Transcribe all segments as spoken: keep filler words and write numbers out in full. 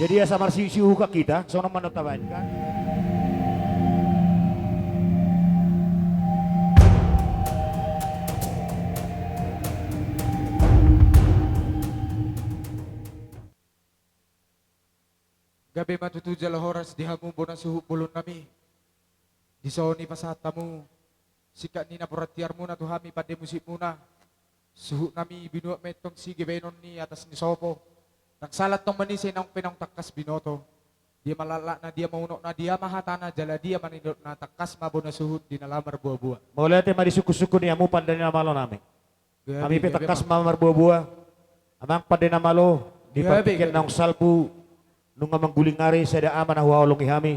Jadi asa marsiusiu huka hita, songon on ma na tabaen kan. Gabe ma tutu jala horas di hamu bona suhut bolon nami. Dison i pasahat hamu singkat ni napuran tiarmuna tu hami pande musikmuna. Suhut nami binuat ma i antong sige baenon ni atas ni sopo. Ndang sala antong manise naung pe naung tangkas binoto. Dia ma laklakna, dia ma unokna, dia ma hatana, jala dia ma nidokna, tangkas ma bona suhut di na laho marboaboa. Mauliate ma di sungkunsungkun ni hamu pande ni na malo nami. Hami pe tangkas ma marboaboa. Amang pande na malo, di partingkian naung salpu, nunga mangguling ari, sada ama na huhaholongi hami.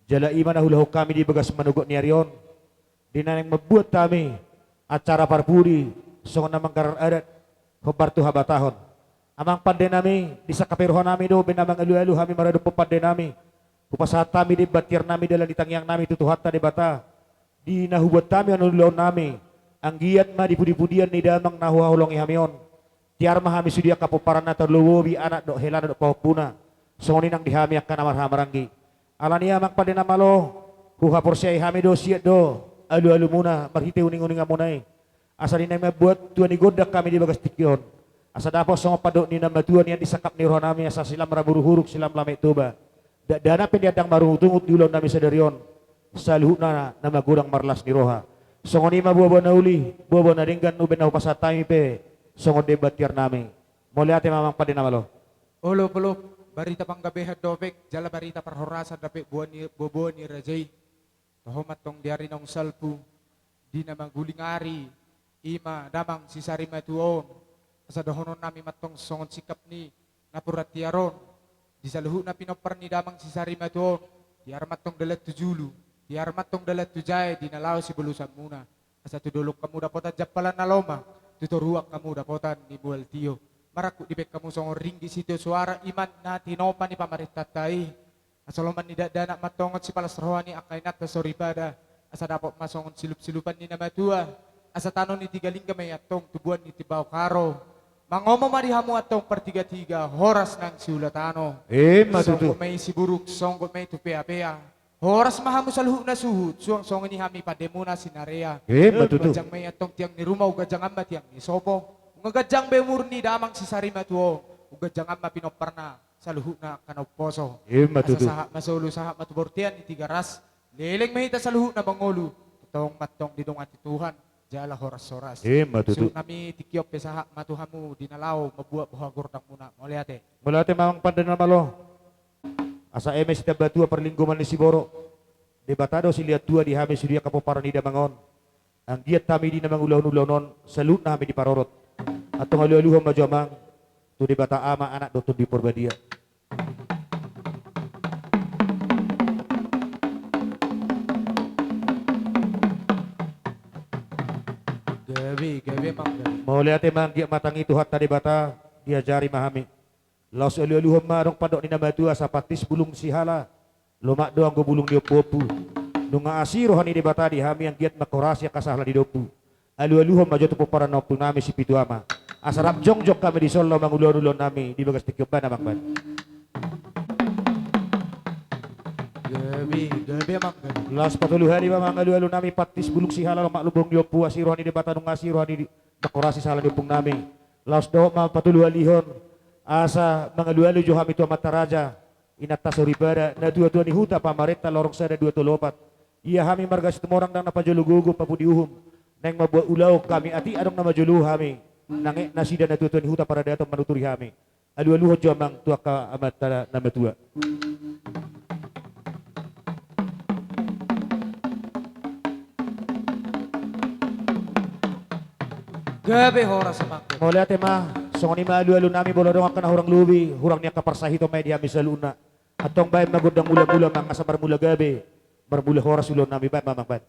Jala i ma na huulahon hami di bagas manogot ni ari on. Di na naeng mambuat hami acara parpudi, songon na manggarar adat, hombar tu habatahon. Amang pande nami, disangkapi roha nami do, baen na mangalualu hami maradophon pande nami. Hupasahat hami demban tiar nami dalan ni tangiang nami tu Tuhanta Debata. Di na hubuat hami on ulaon nami, anggiat ma di pudipudian ni damang na huhaholongi hami on. Tiar ma hami sude angka pomparanna tarlumobi anak dohot helana dohot pahompuna. Songon i nang di hami angka na marhahamaranggi. Alani i amang pande na malo, huhaporseai hami do siat do alualumuna marhite uninguninganmuna i. Asa di na mambuat tua ni gondang hami di bagas tingki on. Asa dapot songon pandok ni na matua nian di sangkap ni roha nami, asa silam ra buruk-huruk, silam lamek Toba. Dakdanak pe nian ndang marungutungut di ulaon nami sadari on. Saluhutna na magodang marlas ni roha. Songon i ma boaboa na uli, boaboa na denggan, umbaen na hupasahat hami pe songon demban tiar nami. Mauliate ma amang pande na malo. Olo, olo, barita panggabean dope, jala barita parhorasan dope boa ni, boaboa ni raja i. Toho ma antong di ari naung salpu, di na mangguling ari, i ma damang sisarimatua on. Asa dohonon nami ma antong songon singkat ni napuran tiar on. Di saluhutna pinompar ni damang sisarimatua on, tiar ma antong dalan tu julu, tiar ma antong dalan tu jae di na laho sibolusanmuna. Asa tu dolok hamu dapotan jampalan na lomak, tu toruan hamu dapotan ni mual tio. Marangkup dibaen hamu songon ringgit sitio soara, i ma na tinopa ni pamarentanta i. Asa lomak ni dakdanak ma antong on, sipalas roha ni angka inanta soripada. Asa dapot ma songon silupsilupan ni na matua. Asa tano ni tiga lingga ma i antong tubuan ni timbaon haro. Mangomo ma di hamu antong partigatiga, horas nang siula tano. Ima tutu. Songgot ma i Siburuk, songgot ma i tu Peapea. Horas ma hamu saluhutna suhut, suang songon i hami pandemuna Sinarea. Ima tutu. Ganjang ma i antong tiang ni ruma, umganjangan ma tiang ni sopo. Nunga ganjang be umur ni damang sisarimatua on, umganjangan ma pinomparna saluhutna angka na umposo. Ima tutu. Asa sahat ma solu, sahat ma tu bontean ni Tigaras. Leleng ma hita saluhutna mangolu. Tongtong ma antong didongani Tuhan jala horashoras. Ima tutu. Suhut nami, tingki on pe sahat ma tu hamu di na laho mambuat boha gordangmuna. Mauliate. Mauliate ma amang pande na malo. Asa eme sitambatua parlinggoman ni siborok. Debata do silehon tua di hami sude angka pomparan ni damang on. Anggiat hami di na mangulahon ulaon on, saluhutna hami diparorot. Antong alualuhon ma jo amang tu Debata Ama, Anak dohot Tondi Porbadia. Gabe, gabe amang, gabe. Mauliate ma, anggiat ma tangi Tuhanta Debata, diajari ma hami. Laos alualuhon ma adong pandok ni na matua, asa pantis bulung sihala, lomak do anggo bulung ni ompuompu. Nunga asi roha ni Debata di hami, anggiat mangkorasi angka sahala ni dompu. Alualuhon ma jo tu pomparan ni ompu nami Sipitu Ama. Asa rap jongjong hami dison laho mangulahon ulaon nami di bagas tingki on, baen amang, baen. Gabe, gabe amang, gabe. Laos patolu hali ma mangalualu nami, pantis bulung sihala, lomak do bulung ni ompu, asi roha ni Debata, nunga asi roha ni di-, mangkorasi sahala ni ompung nami. Laos dohot ma patolu halihon, asa mangalualu jo hami tu amanta raja, inanta soripada, natuatua ni huta, pamarenta, lorong sada dua tolu opat. Ia hami marga Situmorang ndang na pajolo gogo, papu di uhum. Naeng mambuat ulaon hami, atik adong na manjolo hami. Nang ek nasida natuatua ni huta paradaton manuturi hami. Alualuhon jo amang tu angka amanta na matua. Gabe, horas amang. Mauliate ma, songon i ma alualu nami, molo adong angka na hurang lobi, hurang ni angka parsahiton ma i di hami saluhutna. Antong baen ma gondang mulamula amang, asa marmula gabe, marmula horas ulaon nami, baen ma amang, baen.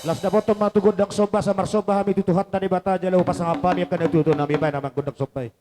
Laos Dapothon ma tu gondang somba, asa marsomba hami tu Tuhanta Debata jala hupasangap hami angka natuatua nami, baen ma gondang somba i.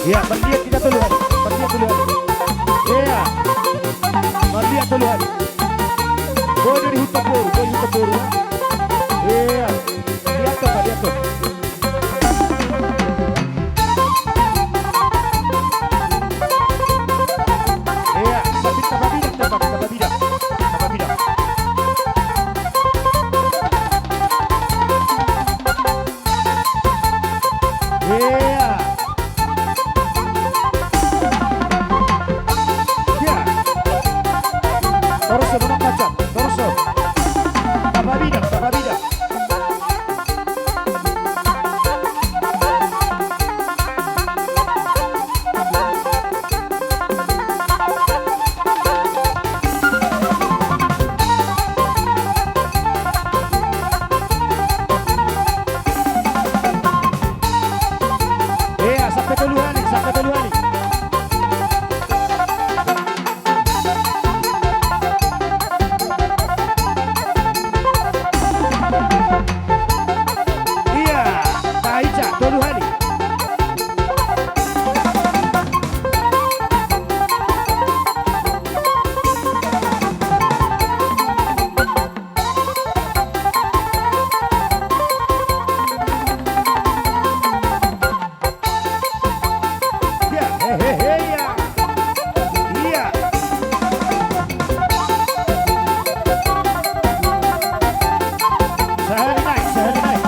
Ia, marliat hita tolu hali. Marliat tolu hali. Ia. Marliat tolu hali. Boi do di huta boru, boi di huta boru, ia. Ia. Liat do, liat do. Ia, tapi tababida, tapi tababida. Tababida. Ia. Ia. Torso, donok macam. Torso. Tababida, tababida. Ia, sampe tolu hali, sampe tolu hali. Ia, Pak Ica, tolu hali. Ia, he, he, he, ia. Ia. Sahali nai, sahali nai.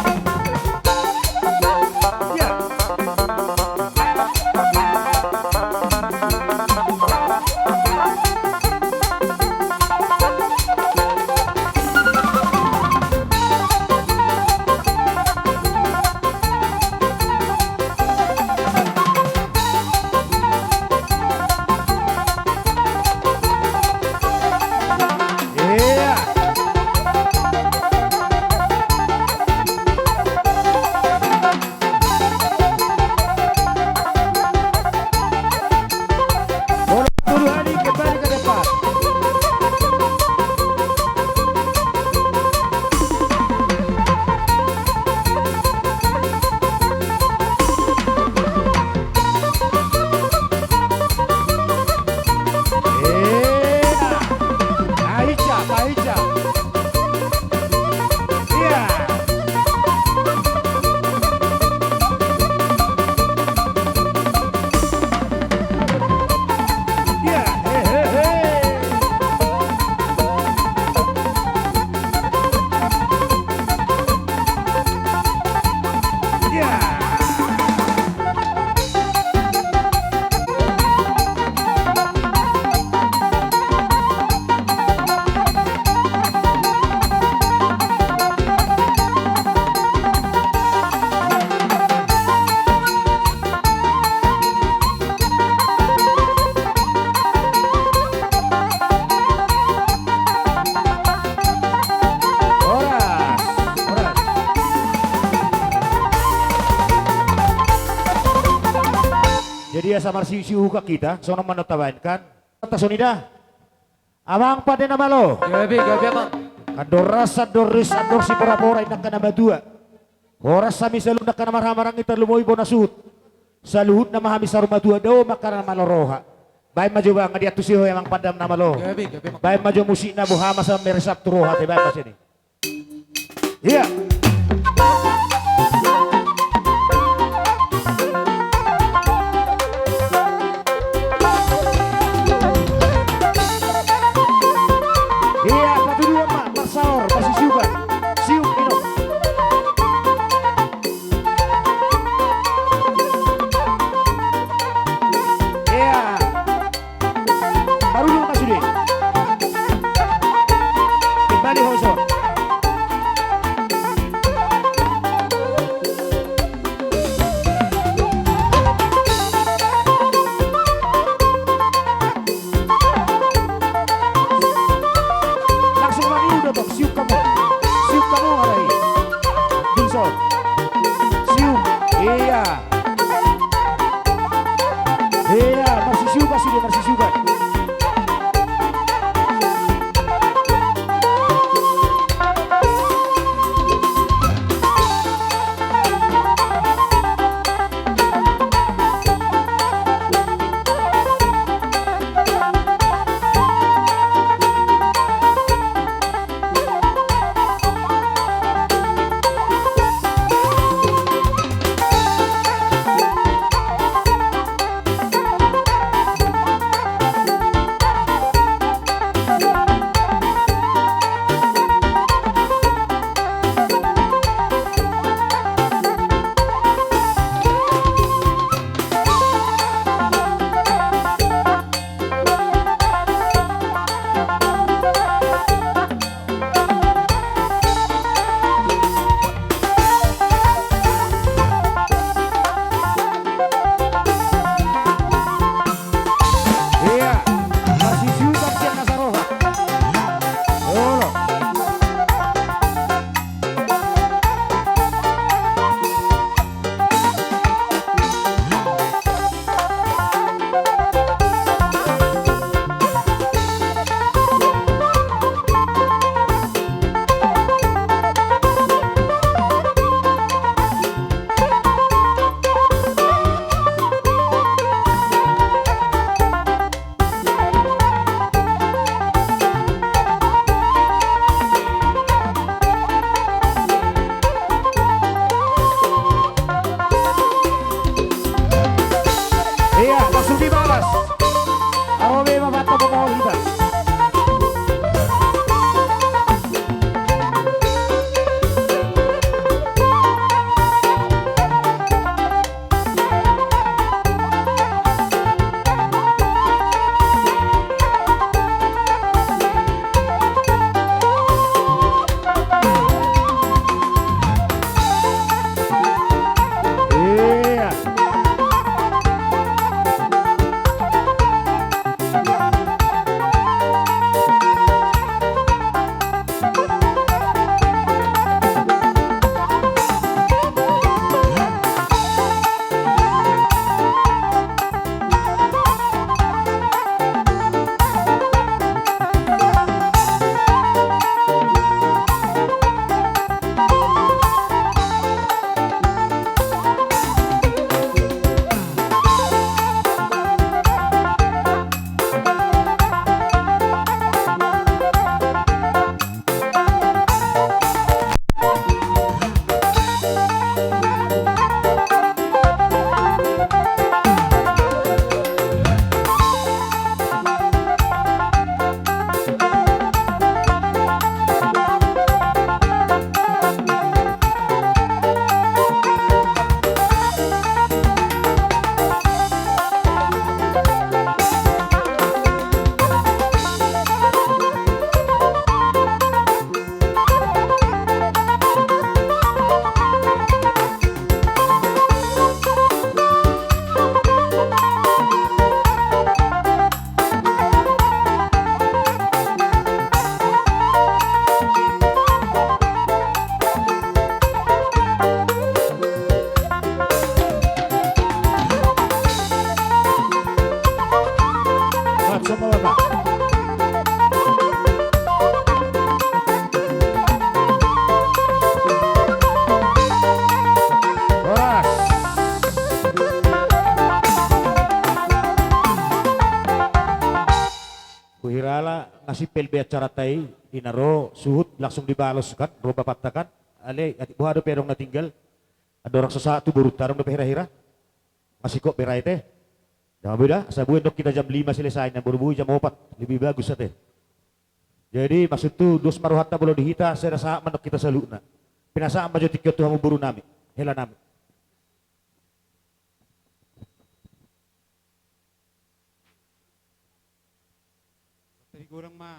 Ia. Ia. Bola tolu hali, kembali ke depan. Ia. Pak Ica, Pak Ica. Ia. Ia, he, he, he. Ia. Horas, horas. Jadi asa marsiusiu huka hita, songon on ma na tabaen kan. Ata songon i da. Amang pande na malo. Gabe, gabe, Amang. Andor ras, andor ris, andor siporapora, inna angka na matua. Horas hami saluhutna angka na marhahamaranggi, tarlumobi bona suhut. Saluhutna ma hami saur matua, dao ma angka na malo roha. Baen ma jo, ba nga diantusi ho i, Amang pande na malo. Gabe, gabe, Amang. Baen ma jo musikna, boha ma sa meresap tu roha, te baen ma sian i. Ia. Ia. Ia, marsisuka sude, marsisuka. Ia, marsisuka sian na saroha. Olo. Ia, langsung dibalas. Aro be ma banta pemohon hita. Ia. Horas. Huhilala nga simpel be acaranta i, di na ro suhut langsung dibalos kan, ro bapanta kan, alai atik boha dope adong na tinggal, andorang so sahat tu borunta adong dope hira-hira, masingkop be ra i te. Dang beda, asa boi annon hita jam lima selesai, na baru boi jam opat, lebih bagus ate. Jadi maksudhu dos ma rohanta molo di hita, sai na sahat ma annon hita saluhutna. Pinasahat ma jo tingki on tu hamu boru nami, hela nami. Tadi godang ma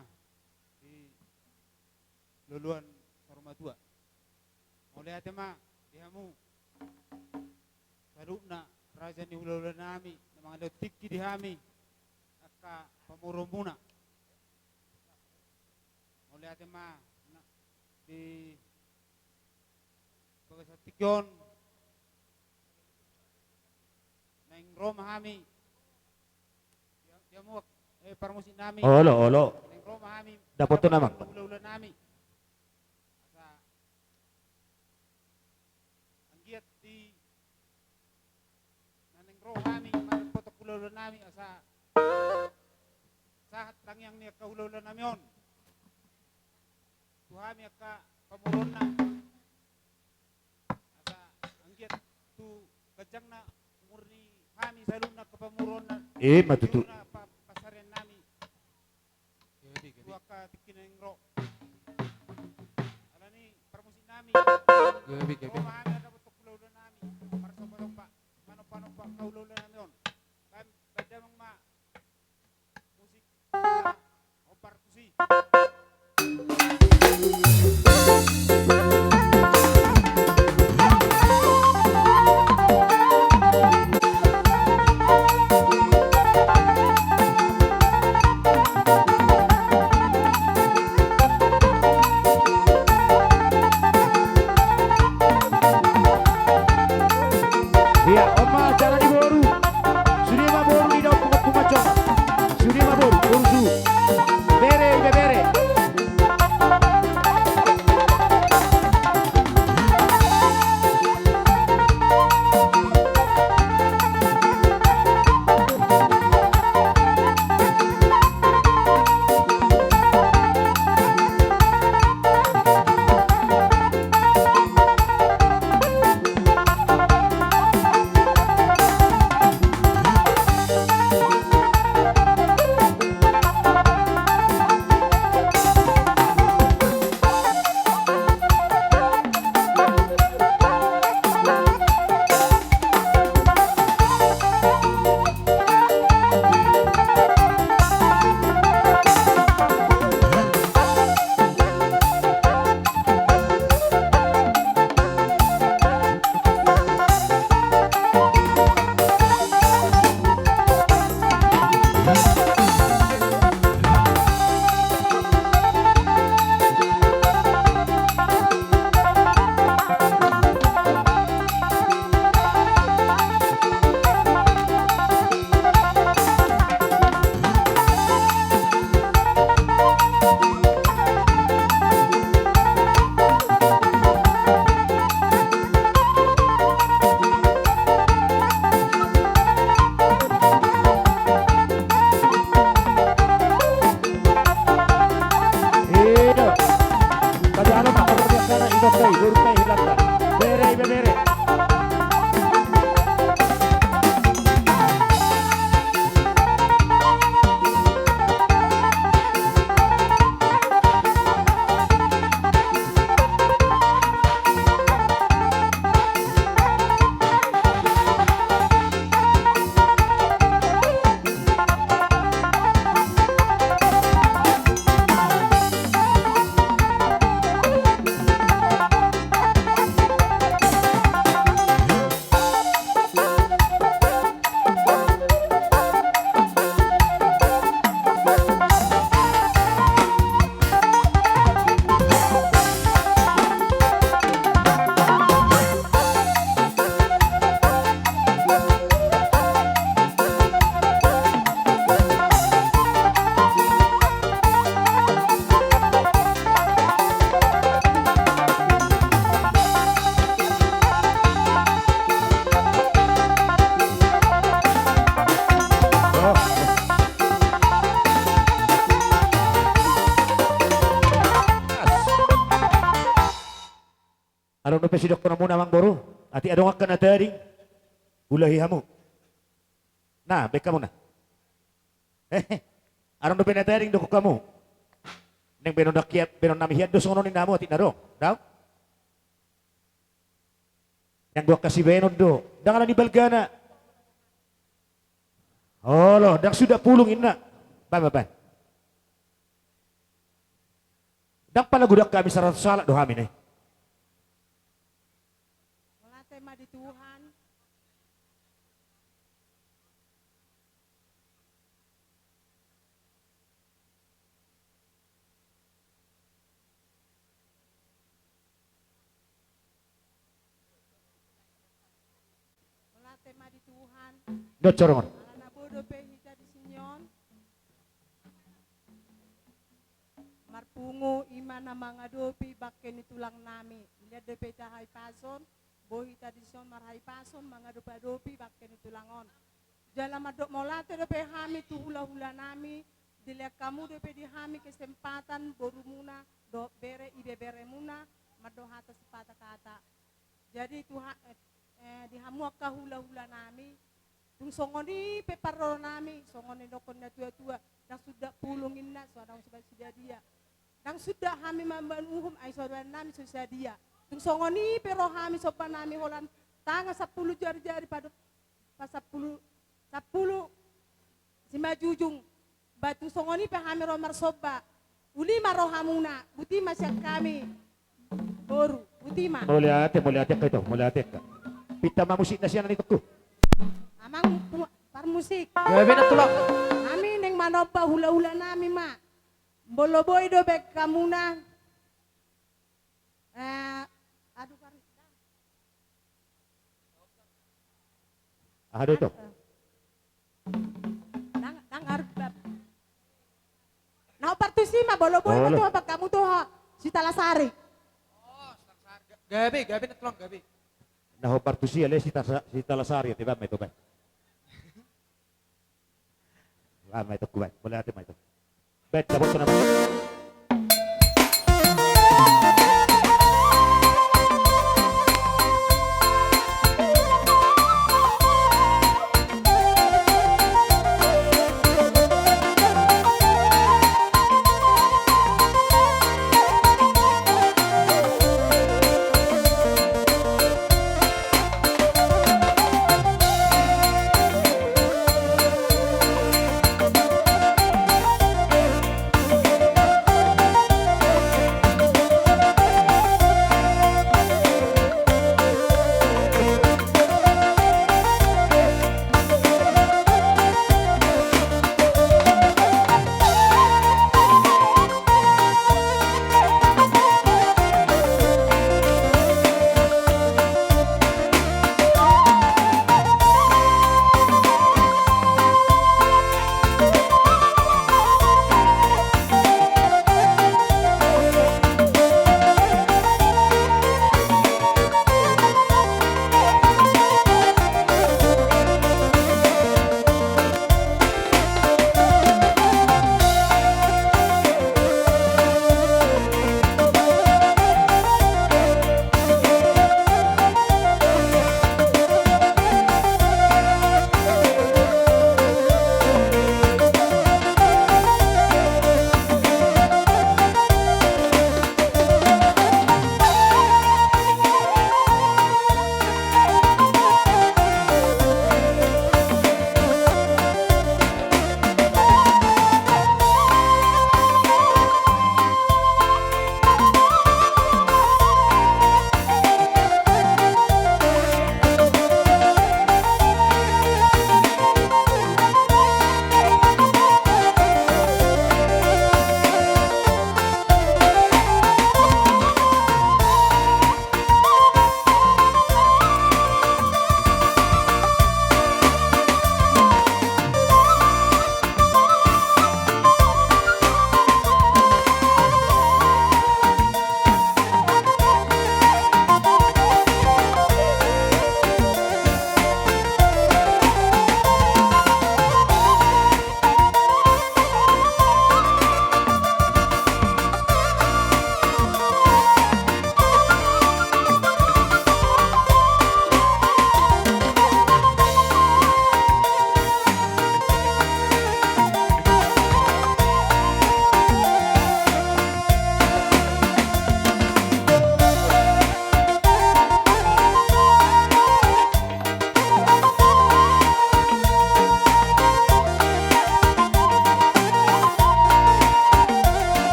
di loloan saur matua. Mauliate ma di hamu saluhutna raja ni hulahula nami na mangalehon tingki di hami angka pamoruonmuna. Mauliate ma na di bagasan tingki on. ro ma hami. Dia, dia muak, eh, parmusik nami. Olo, olo. Naeng ro ma hami. Dapoton, Amang. Hulahula nami. Asa anggiat di na naeng ro hami mandapothon hulahula nami asa sahat tangiang ni angka hulahula nami on tu hami angka pamoruonna. Asa anggiat tu ganjangna umur ni hami saluhutna angka pamoruonna. Ima tutu. Saluhutna pa-, pansarian nami. Gabe, gabe. Tu angka tingki na naeng ro. Alani parmusik nami. Gabe, gabe. Ro ma hami mandapothon hulahula nami. Marsomba-somba. Manomba-nomba angka hulahula nami on. Baen, baen damang ma. Musik. Hombar tusi. Ia, on ma acara ni boru. Sude ma boru ni daompung-ompung manjonok. Sude ma boru, boru suhut. Bere, ibebere. Ido. Tadi alo ma, pabordian sana, ido kai, boru kai, hilata. Bere, ibebere. Adong dope sidohononmuna, amang boru, atik adong angka na tading, ulahi hamu. Nah, baen hamu na. Adong dope na tading dohonon hamu. Naeng baenon nami hian, baenon nami hian do songon on ninna hamu atik na adong. Dao. Naeng boan hasibaenon do. Ndang ala ni balgana. Olo, ndang suda pulung ninna. Baen, baen, baen. Ndang pala godang hami, saratus halak do hami, ne. Mauliate ma di Tuhan. Mauliate ma di Tuhan. Dohot sorongon. Alana boi dope hita di sini on. Marpungu ima na mangadopi bangke ni tulang nami. Dilehon dope hita hahipason, boi hita di sini on marhahipason mangadopi-adopi bangke ni tulang on. Jala mandok mauliate dope hami tu hula-hula nami, dilehon hamu dope di hami kesempatan borumuna dohot bere ibeberemuna mandok hata sipata kata. Jadi tu ha-, eh, eh, di hamu angka hula-hula nami, tung songon i pe parro nami, songon na nidokkon na tua-tua, ndang suda pulung inna, so adong suda sidadia. Ndang suda hami mambahen uhum, ai so doan nami so sadia. Tung songon i pe ro hami somba nami holan tanggal sampulu jari-jari padu, pa sampulu, sampulu simanjujung. Ba tung songon i pe hami ro marsomba. Uli ma rohamuna, botima sian hami. Boru, botima. Mauliate, mauliate angka ito, mauliate angka. Pinta ma musikna sian na nitokku. Amang pu-, parmusik. Gabe na tulang. Hami naeng manomba hula-hula nami ma. Molo boi do baen hamuna. Eh, aduh, kar-, aha do ito? Nang, nang arbab. Na hombar tusi ma, molo boi ma tu, baen hamu tu ho, Sitalasari. Gabe, gabe na tulang, gabe. Na hombar tusi ale Sitasa-, Sitalasari, ate baen ma ito baen. Lama itu kuat, boleh ada itu. Bet, cabut tu nama.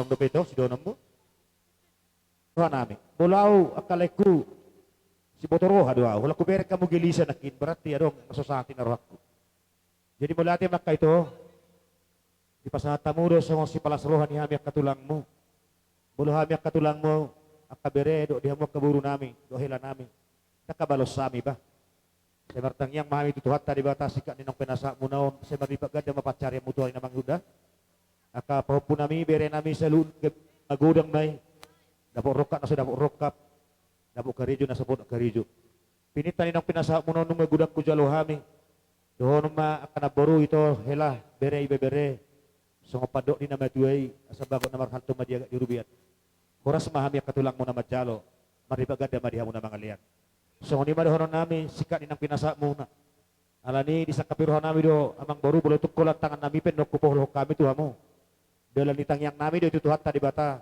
dope ito sidohononmu. Rohanami, molo au angka laengku, siboto roha do au, holan hubereng hamu gelisa nangkin, berarti adong na so sahat i na rohangku. Jadi molo ate ma angka ito, dipasahat hamu do songon sipalas roha ni hami angka tulangmu. Molo hami angka tulangmu, angka bere dohot di hamu angka borunami dohot helanami, ndang habalos hami bah. Sai martangiang ma hami tu Tuhanta Debata singkat ni naung pinasahatmuna on, sai marlipat ganda ma pansarianmu tu ari na mangihut da. Angka pahompunami, berenami saluhutna, magodang ma i. Dapot rongkap na so dapot rongkap, dapot karejo na so dapot karejo. Pinta ni naung pinasahatmuna on nunga godang hujalo hami. Dohonon ma angka namboru, ito hela, bere, ibebere, songon pandok ni na matua i, asa bagot na marhalto ma di agas di robean. Horas ma hami angka tulangmu na manjalo, marlipat ganda ma di hamu na mangalean. Songon i ma dohononnami singkat ni naung pinasahatmuna. Alani i disangkapi rohanami do amangboru, molo tung holan tangannami pe nuaeng hupaulahon hami tu hamu, dalan ni tangiangnami do i tu Tuhanta Debata,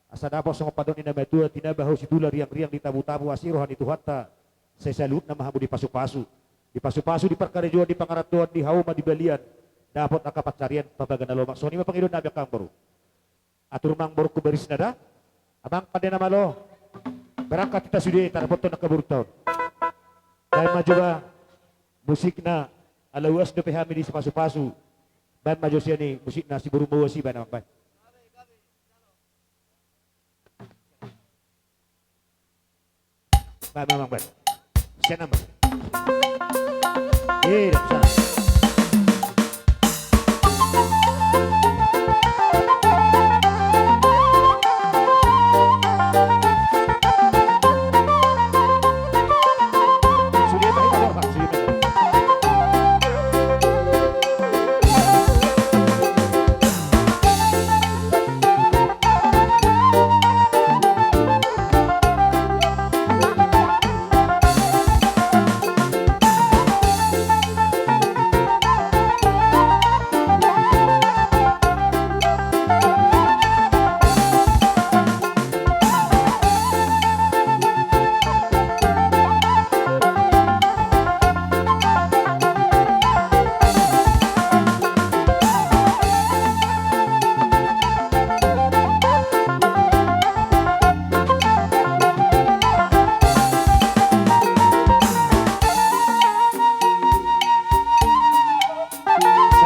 asa dapot songon pandok ni na matua, tinaba hau situla, riang-riang di tabu-tabu, asi roha ni Tuhanta, sai saluhutna ma hamu dipasupasu. Dipasupasu di parkarejoan, di pangarantoan, di hauma, di balian, dapot angka pansarian pabaga na lomak. Songon i ma pangidoannami angka amangboru. Atur ma amangborungku barisna da. Amang pande na malo. Berangkat hita sude, tadapothon angka borunta on. Baen ma jo ba musikna, ala uas dope hami disipasupasu. Baen ma jo sian i musikna, siboru ma uas i, baen amang, baen. Baen ma amang, baen. Sian amang. Eh, dah sana.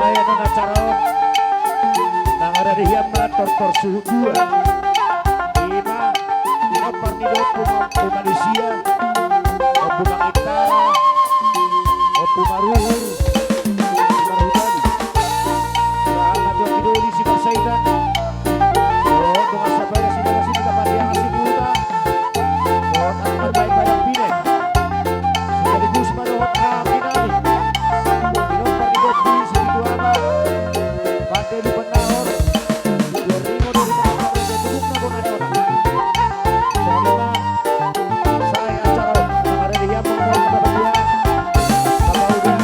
Sai annon acara on, nang ada di hian ma tortor suhut dua. Ima, pinompar ni Ompu Manusia, Ompu Mangitara, Ompu Maruhur, Ompu Marhutani. Selamat Tuhan Kidoli si Parsaitan. Oh, dengan sabaya si Bala si Bala si Bala si Bala. Dohot angka parbaen badan pine. Sekaligus ma dohot hami nami. Pinompar ni Bobi Sititu Ama. Pande Lumban Nahor. Dua ringo dari Nahor, dari Tubuk Nabona Nona. Songon i ma, sai acara on. Nang ada di hian, Bapak Ibu. Bapak Uda.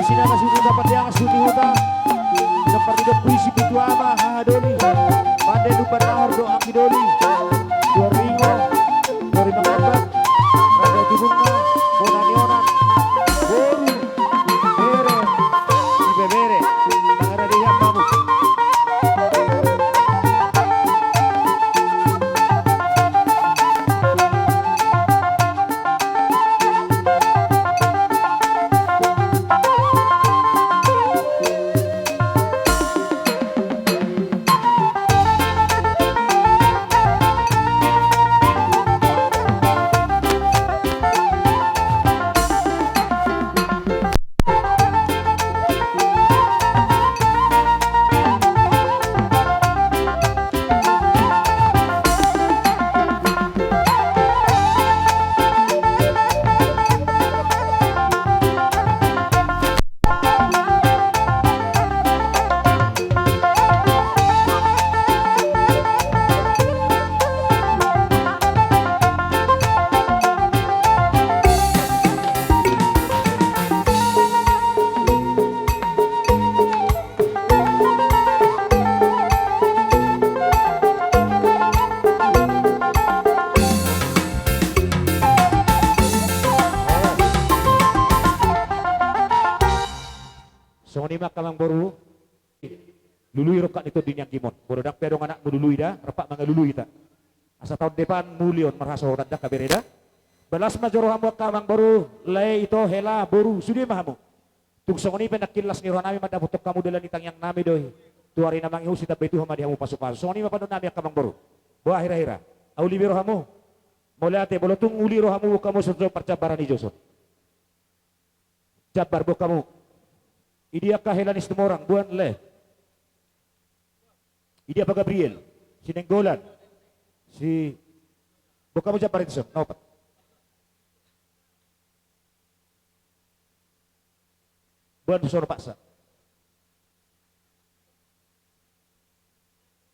Sinaga suhut huta, pandeangan suhut ni huta. Pinompar ni dompu i si Butuama, haha doli. Pande Lumban Nahor dohot anggi doli. Tuan Ringo, Tuan Ringo Magambat, Raja Tubunga, Bona ni Onan, boru, bere, ibebere. Tangan ada di hampamu. Songon i ma angka amangboru. Lului rongkap ni tondi ni anggimon. Molo ndang pe adong anakmu, lului da, rap mangalului hita. Asa taon depan mulion marhasohotan da, angka bere da. Las ma jo rohamu angka amangboru, lae, ito, hela, boru, sude ma hamu. Tung songon i pe nangkin las ni rohanami mandapothon hamu dalan ni tangiangnami do i. Tu ari na mangihut, sitambai Tuhan ma di hamu pasupasu. Songon i ma pandohannami angka amangboru. Boha hira-hira? Ahu uli be rohamu. Mauliate, molo tung uli rohamu, boan hamu songon parjambaran i jo son. Jambar, boan hamu. Idia angka hela ni Situmorang, boan lae. Idia Pa Gabriel, si Nainggolan, si, boan hamu jambar i tu son, na opat. Boan tu son paksa.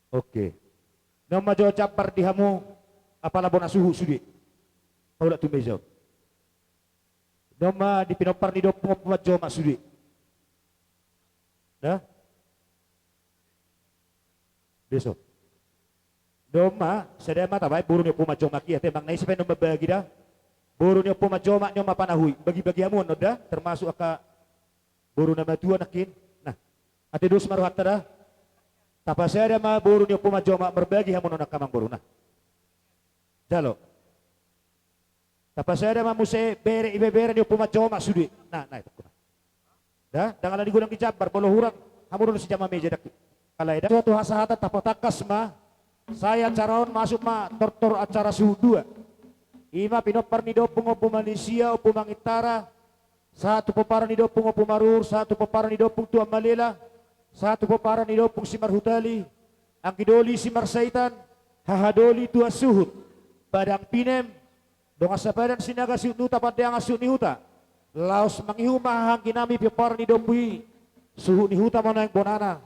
Oke. Na on ma jo jambar di hamu, apala bona suhut sude. Paulak tu meja on. Na on ma di pinompar ni Ompu Manjomak sude. Da? Beso. Na on ma, sada ma tabaen boru ni Ompu Manjomak i, ate, manang na ise pe na mambagi da. Boru ni Ompu Manjomak, na on ma panahui. Bagi-bagi hamu on da, termasuk angka boru na matua nangkin. Nah, ate, dos ma rohanta da. Tapasada ma boru ni Ompu Manjomak, marbagi hamu on angka amangboru. Nah. Jalo. Tapasada ma muse bere, ibebere ni Ompu Manjomak sude. Nah, nah, itu. Da, ndang ala ni godang dijambar, molo hurang hamu do sijama meja, ndang. Alai da. Suatu hasahatan, tapatangkas ma. Sai acara on masuk ma tortor acara suhut dua. I ma pinompar ni Ompu Manisia, Ompu Mangintara, sahat tu pomparan ni Ompu Marur, sahat tu pomparan ni Ompu Tuan Malela, sahat tu pomparan ni Ompu Simarhutali, anggi doli Simarsaitan, haha doli Tuan Suhut, Padang Pinem, dongan sapadan Sinaga suhut ni huta, pandeangan suhut ni huta. Laos mangihut ma haha angginami pomparan ni Ompu i, suhut ni huta Manaeng bonana.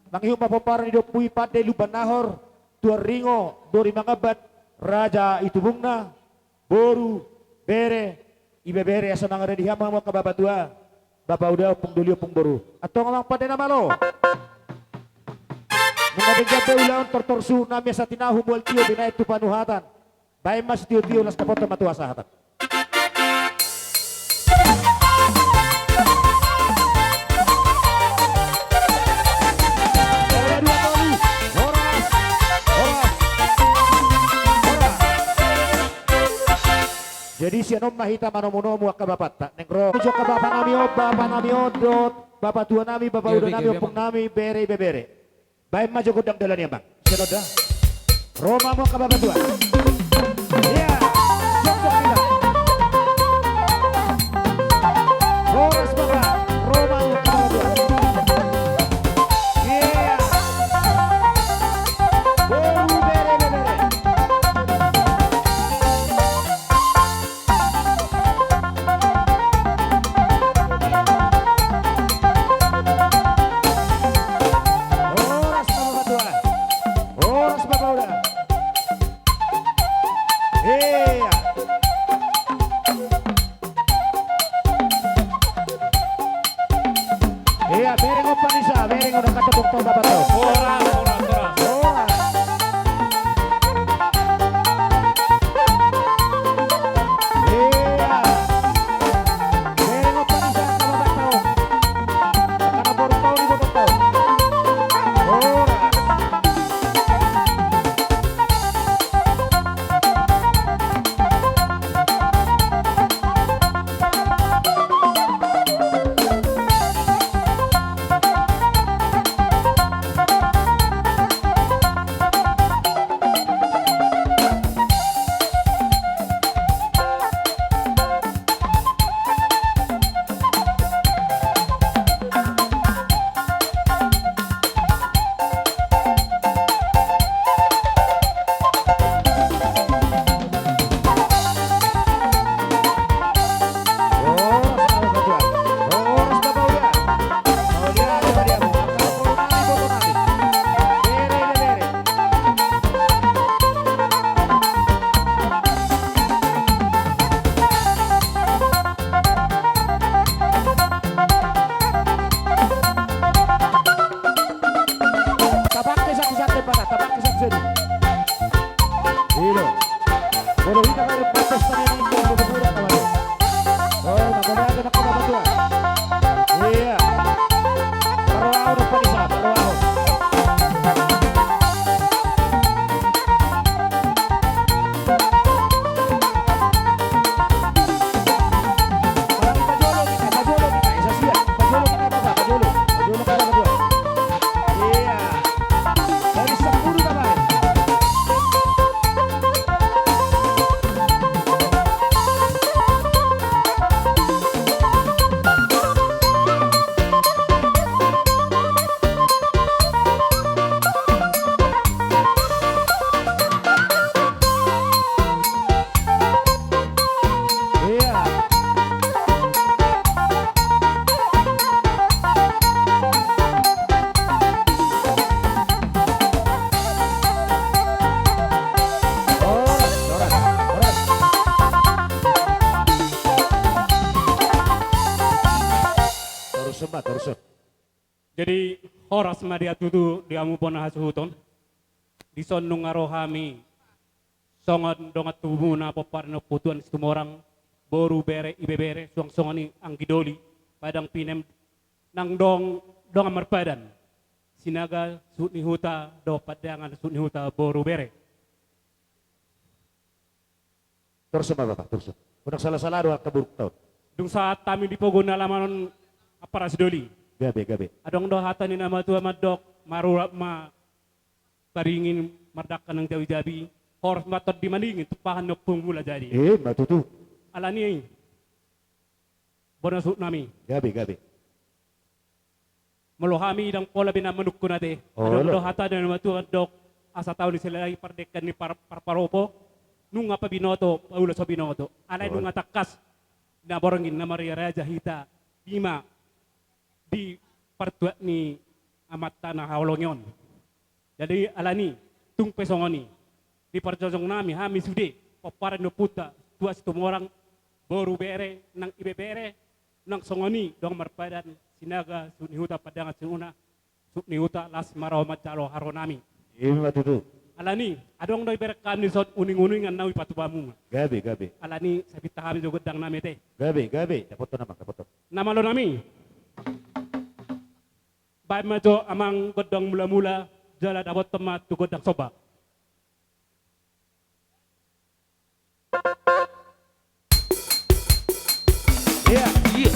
Mangihut ma pomparan ni Ompu i, Pande Lumban Nahor, Tuan Ringo, Dori Mangambat, Raja Itubungna, boru, bere, ibebere, asa mangarade hamu hamu angka bapatua, bapauda, ompung doli, ompung boru. Antong amang pande na malo. Nunga denggan be ulaon tortor suhutnami, asa tinahu mual tio binaen tu panuhatan. Baen ma sitiotio, laos dapothon ma tu hasahatan. Horas, horas, horas. Jadi sian on ma hita manomunomu angka bapanta, naeng ro jo angka bapanami on, bapanami on dohot bapatuanami, bapaudanami, ompungnami, bere, ibebere. Baen ma jo gondang dalan i, amang. Sian on da. Ro ma hamu angka bapatua. Iya. Jongkok hita. Horas ma, ro ma hamu angka bapatua. Iya. Boru, bere, bere. Horas ma bapatua. Horas ma bapauda. Horas, horas, horas. Horas. Iya. Bere ma panisan na babatau. Angka na boru tau ni boru tau. Horas. Tapake satu-satu, Pak, tapake satu-satu. Iya. Molo hita baru patos tangan ini, molo kuburan, Pak. Oh, tak boleh ada nak kena bantuan. Iya. Taruh aku, Pak, di sana, taruh aku. Horas, horas, horas. Torus ma, torus. Jadi, horas ma di hatutu di hamu bona hasuhuton. Dison nunga ro hami songon dongan tubumuna pomparan ni Ompu Tuan Situmorang, boru, bere, ibebere, suang songon i anggi doli, padang pinem, nang dong, dongan marpadan Sinaga, Suhut ni Huta dohot Pandangan, Suhut ni Huta, boru, bere. Torus ma, Bapak, torus. Unang sala-sala do angka buruk taon. Dung sahat hami di pogu ni alaman on, Ampara Sidoli. Gabe, gabe. Adong do hata ni na matua mandok, marurap ma paringin, mardangka nang jabi-jabi, horas ma tondi maningin, tumpahan ni Ompu Mulajadi. Eh, ma tutu. Alani i, bona suhut nami. Gabe, gabe. Molo hami ndang pola be na manungkun ate. Olo. Adong do hata ni na matua mandok, asa tao ni silalahi pardenggan ni par-, parparopo, nunga pabinoto, paula so binoto. Alai, olo, nunga tangkas na borngin na mariraja hita, bima di partuat ni amanta na haholongi on. Jadi alani, tung pe songon i, di parjongjong nami hami sude pomparan ni Ompunta Tuan Situmorang, boru, bere, nang ibebere, nang songon i dongan marpadan Sinaga, Suhut ni Huta, Pandangan, Suhut ni Huta, las ma ro manjalo haroro nami. Ima tutu. Alani, adong do ibereng hami dison uning-uningan naung ipatupa hamu. Gabe, gabe. Alani, sai pinta hami jo gondang nami ate. Gabe, gabe. Dapothon, Amang, dapothon. Na malo nami. Baen ma jo, Amang, gondang mula-mula, jala dapothon ma tu gondang somba. Iya. Iya.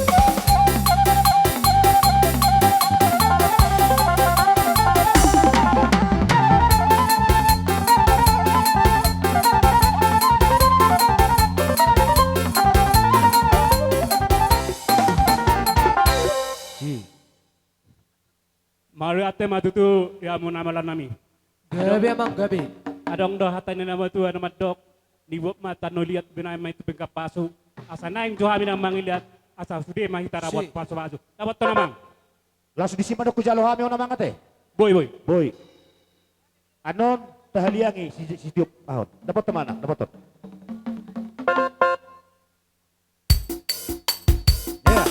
Iya. Mauliate ma tutu di hamu na malo nami. Gabe, Amang, gabe. Adong do hata ni na matua na mandok, nibuat ma tano liat, binahen ma i tu pinggan pasu, asa naeng jo hami na mangiliat, asa sude ma hita na, si, buat pasu-pasu. Dapothon, Amang. Langsung disi ma nangkin hujalo hami on, Amang, ate. Boi, boi. Boi. Annon tahaliangi si, si tiop ahon. Dapothon ma, Amang, dapothon. Iya.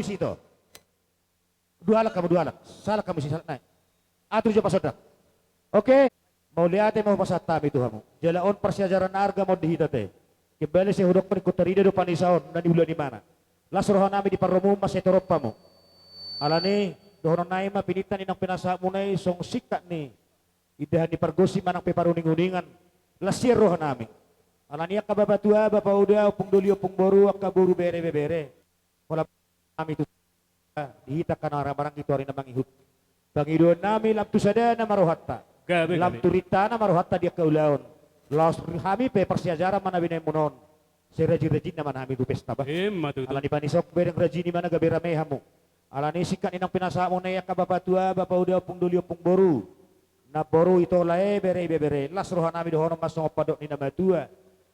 Isi to. Dua halak hamu, dua halak. Sahalak hamu, isi sahalak nai. Atur jo pasondang. Oke. Mauliate ma hupasahat hami tu hamu. Jala on parsiajaran na arga ma on di hita te. Kembali sai hudok ma ningku tarida do panisa on na niula ni mana. Las roha nami di parromumu ma sai torop hamu. Alani dohonon nami ma pininta ni nang pinasahatmuna i songon singkat ni indahan ni pargonsi manang pe paruning-uningan. Las sian roha nami. Alani angka bapa tua, bapa uda, ompung doli, ompung boru, angka boru, bere, ibebere. Holan hami tu di hita angka na marhahamaranggi tu ari na mangihut. Pangidoan nami lam tu sadana ma rohanta. Gabe, lam gabe. Tu rintana ma rohanta di angka ulaon. Laos hami pe parsiajaran ma na binahenmuna on. Sai rajin-rajinna ma hami tu pesta bah. Ima tutu. Alani panisa on bereng rajini ma na gabe rame hamu. Alani singkat ni nang pinasahatmuna i angka bapa tua, bapa uda, ompung doli, ompung boru. Namboru, ito, lae, bere, ibebere. Las roha nami dohonon ma songon pandok ni na matua.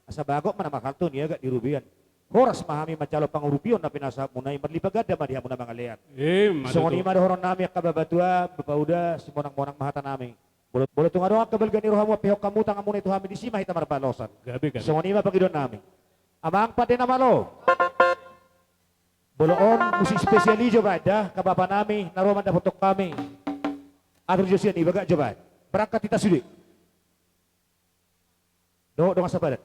Asa bagot ma na marhalto, niagak di robean. Horas ma hami manjalo pangurupion na pinasahatmuna i, marlipat ganda ma di hamu na mangalean. Ima tutu. Songon i ma dohonon nami angka bapa tua, bapa uda, simonang-monang ma hata nami. Molo, molo tung adong angka balga ni rohamu, ampehon hamu tanganmuna i tu hami, disi ma hita marbalosan. Gabe, gabe. Songon i ma pangidoan nami. Amang pande na malo. Molo on musik spesial i jo baen da, angka bapa nami na ro mandapothon hami. Atur jo sian i, bagak jo baen. Berangkat hita sude. Dohot dongan sapadan.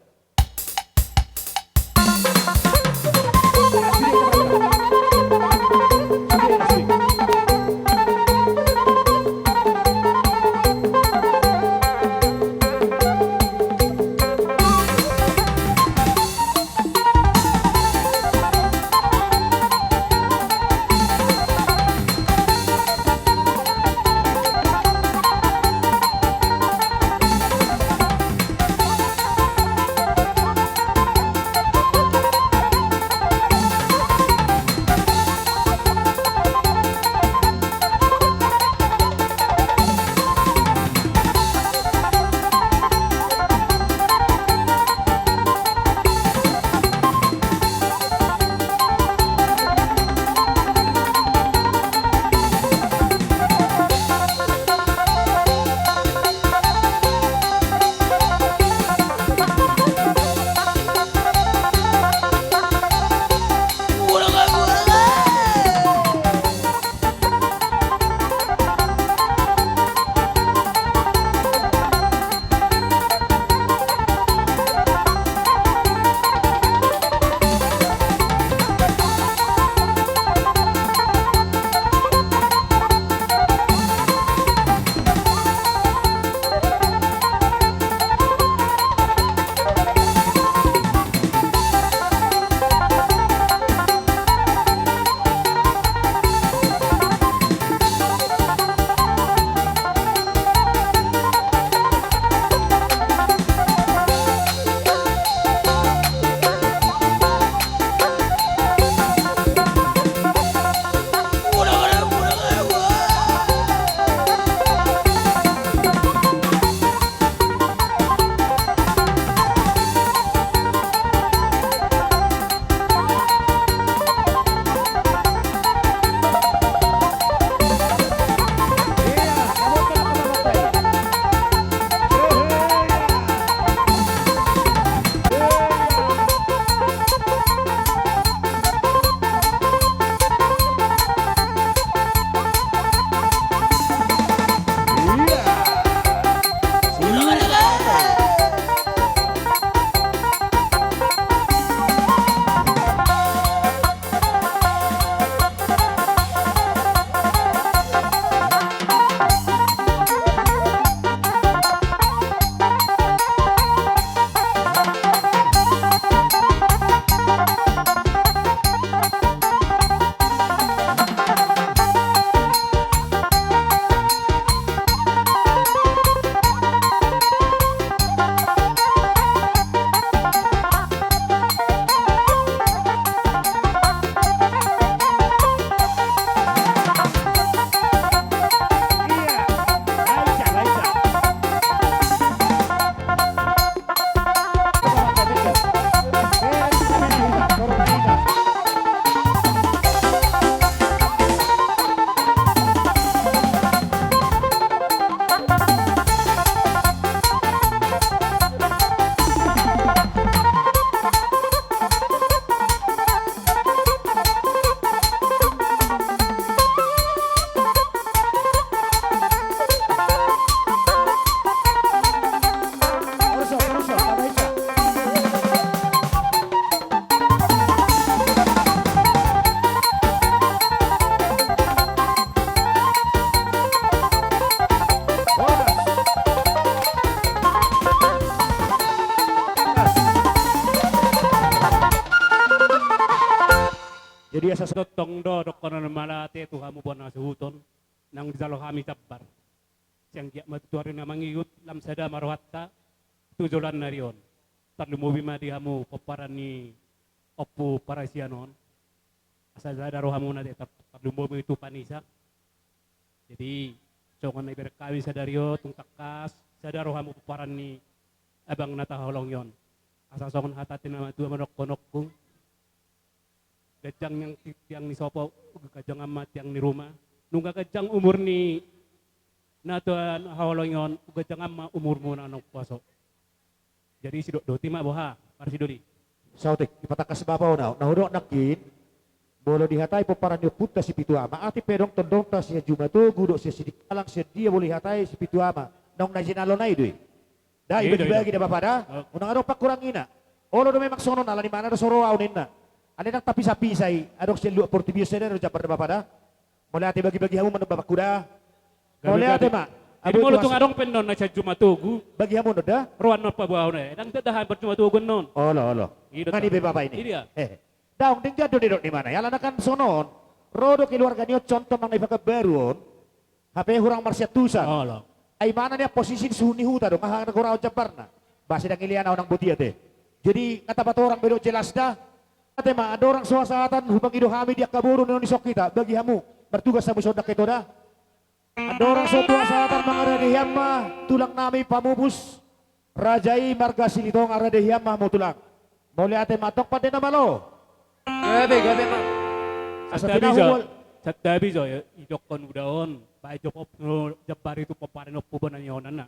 Dia sasa- Tongtong do dohonon mauliate tu hamu bona suhuton, naung dijalo hami jambar. Sian giat ma tutu ari na mangihut, lam sada ma rohanta tu joloan ni ari on. Tarlumobi ma di hamu pomparan ni Ompu Parasian on. Asa sada rohamuna, tar-, tarlumobi tu Vanessa. Jadi songon na ibereng hami sadari on, tung tangkas sada rohamu pomparan ni abang na tahaholongi on. Asa songon hata ni na matua ma dohononku: Ganjang ma tiang ni sopo, ganjangan ma tiang ni ruma. Nunga ganjang umur ni na tahaholongi on, ganjangan ma umurmuna naung poso. Jadi sidok doti ma boha, parsidoli. Saotik, dipatangkas bapa on au. Na hudok nangkin, molo dihatai pomparan ni ompunta Sipitu Ama, atik pe adong tondongta sian Jumatogu dohot sian Sidikalang, sian dia molo dihatai Sipitu Ama, naung na jinalo nai do i. Da, ibagi-bagi da bapa da. Unang adong pangkurangina. Olo do memang songon on, ala ni mana do so ro au ninna. Alai ndang tapisah-pisah i, adong sian luat portibi on, sada do jambar da bapa da. Mauliate, bagi-bagi hamu ma annon bapangku da. Mauliate ma. Jadi molo tung adong pe annon na sian Jumatogu, bagi hamu annon da. Roan ma paboahon i, ndang tadahan bar Jumatogu annon. Olo, olo. Ngani be bapa i. Daong, denggan do nidok ni imana i, alana kan songon on. Ro do keluarga ni on, contoh manang na di Pekanbaru on. Hape hurang marsiantusan. Ai imana nian posisi ni suhut ni huta do, nga hangana goraon jambarna. Ba sai ndang ilean au, ndang boti ate. Jadi nga tapatorang be dohot jelas da. Ate ma, andorang so hasahatan hupangido hami di angka boru na nidok hita, bagi hamu, martugas hamu songon dangke to da. Andorang so tu hasahatan, mangadadehi hamu ma tulang nami pamupus raja i marga Silitonga, radehi hamu ma hamu tulang. Mauliate ma, antong pande na malo. Gabe, gabe ma. Asa santabi jo, santabi jo, idokkon uda on, baen jo pop, jambar i tu pomparan ni ompu bona ni onan na.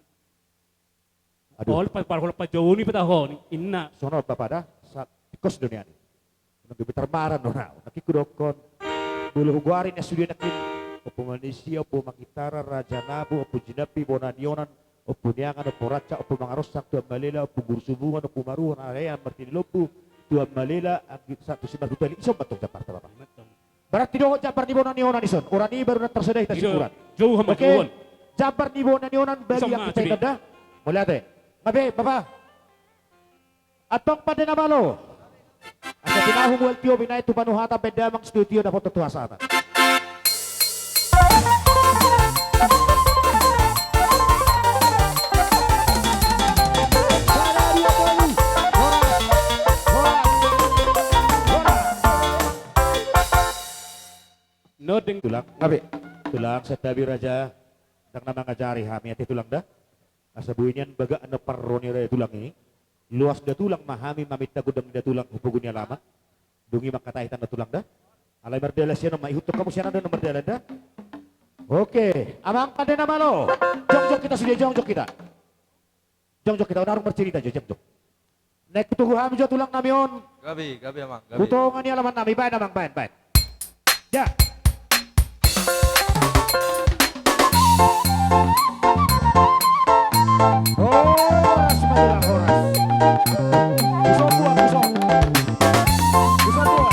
Aduh. Ol pa, parhol pa joni patahon inna. Songon on bapa da, sa-, tingkos do nian i. Nunga bitar maran do nau. Nangkin hudokkon, molo hugoari na sude nangkin, Ompu Manisia, Ompu Mangitara, Raja Nabu, Ompu Jinambi, bona ni onan, Ompu Niangan, Ompu Ranca, Ompu Mangarossang, Tuan Malela, Ompu Guru Subungan, Ompu Maruan, Arean, Martini Lombu, Tuan Malela, Anggit Satu, Simarhutali, ison ma antong jambarta bapa. Berarti dohot jambar ni bona ni onan i son. Oran i baru na tarsada hita simuran. Oke. Jambar ni bona ni onan bagi angka hita da. Mauliate. Gabe bapa. Antong pande na malo. Asa pinahu mual tio binaen tu panuhatan baen damang, sitio-tio dapotan tu hasahatan. Nodeng tulang, gabe. Tulang santabi raja. Ndang na mangajari hami ate tulang da. Asa boi nian bagak na parro ni raja tulang i. Loas da tulang ma hami maminta gondang ni da tulang hu pogu ni alaman. Dung i mangkatai hita na tulang da. Alai mardalan sian on ma, ihuthon hamu sian on do na mardalan da. Oke, amang pande na malo. Jongjong hita sude, jongjong hita. Jongjong hita, unang marcerita jo, jongjong. Naeng hutogu hami jo tulang nami on. Gabe, gabe amang, gabe. Hu tonga ni alaman nami, baen amang, baen, baen. Ya. Horas ma tulang, horas. Hu sombu au, hu sombu. Hu sombu au.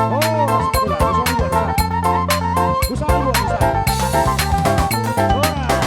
Horas ma tulang, hu sombu au, hu sombu. Hu sombu au, hu sombu. Horas.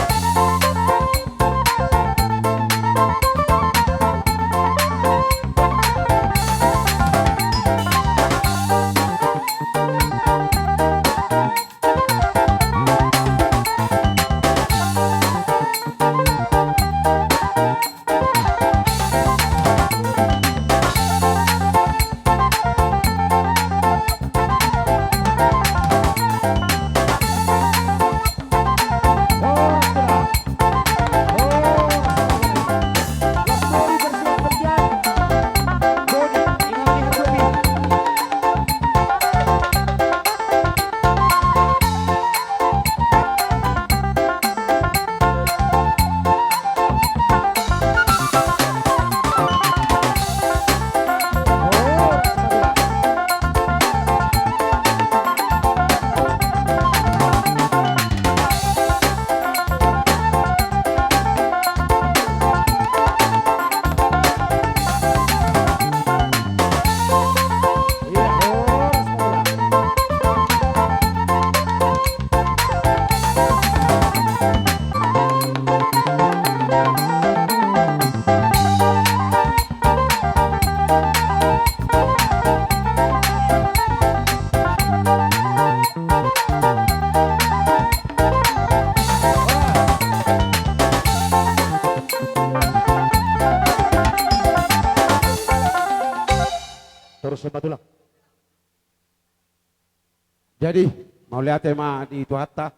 Jadi, mauliate ma di Tuhanta,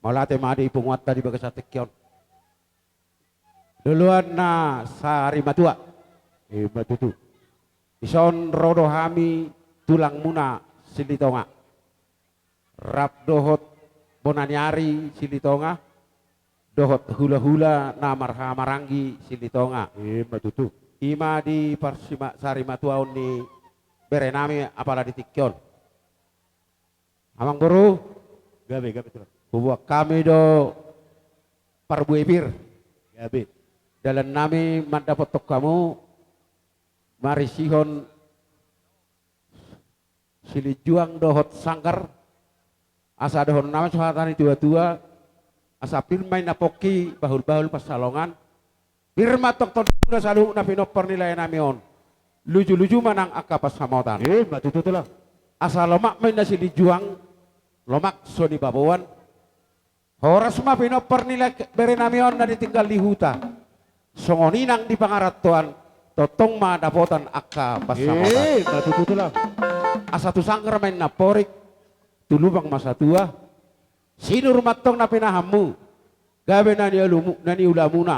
mauliate ma di punguanta di bagasan tingki on. Loloan na sarimatua. Ima tutu. Dison ro do hami tulangmuna Silitonga. Rap dohot bona ni ari Silitonga, dohot hulahula na marhahamaranggi Silitonga. Ima tutu. Ima di parsima-, sarimatuaon ni berenami apala di tingki on. Amangboru. Gabe, gabe, tulang. Hubuat hami do parbue pir. Gabe. Dalannami mandapothon hamu marisihon silinjuang dohot sanggar, asa dohononnami so hata ni tuatua, asa pir ma inna pongki, bahulbahul pansalongan, pir ma tongtong tondimuna saluhut na pinompar ni laenami on, lujuluju ma nang angka pansamotan. Ima tutu, tulang. Asa lomak ma inna silinjuang, lomak so nibaboan, horas ma pinompar ni lae-, berenami on na ditinggal di huta. Songon i nang di pangarantoan, tongtong ma dapotan angka pansamotan. Ima tutu, tulang. Asa tu sanggar ma inna porik, tu lubang ma satua, sinur ma antong na pinahanmu, gabe na niulamu-, na niulamuna,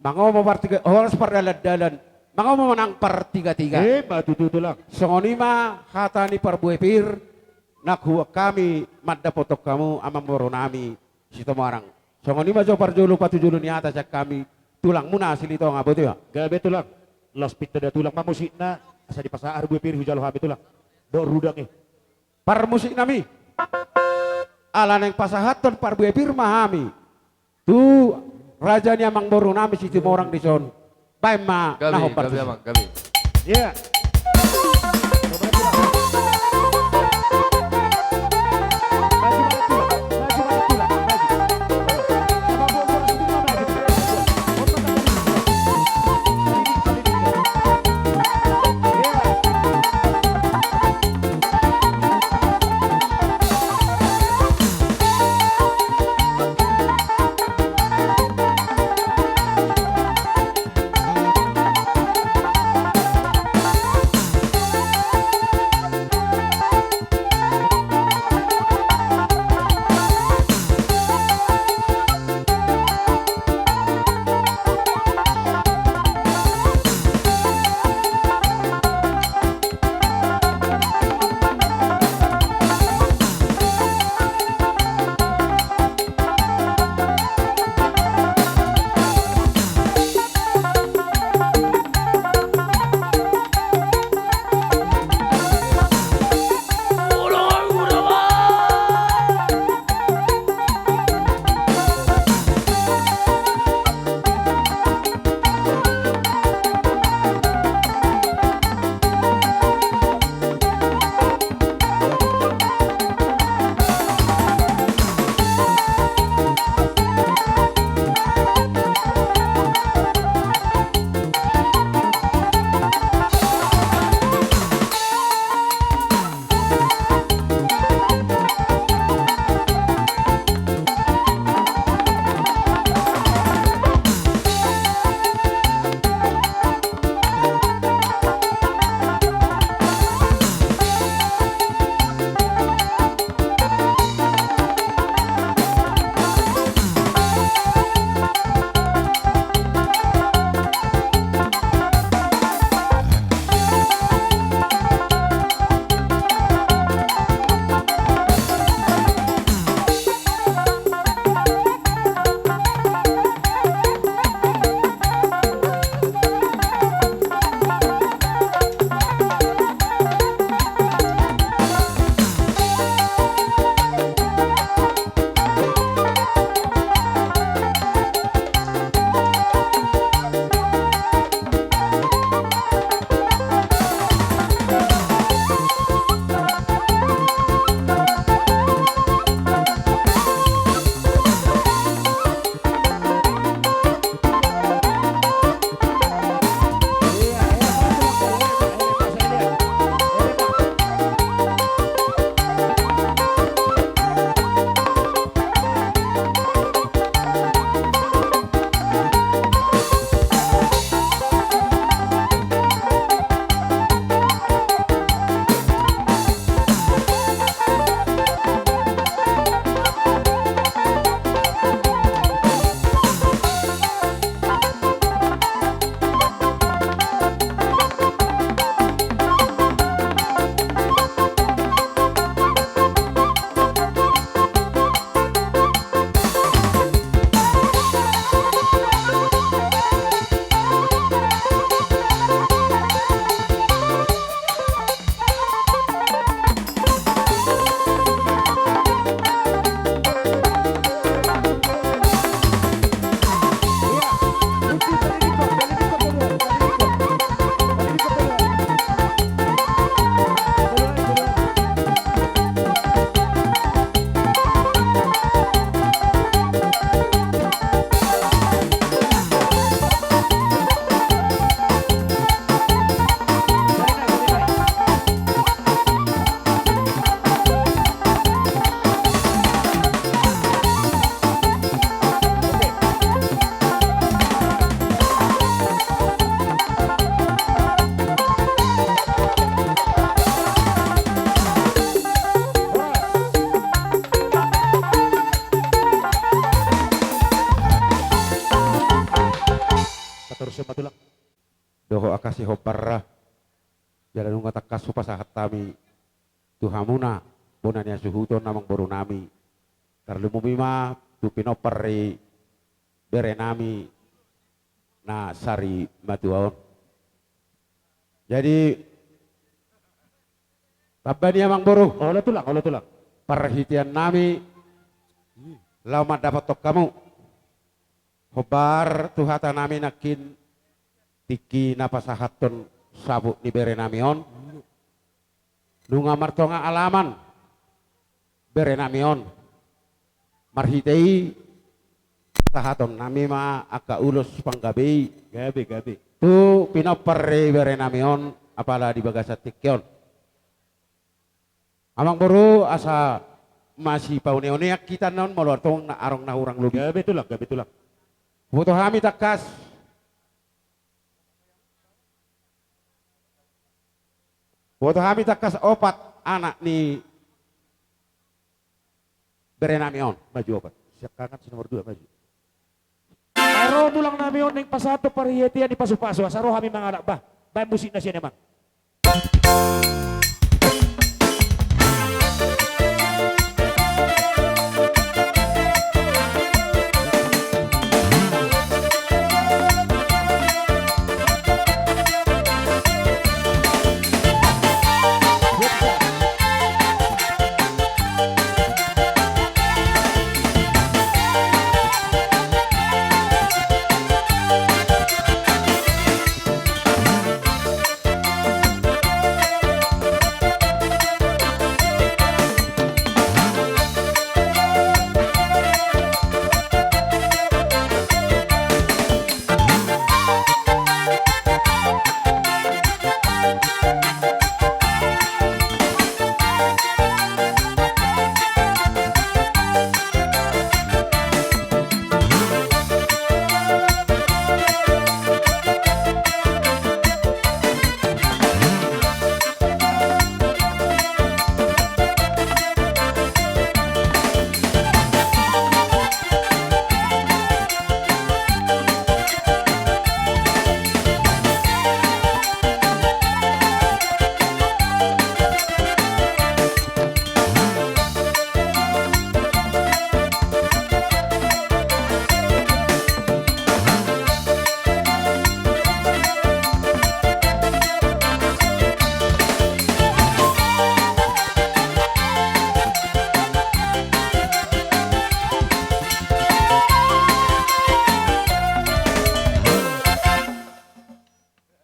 mangomo partiga-, horas pardalandalan, mangomo ma nang partigatiga. Ima tutu, tulang. Songon i ma hata ni parbue pir, na hubuat hami mandapothon hamu amangborunami Situmorang. Songon i ma jo parjolo patujolo ni hata sian hami tulangmuna Silitonga, botima. Gabe, tulang. Laos pinta da, tulang, ma musikna, asa dipasahat parbue pir hujalo hami, tulang. Dohot rudang i. Parmusiknami. Ala naeng pasahathon parbue pir ma hami tu raja ni amangborunami Situmorang dison. Baen ma na hombar. Gabe, gabe, tusi. Amang, gabe. Iya. Dohot angka sihombarna. Jala nunga tangkas hupasahat hami tu hamuna, bona ni hasuhuton, amangboru nami. Tarlumobi ma tu pinompar ni bere nami na sari matua on. Jadi, tamba ni, amangboru. Olo tulang, olo tulang. Parhitean nami laho mandapothon hamu hombar tu hata nami nangkin, tingki na pasahathon saput ni bere nami on. Nunga martonga alaman bere nami on. Marhite i pasahaton nami ma angka ulos panggabe i. Gabe, gabe. Tu pinompar ni bere nami on, apala di bagasan tingki on. Amangboru, asa masipaune-unean hita annon molo adong na, adong na hurang lobi. Gabe tulang, gabe tulang. Huboto hami tangkas. Huboto hami tangkas opat anak ni bere nami on. Maju opat. Siangkangan si nomor dua, maju. Ai ro tulang nami on naeng pasahathon parhitean ni pasu-pasu, asa ro hami mangalap bah. Baen musik na sian i, amang.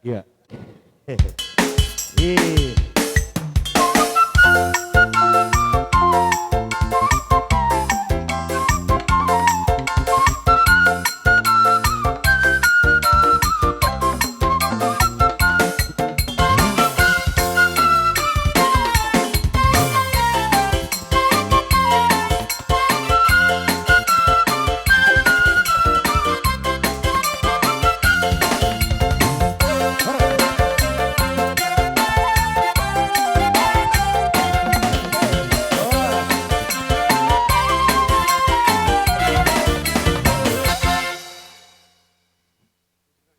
Iya. Iya.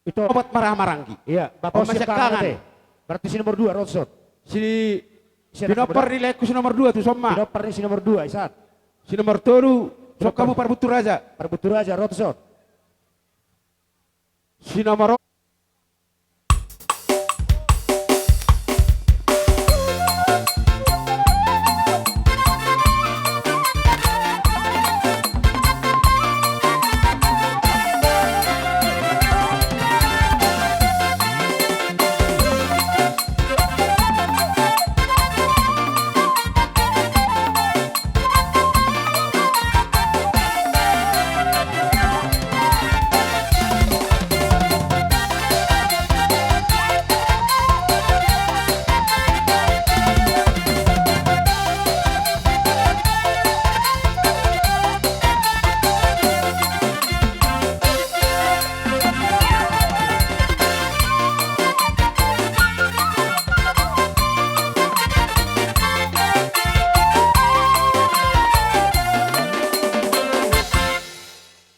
Ito. Opat marhaha maranggi. Iya, Bapak. Siangkangan. Berarti si nomor dua, Rotson. Si pinompar ni laengku si nomor dua tu son ma. Pinompar ni si nomor dua, isan. Si nomor tolu, son hamu Parbutu Raja. Parbutu Raja, Rotson. Si nomor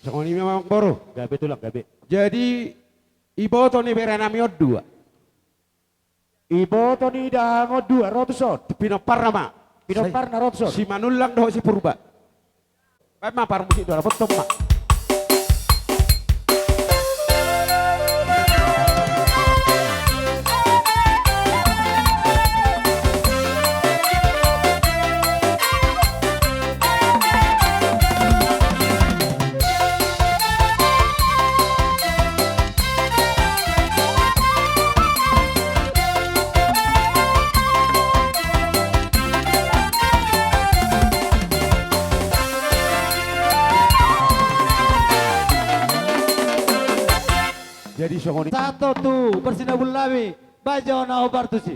Songon i ma, amangboru. Gabe tulang, gabe. Jadi, Iboto ni bere nami on dua. Iboto ni dahahang on dua, ro tuson. Pinomparna ma. Pinomparna, ro tuson. Simanullang dohot si Purba. Baen ma parmusik do, rapothon ma. Jadi songon i. Sahat tu parsinabul nami, baen jo na hombar tusi.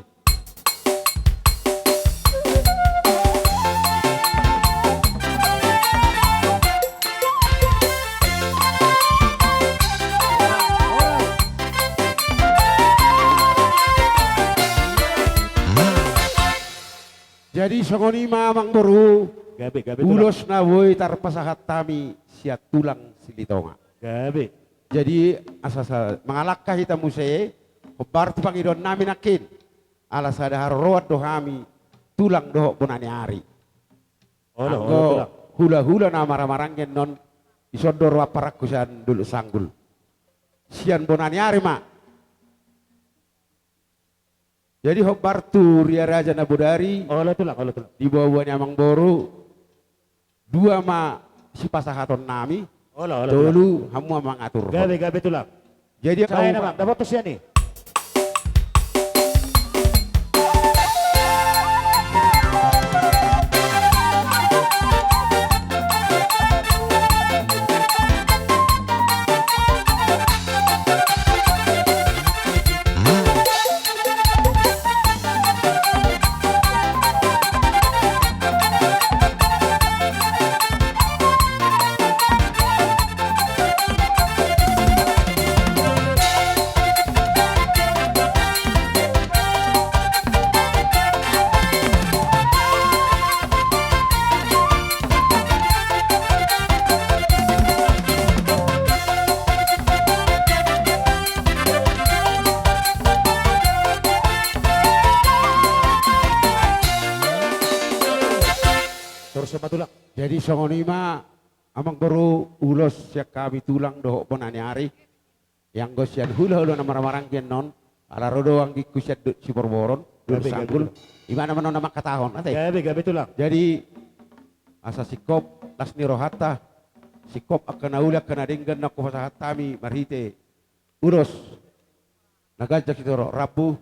Jadi songon i ma amang boru. Gabe, gabe, tulang. Ulos na boi tarpasahat hami sian tulang Silitonga. Gabe. Jadi asa sa-, mangalangka hita muse, hombar tu pangidoan nami nangkin. Ala sada haroroan do hami tulang dohot bona ni ari. Olo, anggo olo, tulang. Hulahula na marhahamaranggi annon, dison do roha parangku sian Dolok Sanggul. Sian bona ni ari ma. Jadi hombar tu Ria Raja na bodari. Olo, tulang, olo, tulang. Di boaboa ni amang boru. Dua ma sipasahaton nami. Olo, olo, tulang. Tolu, hamu ma mangaturhon. Gabe, gabe, tulang. Jadi, sae na, Bang, dapothon sian i. Torus ma, tulang. Jadi songon i ma, amang boru, ulos sian hami tulang dohot bona ni ari. Ianggo sian hulahula na marhahamaranggi annon, ala ro do anggingku sian Dolok Siborboron, Dolok Sanggul. Gabe, gabe. Ibana ma annon na mangkatahon, ate. Gabe, gabe, tulang. Jadi asa singkop las ni rohanta, singkop angka na uli, angka na denggan na hupasahat hami marhite ulos na ganjang sitio rambu,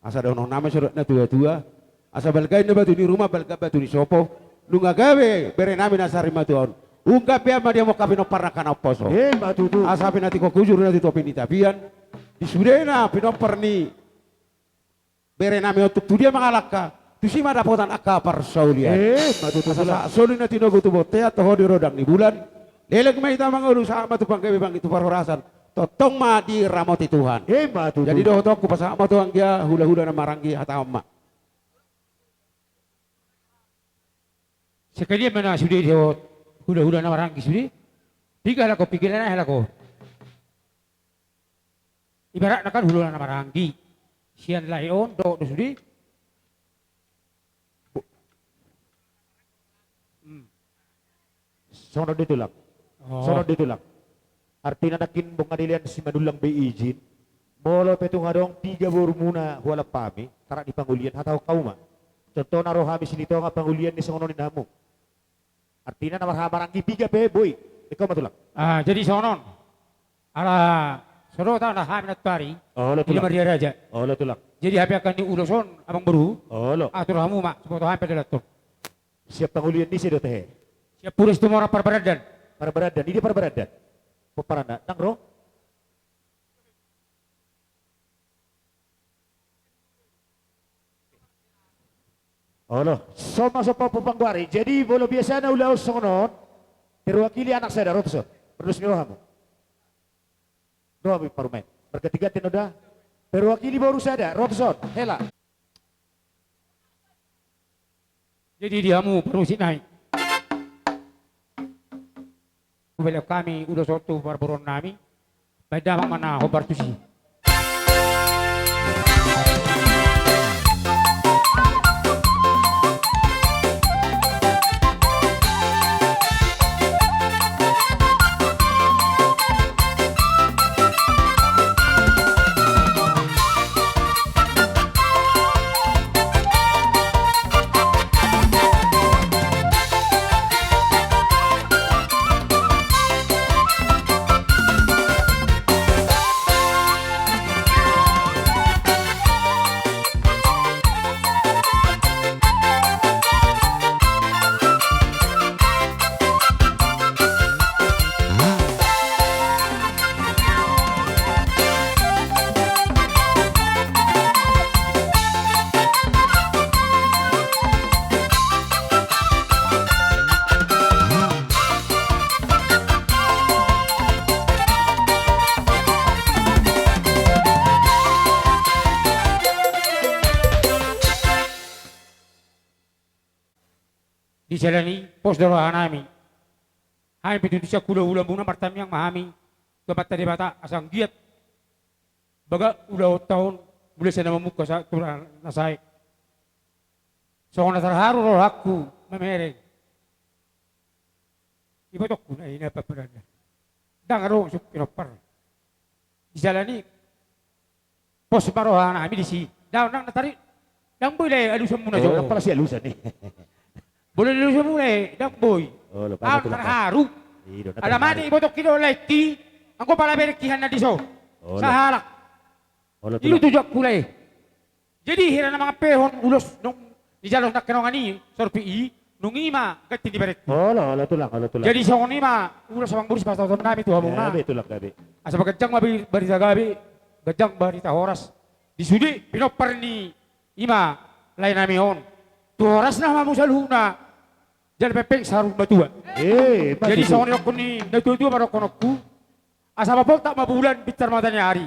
asa dohonon nami songon natuatua, asa balga inna batu ni ruma, balga batu ni sopo, nunga gabe bere nami na sarimatua on. Ungkap be ma dia mongka pinomparna angka na umposo. Ima tutu. Asa pinatikok hujur na tu topi ni tapian, di sudena pinompar ni bere nami on tung tu dia mangalangka, tusi ma dapotan angka parsaulian. Ima tutu, tulang. Asa sahat solu na tinogu tu bontean, toho di rondang ni bulan. Leleng ma hita mangolu, sahat ma tu panggabean, tu parhorasan. Tongtong ma diramoti Tuhan. Ima tutu. Jadi dohononku, pasahat ma tu anggia hulahula na marhahamaranggi, hatahon ma. Sekalian ma na sude dohot hulahula na marhahamaranggi sude. Piga halak on, piga halak on. Ibaratna kan hulahula na marhahamaranggi sian lae on dohot do sude. Hmm. Songon on do, tulang. Oh. Songon on do, tulang. Artina nangkin bung adelean Simanullang be ijin. Molo pe tung adong piga borumuna hualap hami, tarak ni pangulian, hatahon hamu ma. Contohna ro hami Silitonga pangulian ni songon on ninna hamu. Artina na marhahamaranggi piga pe boi. Ingkon ma, tulang. Ah, jadi songon on. Ala so dohot hami nantuari. Olo, tulang. Di Maria Raja. Olo, tulang. Jadi hape angka ni ulos on, amang boru. Olo. Atur hamu ma, siboto hami pe dalanhon. Siap pangulian ni ise do, tehe? Siap Purus Tumorang Parbarandan. Parbarandan, i dia Parbarandan? Pomparanna, ndang ro? Olo, so ma, so pahompu panggoari. Jadi molo biasana ulaon songon on, terwakili anak sada, ro tuson. Pardos ni rohamu. Ro hamu parumaen. Marganti-ganti no da. Terwakili boru sada, ro tuson. Hela. Jadi di hamu parmusik nami. Hubelehon hami ulos on tu parboruon nami. Baen damang ma na hombar tusi. Di jala ni i pos do rohanami. Hami pe tutu sian hulahulamuna martangiang ma hami tu Amanta Debata asa anggiat baga ulaonta on mulai sian na mamungka sahat tu na sae. Songon na tarharu rohangku mamereng ibotongku na i na paparanna. Ndang adong sude pinompar. Di jala ni i pos ma rohanami disi. Ndang, ndang na tari, ndang boi lae alusanmuna jo. Ndang pala sialusan i. Molo dialusanmuna i ndang boi. Au tarharu. Ala mate ibotongki dohot laengki, anggo pala berengki hanna dison. Sahalak. I do tujuanku lae. Jadi hira na mangampehon ulos nung nijalo nangkiningan i sorpi i, nung i ma ganti ni berengku. Olo, olo tulang, olo tulang. Jadi songon i ma ulos amang boru sipasahatonnami tu hamuna. Gabe tulang, gabe. Asa ma ganjang ma barita gabe, ganjang barita horas di sude pinompar ni i ma laenami on. Tu horasna ma hamu saluhutna jala pengpeng saur matua. Jadi songon i dohonon ni natuatua ma dohononku. Asa mapoltak ma bulan, pintar mataniari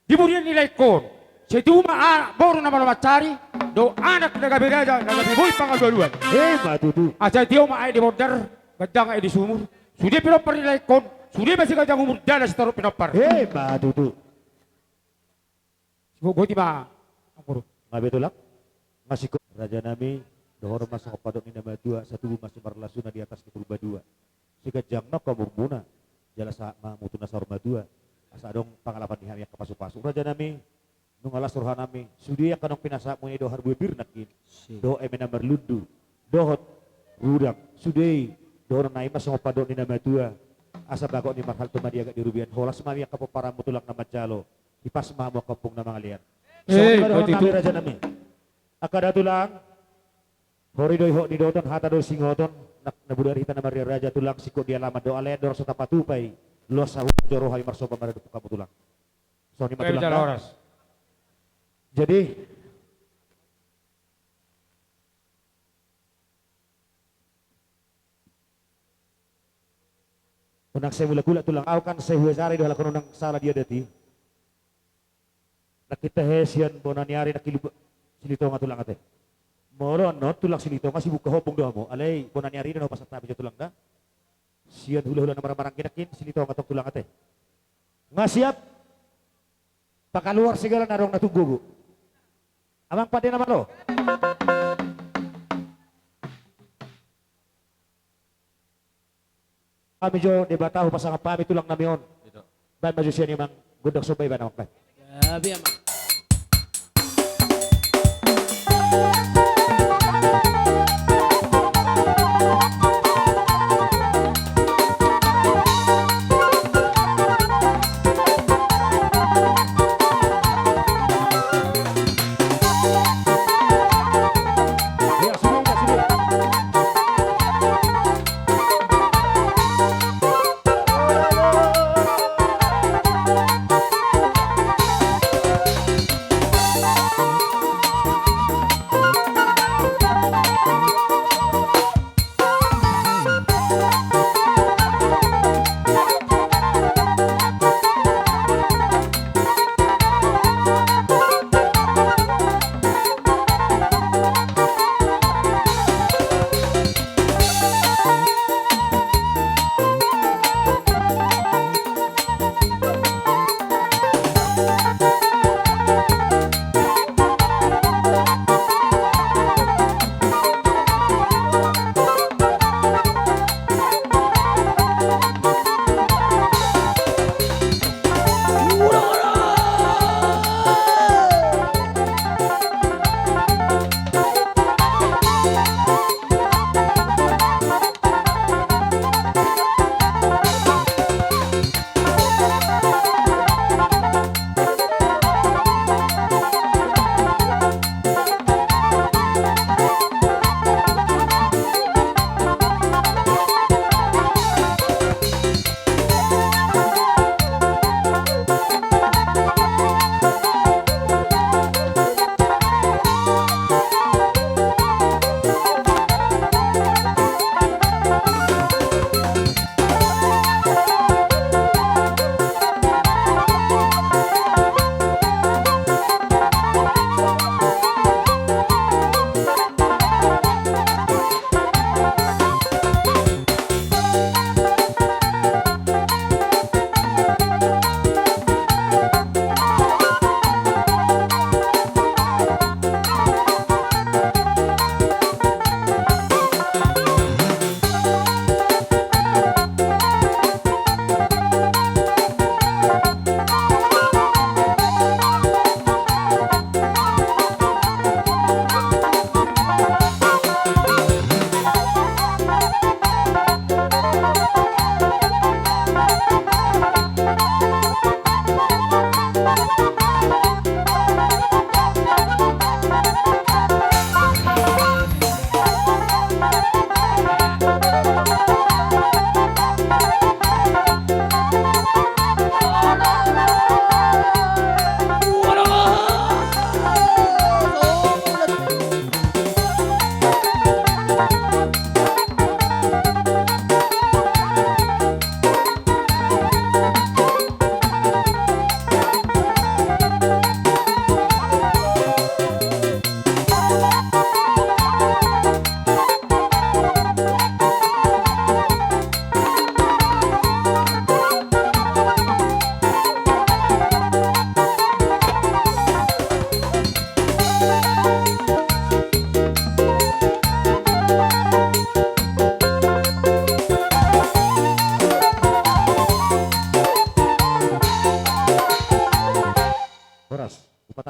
di burian ni laengkon. Sai tubu ma anak boru na malo mansari dohot anak na gabe raja na gabe boi pangalualuan. Ima tutu. Asa tio ma aek di bondar, ganjang aek di sumur. Sude pinompar ni laengkon, sude ma siganjang umur jala sitorop pinompar. Ima tutu. Sibogot i ma, amang boru. Nga be tulang? Nga siko. Rajanami, dohor ma songon pandok ni na matua, sai tubu ma simarlasuna di atas ni Purba dua. Sai ganjang ma angka umurmuna, jala sahat ma hamu tu na saur matua. Asa adong pangalapan ni hami angka pasupasu. Rajanami, nunga las rohanami, sude angka naung pinasahatmuna i dohot harbue pir nangkin. Dohot eme na marlundu, dohot rudang, sude i dohononnami ma songon pandok ni na matua. Asa bagot ni marhalto ma di agak di rubean, holas ma hami angka pomparanmu tulang na manjalo. Hipas ma hamu angka ompung na mangalean. Songon i ma dohononnami rajanami. Angka da tulang. Hori do i hot ni doton, hata do singoton. Na bodari hita na marria raja tulang, singkop di alaman do alai andorang so tapatupa i. Loas sahuta jo roha i marsomba maradophon hamu tulang. Songon i ma tulang da. Jadi Unang sai mulak-ulak tulang, au kan sai huajar i do halak on unang sala di adat i. Nangkin tahe sian bona ni ari nangkin Silitonga tulang ate. Molo annon tulang Silitonga sibuka hopung do hamu, alai bona ni ari do na hupasahat hami jo tulang da. Sian hula-hula na marhamaranggi nangkin Silitonga tong tulang ate. Nga siap? Pakaluar segala na adong na tung gogo. Amang pande na malo. Hami jo Debata hupasangap hami tulang nami on. Baen ma jo sian i amang gondang somba i baen amang baen. Gabe amang.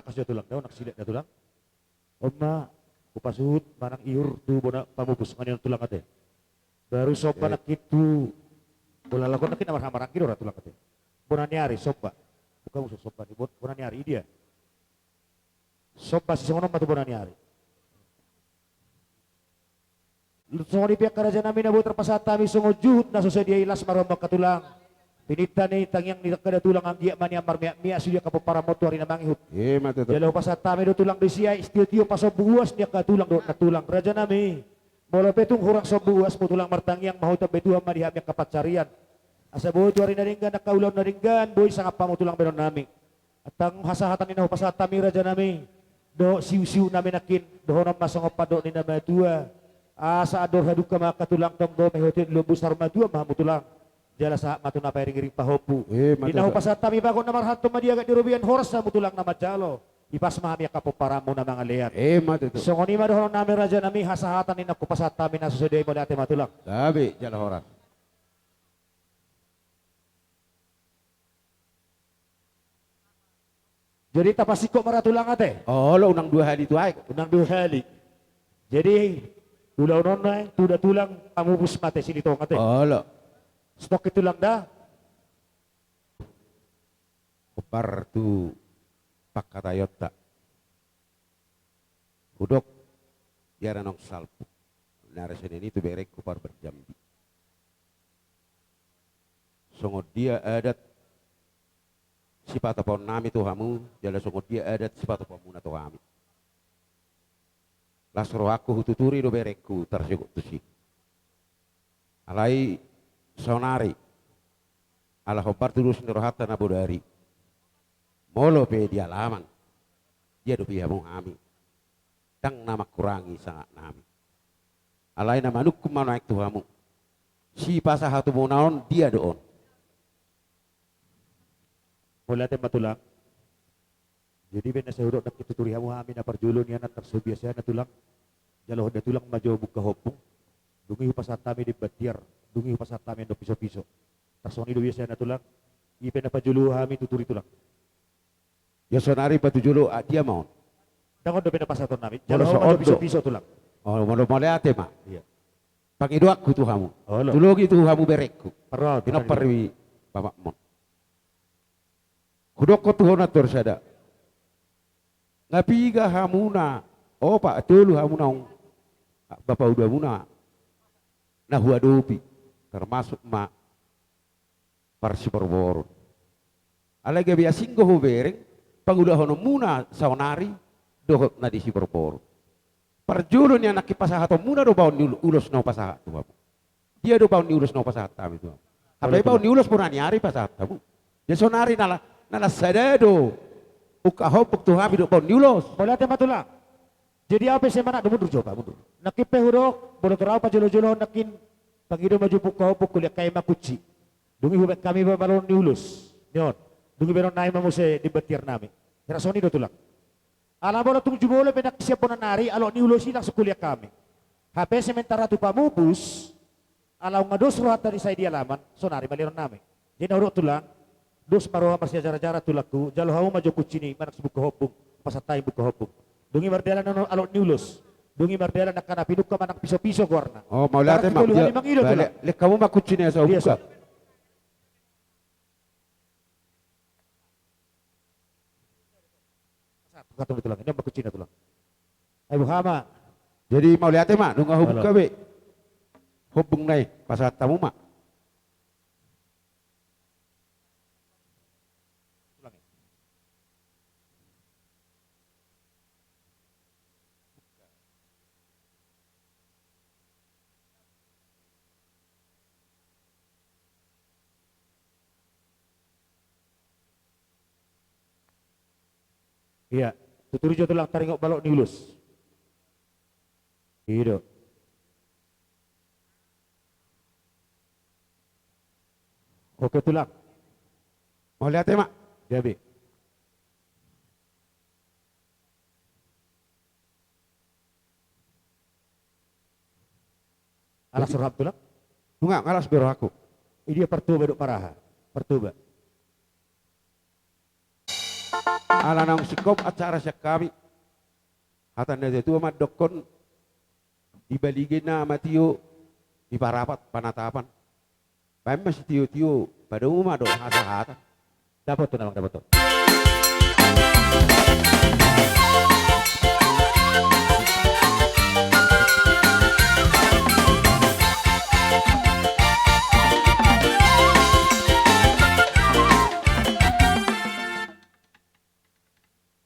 Kasih tulang, daun nak silet dah tulang. Oma, hupasuhut manang iur tu bona pamupus, songon i on tulang ate. Baru somba nangkin tu, bola lagu nangkin na marhaha maranggi do ra tulang ate. Bona ni ari somba. Bukan musuh somba ni bon-, bona ni ari dia. Somba sisongon on ma tu bona ni ari. Songon i pe angka raja nami na boi tarpasahat hami songon juhut na so sadia i, las ma roha muna angka tulang. Pinangido ni tangiang ni angka tulang, anggiat ma nian marmiak-miak sude angka pomparanmon tu ari na mangihut. Jala hupasahat hami do tulang disi ai, sitio-tio pasombu uas ni angka tulang dohot nantulang raja nami. Molo pe tung hurang sombu uasmu tulang, martangiang ma hita be Tuhan ma di hami angka pansarian. Asa boi tu ari na denggan angka ulaon na denggan boi sangap hamu tulang bahenon nami. Antong hasahatan ni na hupasahat hami raja nami dohot siuk-siuk nami nangkin, dohonon ma songon pandok ni na matua. Asa andor hadungka ma angka tulang, tong do mehot i lombus, saur matua ma hamu tulang. Jala sahat ma tu na pairing-iring pahompu. Di na hupasahat hami bagot na marhalto ma di agat di robean, horas hamu tulang na manjalo. Ipas ma hami angka pomparanmu na mangalean. Songon i ma dohonon nami raja nami, hasahatan ni na hupasahat hami na so sadia i, mauliate ma tulang. Gabe jala horas. Jadi tapasingkop ma ra tulang ate. Olo, unang dua hali tu aek. Unang dua hali. Jadi ulaon on nai tu da tulang pamupus ma ate, Silitonga ate. Olo. Stok i tulang da. Hombar tu pangkataionta. Hudok di ari naung salpu, na ari Senin i tu berengku parbar Jambi. Songon dia adat sipatupaon nami tu hamu, jala songon dia adat sipatupaonmuna tu hami. Las rohangku hututuri do berengku tarsogot tusi. Alai saonari, ala hombar tu dos ni rohanta na bodari, molo pe di alaman, dia dope hamu hami. Ndang na mangkurangi sangap nami. Alai na manungkun ma nuaeng tu hamu, sipasahatonmuna on dia do on? Mauliate ma tulang. Jadi baen na sai hudok nangkin tuturi hamu hami na parjolo nian, antar so biasana tulang. Jaloon da tulang ma jo bungka hombung. Dung i hupasahat hami demban tiar. Dung i hupasahat hami andok piso-piso. Tarsongon i do biasana tulang. I pe na parjolo hami tuturi tulang. Ia saonari patujolo, ah, dia ma on? Ndang on dope na pasahaton nami. Jalo hamu ma jo piso-piso tulang. Oh, molo mauliate ma. Pangidoanku tu hamu. Tu logi tu hamu berengku. Pinompar ni pamakmon. Hudokkon tu ho nantulang sada. Nga piga hamuna, opat tolu hamuna on, bapauda muna na huadopi, termasuk ma parsiborboron. Alai gabe asing do hubereng pangulahononmuna saonari dohot na di siborboron. Parjolo nian nangkin pasahatonmuna do baon ni ul-, ulos na hupasahat tu hamu. Dia do baon ni ulos na hupasahat hami tu hamu? Hape baon ni ulos bona ni ari pasahat hamu. Jadi saonari na la-, na las sada do ungka hombung tu hami dohot baon ni ulos. Mauliate ma tulang. Jadi au pe sai manat do, mundur jo, Pak, mundur. Nangkin pe hudok, molo tor au pajolo-jolo nangkin, pangido ma jo bungka hombung, kuliangkami ma kunci. Dung i hubaen hami ma balon ni ulos. Ni on. Dung i baenon nami ma muse demban tiar nami. Hira songon i do tulang. Ala molo tung jumolo pe nangkin sian bona ni ari, alok ni ulos i langsung kuliangkami. Hape sementara tu pamupus, ala nunga dos rohanta di sai di alaman, saonari ma lehonon nami. Jadi na hudok tulang, dos ma roha marsiajar-ajaran tulangku, jalo hamu ma jo kunci ni manang sibungka hombung, pasahat hami bungka hombung. Dung i mardalan annon alok ni ulos. Dung i mardalan angka na pinungka manang piso-piso goarna. Oh, mauliate ma. Manang tolu hali mangido tulang. Lehon hamu ma kunci ni asa hubungka. Pasahat hami tulang, ini ma kuncina tulang. Ai boha ma. Jadi mauliate ma, nunga hubungka be hombungna i, pasahat hamu ma. Ia, tuturi jo tulang taringot balok ni ulos. I do. Oke tulang. Mauliate ma. Gabe. Alas roham tulang? Nunga, alas be rohangku. Idia Partoba dohot Paraha? Partoba. Ala naung singkop acara sian hami. Hata ni natuatua mandokkon, di balige na matio, di parapat panatapan. Baen ma sitiotio, padomu ma do hasahatan. Dapothon amang, dapothon.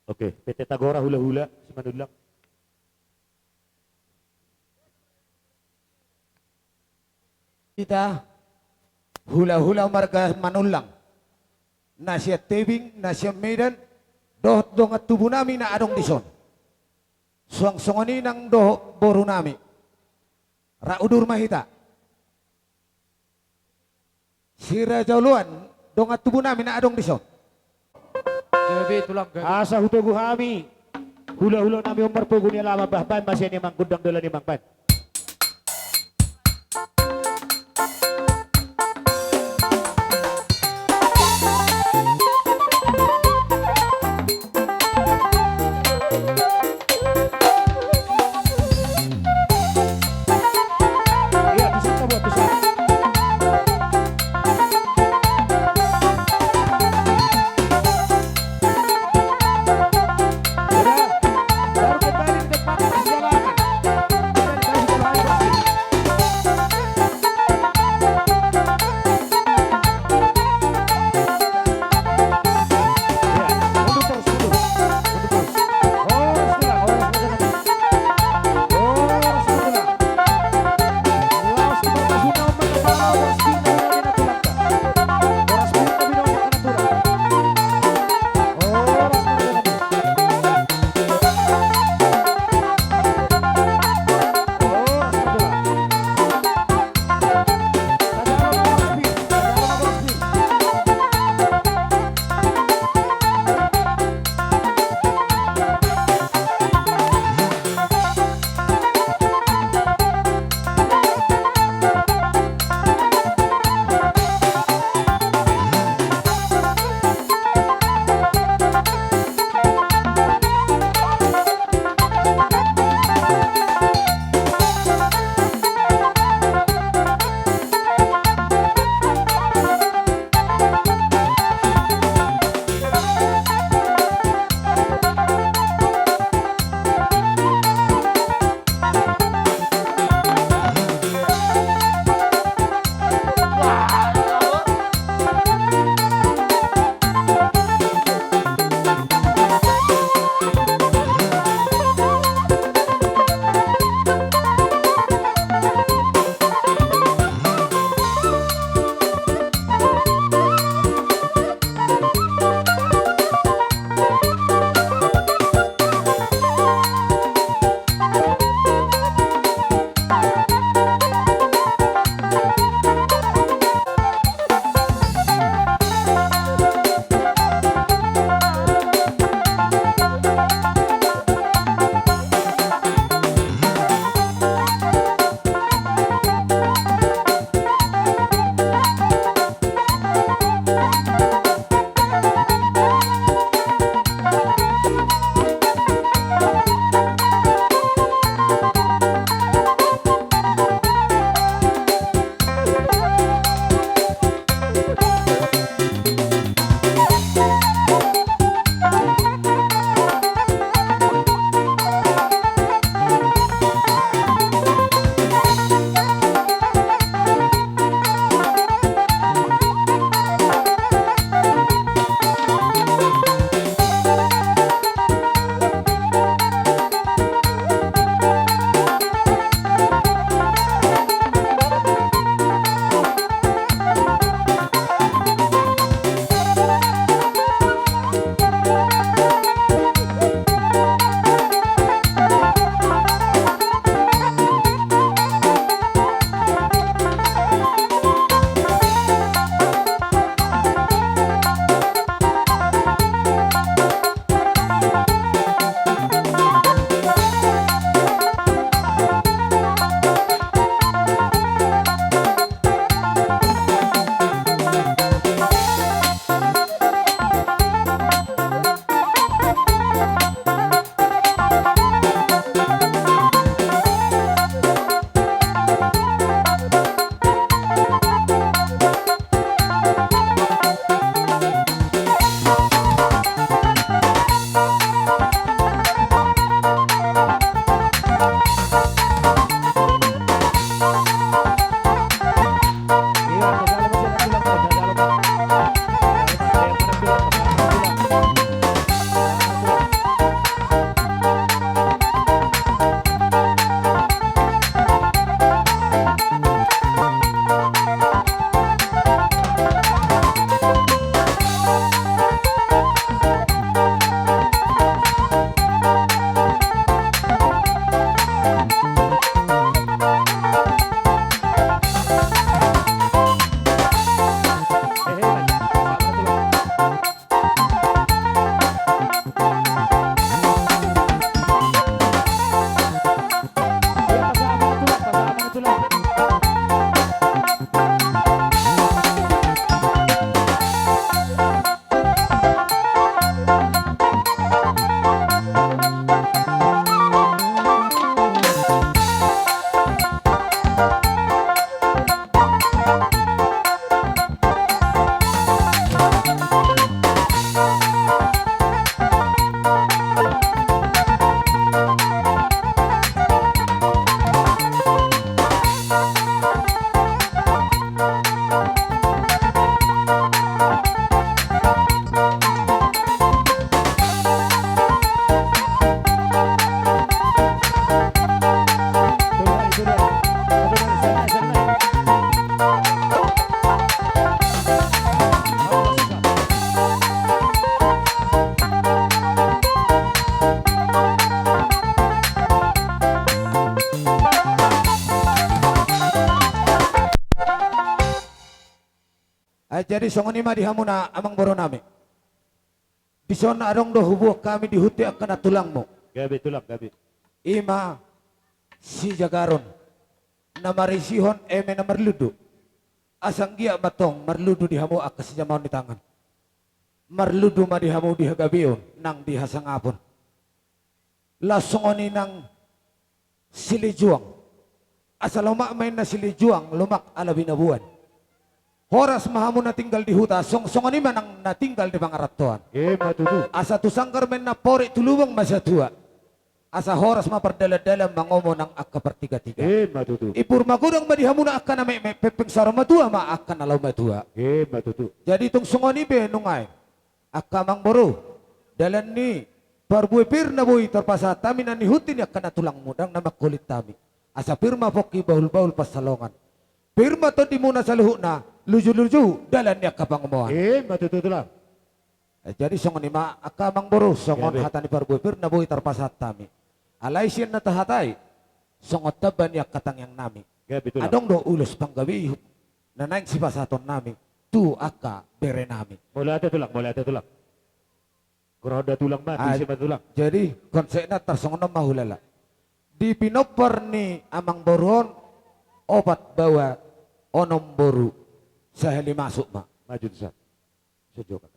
Oke, P T Tagora, hulahula Simanullang. Hita hulahula marga Manullang, na sian Tebing, na sian Medan, dohot dongan tubunami na adong dison. Suang songon i nang dohot borunami. Rap udur ma hita. Si Raja Oloan, dongan tubunami na adong dison. Gabe tulang, gabe. Asa hutogu hami hulahulanami on marpogu ni alaman, bah, baen ma sian i amang, gondang dola ni amang, baen. Ai jadi songon i ma di hamuna amangboru nami. Dison adong do huboan hami di huta ni angka na tulangmu. Gabe tulang, gabe. I ma sijagaron na marisihon eme na marlundu. Asa anggiat ma tong marlundu di hamu angka sijamaon ni tangan. Marlundu ma di hamu di hagabeon nang di hasangapon. Laos songon i nang silinjuang. Asa lomak ma inna silinjuang, lomak ala binaboan. Horas ma hamu na tinggal di huta, song-, songon i ma nang na tinggal di pangarantoan. Ima tutu. Asa tu sanggar ma inna porik, tu lubang ma satua. Asa horas ma pardalandalan mangomo nang angka partigatiga. Ima tutu. Ibur magodang ma di hamuna angka na metmet, pengpeng saur matua ma angka na laho matua. Ima tutu. Jadi tung songon i be nunga i. Angka amangboru, dalan ni parbue pir na boi tarpasahat hami na nihuti ni angka na tulangmu ndang na mangkolit hami. Asa pir ma pongki bahulbahul pansalongan. Pir ma tondimuna saluhutna, lujuluju dalan ni angka pangomoan. Ima tutu tulang. Eh, jadi songon i ma angka amangboru, songon hata ni parbue pir na boi tarpasahat hami. Alai sian na tahatai, songon tamba ni angka tangiang nami. Gabe tulang. Adong do ulos panggabean na naeng sipasahaton nami tu angka bere nami. Mauliate tulang, mauliate tulang. Kurang da tulang ma, ah, tusi ma tulang. Jadi konsepna tarsongon on ma hulala. Di pinompar ni amangboru on, opat baoa, onom boru, sahali masuk ma. Maju tusan.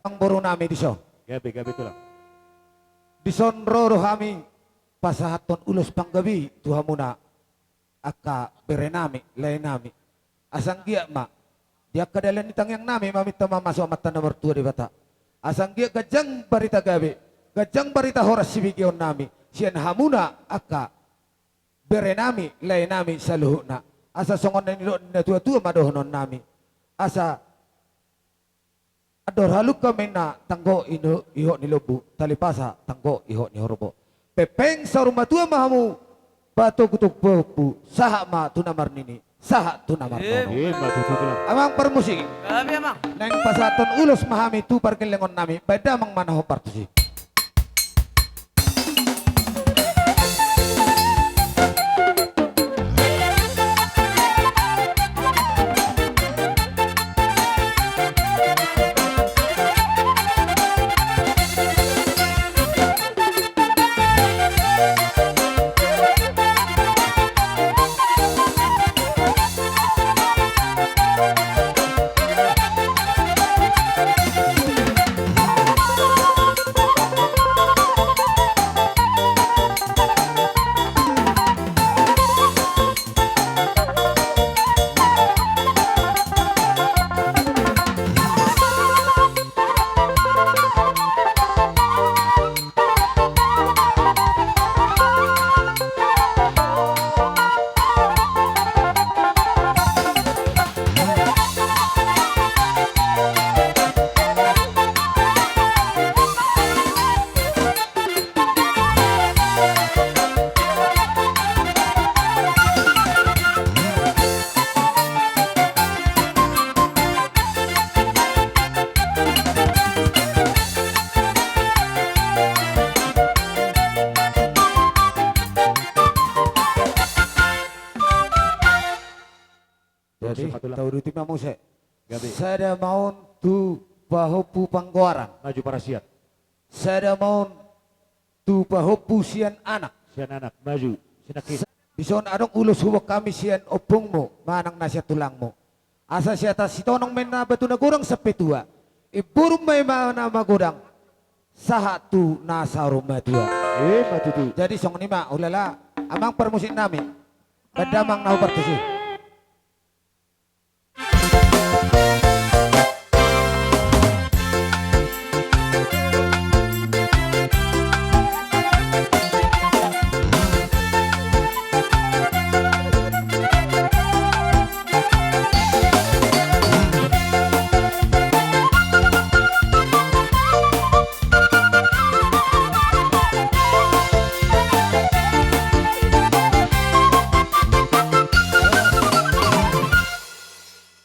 Amangboru nami dison. Gabe, gabe tulang. Dison ro do hami pasahathon ulos panggabean tu hamuna angka bere nami, lae nami. Asa anggiat ma di angka dalan ni tangiang nami maminta ma masuk Amanta na martua Debata. Asa anggiat ganjang barita gabe, ganjang barita horas sibegeon nami sian hamuna angka bere nami, lae nami saluhutna. Asa songon na nidok ni natuatua ma dohonon nami. Asa andor halumpang ma inna tanggo i hot ni lombu, tali pasa tanggo i hot ni horbo. Pengpeng saur matua ma hamu, patogutogu pahompu, sahat ma tu na marnini, sahat tu na marnono. Ima tutu tulang. Amang parmusik. Gabe amang. Naeng pasahathon ulos ma hami tu pargellengon nami, baen damang ma na hombar tusi. Jadi, tauduti ma muse. Gabe. Sada ma on tu pahompu panggoaran. Maju parasiat. Sada ma on tu pahompu sian anak. Sian anak, maju. Sian anak. Sa-, dison adong ulos huboan hami sian ompungmu, manang na sian tulangmu. Asa sian atas Sitonang ma inna batu na godang sampe tua. Ibur ma i ma na magodang. Sahat tu na saur matua. Ima tutu. Jadi songon i ma, hulala, amang parmusik nami. Baen damang na hombar tusi.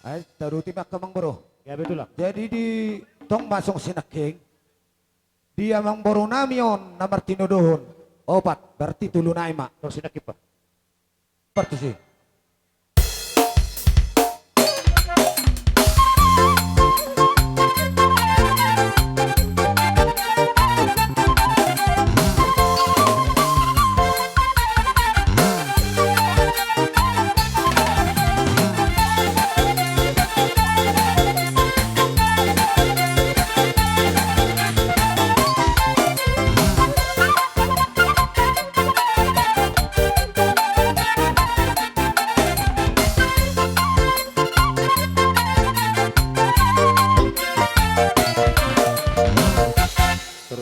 Ai, tauduti ma angka amangboru. Gabe tulang. Jadi di tong ma songon sinangking. Di amangboru nami on na martinodohon opat, berarti tolu nai ma. Tong sinangking pa. Partusi.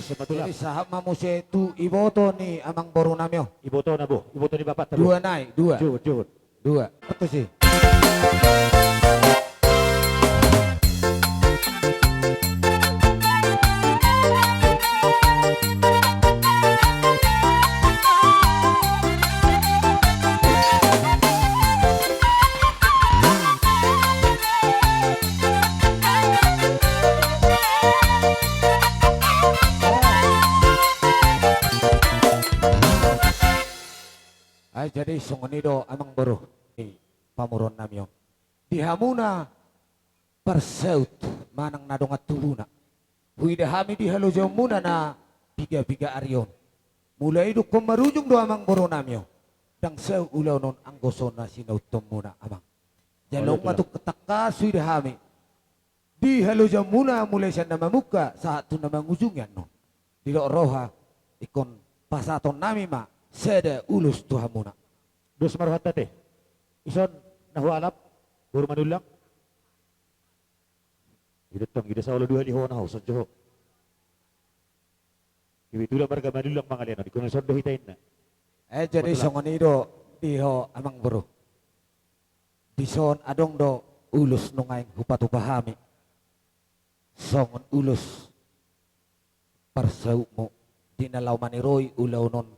Jadi sahat ma muse tu iboto ni amangboru nami on. Iboto na bo, iboto ni bapak tadi. Dua nai, dua. Juhut, juhut. Dua. Partusi. Ai jadi songon i do amangboru ni pamoruon nami on. Di hamuna parsaut manang na dongan tubuna, huida hami di halojaonmuna na piga-piga ari on. Mulai dungkon marujung do amangboru nami on. Ndang saut ulaon on anggo so na sinautonmuna amang. Jalo ma tung tangkas huida hami di halojaonmuna mulai sian na mamungka sahat tu na mangujungi annon. Didok roha ingkon pasahaton nami ma sada ulos tu hamuna. Dos ma rohanta te. Ison na hualap boru Manullang. Ida tong ida saolo dua ni ho na ho sonjo ho. Kebetulan marga Manullang mangalean on ingkon ison do hita inna. Eh jadi songon i do di ho amangboru. Dison adong do ulos nuaeng hupatupa hami. Songon ulos parsautmu di na laho maniroi ulaon on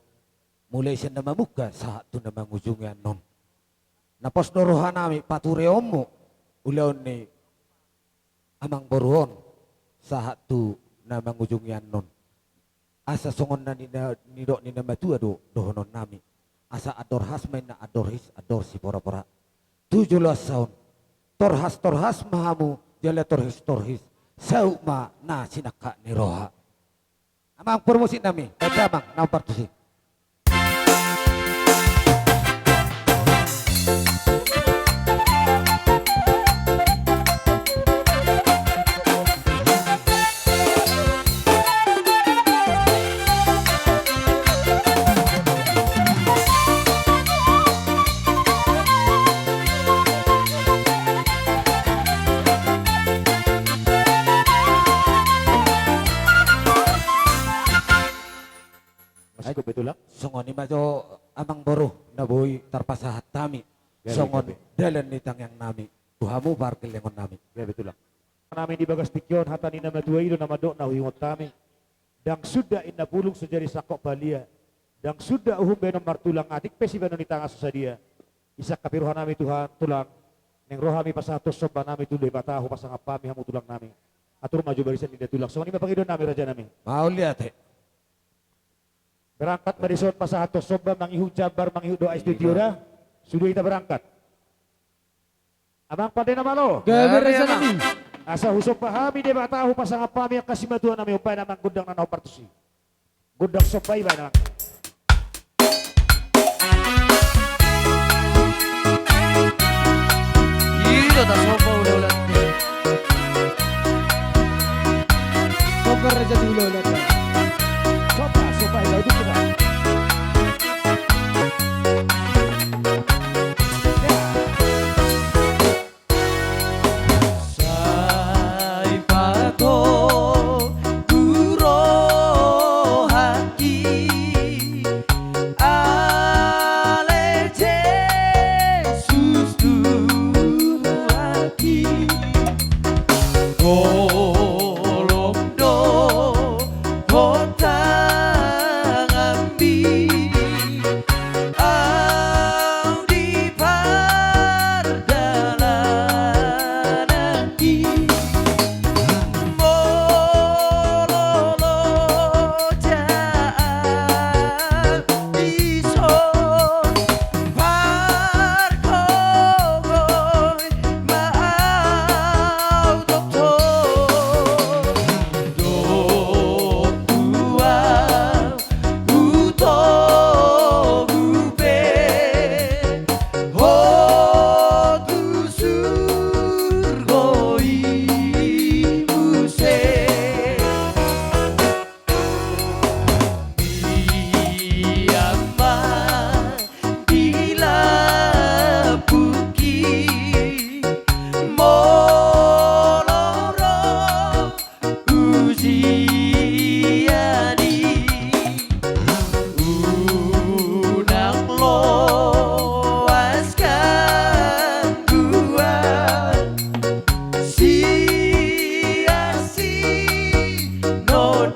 mulai sian na mamungka sahat tu na mangujungi annon. Na pos do roha nami patureonmu ulaon ni amangboru on sahat tu na mangujungi annon. Asa songon na nidok ni na matua do dohonon nami. Asa andor has ma inna andor his andor sipora-pora. Tu jolo asa on torhas-torhas ma hamu jala torhis-torhis. Saut ma na sinangkap ni roha. Amang parmusik nami, baca amang na partusi. Masih betul lah. Songon i ma jo amangboru na boi tarpasahat hami. Songon dalan ni tangiang nami tu hamu pargellengon nami. Ya betul lah. Nami di bagas tingki on hata ni na matua i do na mandok na huingot hami. Ndang suda inna pulung so jadi sangkot palia. Ndang suda uhum baenon martulang atik pe sibaenon ni tangan so sadia. Isangkap i roha nami Tuhan tulang. Naeng ro hami pasahathon somba nami tu Debata hupasangap hami hamu tulang nami. Atur ma jo barisan ni da tulang songon i ma pangidoan nami raja nami. Mauliate. Berangkat ma dison pasahathon somba mangihut jambar mangihut doa studio da. Sude hita berangkat. Amang pande na malo. Gabe raja nami. Asa husomba hami Debata hupasangap hami angka simatua nami umbahen amang gondang na naung partusi. Gondang somba i bahen amang. Ida ta somba ulaon. Somba raja ni ulaon. Somba, somba i bahen amang. Sai pato tu rohangki ale Jesus Tuhanki. Holong do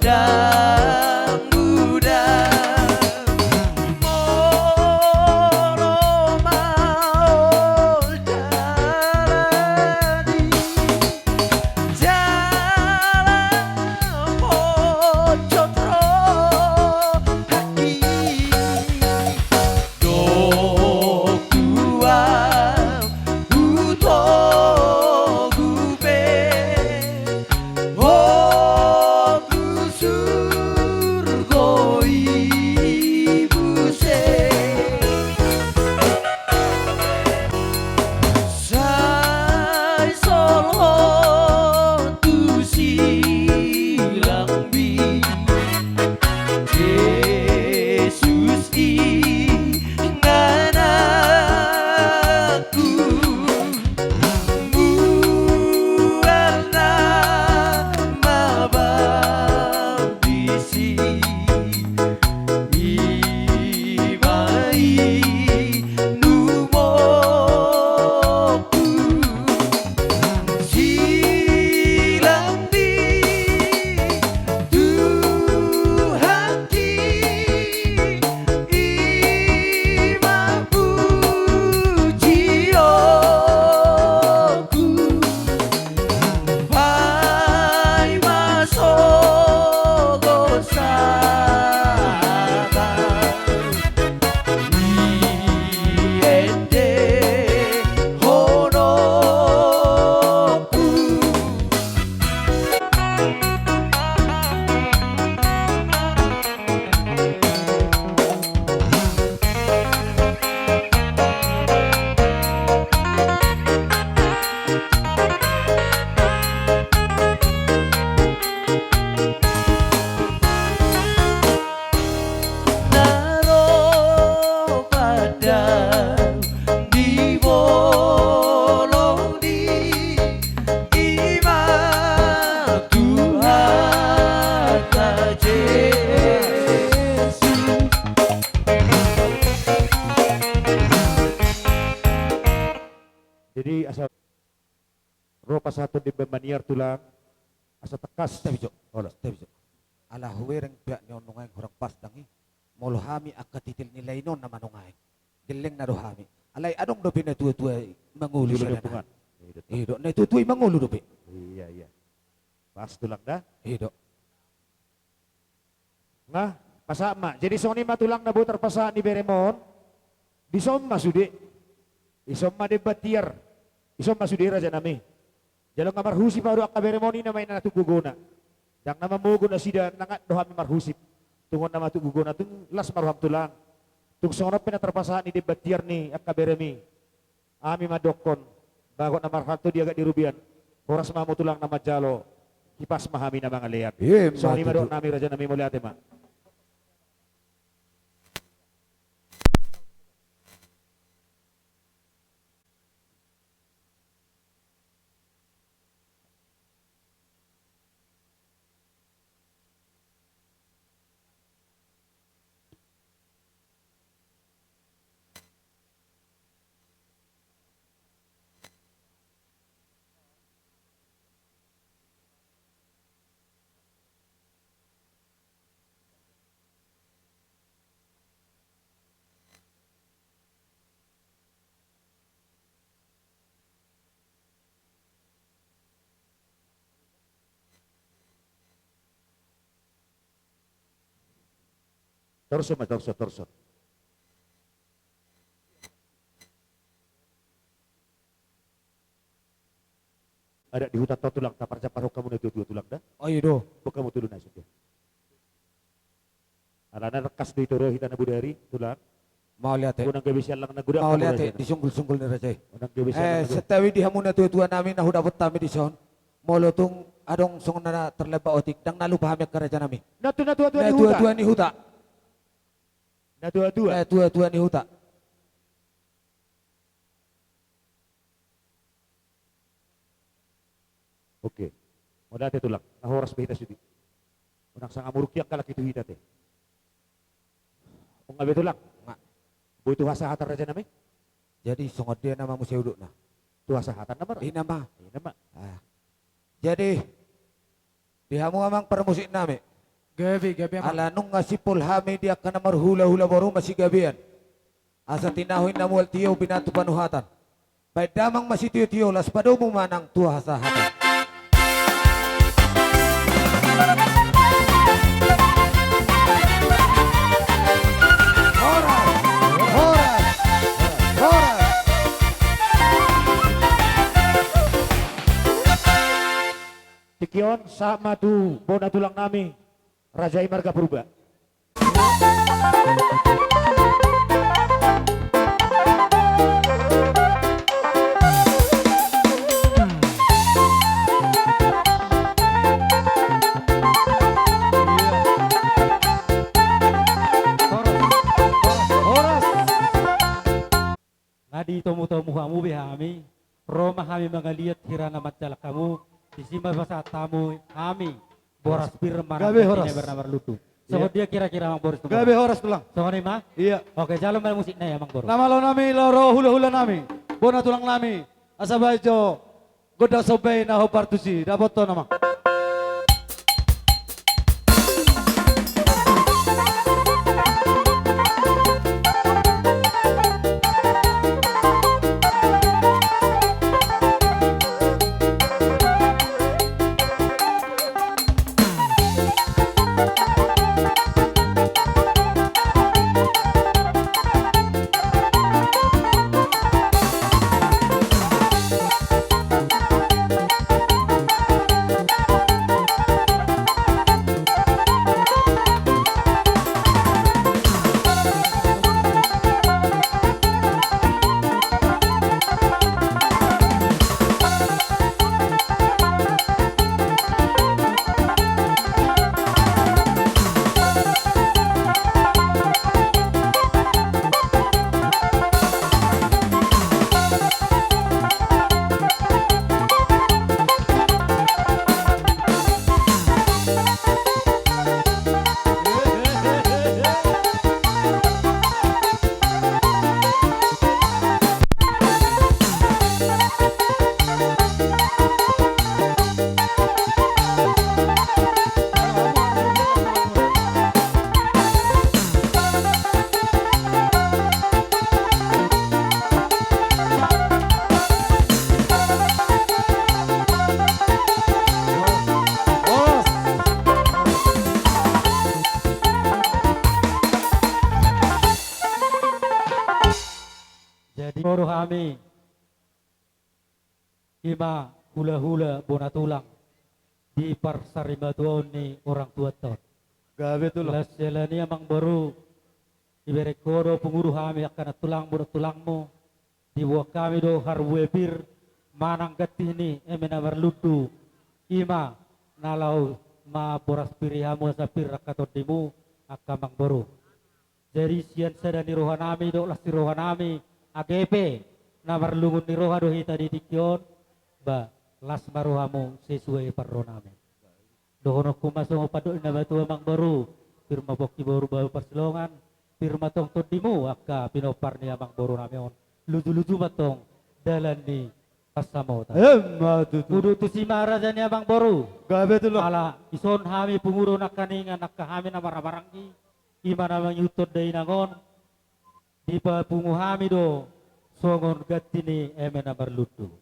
Dang uda molo maol jalani, jala mocot rohangki. Dok tua hutogu pe, hopu surgo i muse. Sai solhot tu silangbi, Jesus i nganakku. Mual nama bambisi, i ma inumokku. Silangbi Tuhanki, i ma pujionku. Paima sogot sada, i ende honokku. Na ro pandang di bolong ni, i ma Tuhanta Jesus. Jadi asa ro pasahaton di Bambang Maniar tulang, asa tangkas. Tapi jo, olo, tapi jo. Ala hubereng pihak ni on nuaeng hurang pas dang i. Molo hami angka titil ni lain on na manungkaon, gellengna do hami. Alai adong dope na tua-tua i mangolu. Jolo sian lingkungan. I do, na tua-tua i mangolu dope. Iya, iya. Pas tulang da. I do. Nah, pasahat ma. Jadi songon i ma tulang na boi tarpasahat ni berem on. Dison ma sude. Dison ma demban tiar. Dison ma sude raja nami. Jala nga marhusip ahu dohot angka berem on i na ma inna na tung gogona. Ndang na mamogo nasida, ndang do hami marhusip. Tung on na ma tung gogona, tung las ma roham tulang. Tung songon on pe na tarpasahat ni demban tiar ni angka berem i. Hami mandokkon, bagot na marhalto di agak di rubian, horas ma hamu tulang na manjalo, hipas ma hami na mangalean. Songon i ma dohot nami raja nami, mauliate ma. Torso ma, torso, torso. Adat di huta on tulang, taparjamparhon hamu na tua-tua tulang da. O i do. Boan hamu tolu nai sude. Alana rengkas do i tu roha hita na bodari tulang. Mauliate. Unang gabe sialang na godang. Mauliate di sunggul-sunggul ni raja i. Unang gabe sialang na godang. Santabi di hamu na tua-tua nami na hudapot hami dison. Molo tung adong songon na tarlambat otik, ndang na lupa hami angka raja nami. Na tua-tua ni huta. Na tua-tua ni huta. Oke. Mauliate tulang, na horas be hita sude. Unang sanga muruk i angka laki tu hita te. Nunga be tulang. Nga. Boi tu hasahatan raja nami. Jadi songon dia nama muse udutna. Tu hasahatan nama. Ina ma. Ina ma. Ah. Jadi di hamu amang parmusik nami. Gabe, gabe, amang. Ala nunga simpul hami di angka na marhulahula boru masigabean. Asa tinahu inna mual tio binatu panuhatan. Baen damang masitiotio, las padomu ma nang tu hasahatan. Horas, horas, horas. Tingki on sahat ma tu bona tulang nami, Raja i marga Purba. Na ditomutomu hamu be hami, ro ma hami mangaliat hira na manjalang hamu, disi ma pasahat hamu hami boras pir manang gati ni eme na marlundu. Songon dia kira-kira, amang boru? Gabe, horas tulang. Songon i ma? Iya. Oke, jalo ma musik nai, amang boru. Na malo nami, laho ro hulahula nami, bona tulang nami, asa baen jo gondang somba i na hombar tusi, dapothon, amang. Jadi, boru hami, ima hulahula bona tulang di parsarimatuaon ni orang tuanta on. Gabe tulang. Las siala ni i, amang boru, dibereng ho do pungu tu hami angka nantulangmu, nantulangmu, diboan hami do harbue pir manang gantih ni eme na marlundu, ima na laho mamboras pir i hamu asa pir angka tondimu, angka amang boru. Jadi sian sada ni roha nami dohot las ni roha nami, age pe na marlungun ni roha do hita di tingki on, ba, las ma rohamu sesuai parro nami. Dohononku ma songon pandok ni natuatua, amang boru, pir ma pongki boru baoa parsilongan, pir ma tong tondimu angka pinompar ni amang boru nami on, lujuluju ma tong dalan ni pansamotan. Emma tutu. Udut tusi ma, raja ni amang boru. Gabe tulang. Ala dison hami pungu do nangkaningan angka hami na marhahamaranggi, ima na mangihuthon dainang on, dipapungu hami do songon gantih ni eme na marlundu.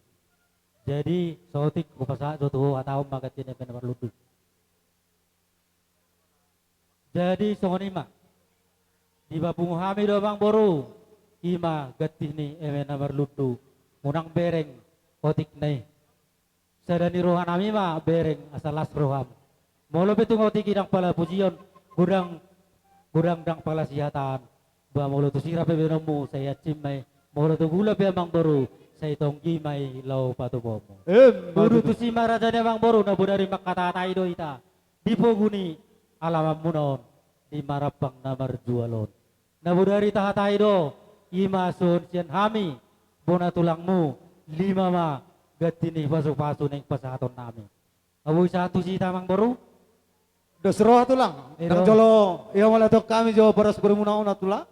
Jadi saotik hupasahat jo tu ho, hatahon ma gantih ni eme na marlundu. Jadi songon i ma, dipapungu hami do, amang boru, ima gantih ni eme na marlundu, unang bereng otikna i. Sada ni roha nami ma bereng asa las roham. Molo pe tung otik i ndang pala pujion, godang, godang ndang pala sihataan. Ba molo tusi rap pe baenonmu, sai hansit ma i. Molo tung ula pe, amang boru, sai tonggi ma i laho patupaonmu. Emma tutu. Udut tusi ma, raja ni amang boru, na bodari mangkatahatai do hita di pogu ni alamanmuna on, di marambang na marjual on. Na bodari tahatai do, ima songon sian hami bona tulangmu, lima ma gantih ni pasupasu naeng pasahaton nami. Nga boi sahat tusi hita, amang boru? Dos roha tulang. Ndang jolo, ia mauliate hami jo boras borumuna on, tulang.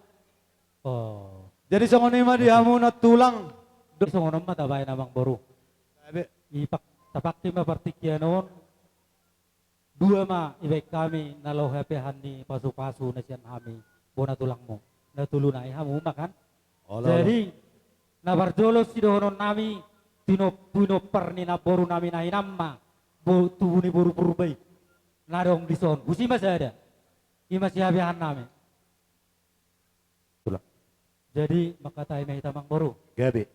Oh. Jadi songon i ma di hamu nantulang. Songon on ma tabaen, amang boru. Gabe. I pak, tapangke ma partingkian on. dua ma ibaen hami na laho hapeahan ni pasupasu na sian hami bona tulangmu. Na tolu nai hamu ma kan? Olo, olo. Jadi na parjolo sidohononnami, pino-, pinompar ni namborunami na hinan ma bo-, tubu ni boru Purba i na adong dison. Husi ma sada. I ma sihapeahannami. Tulang. Jadi mangkatai ma hita amangboru. Gabe.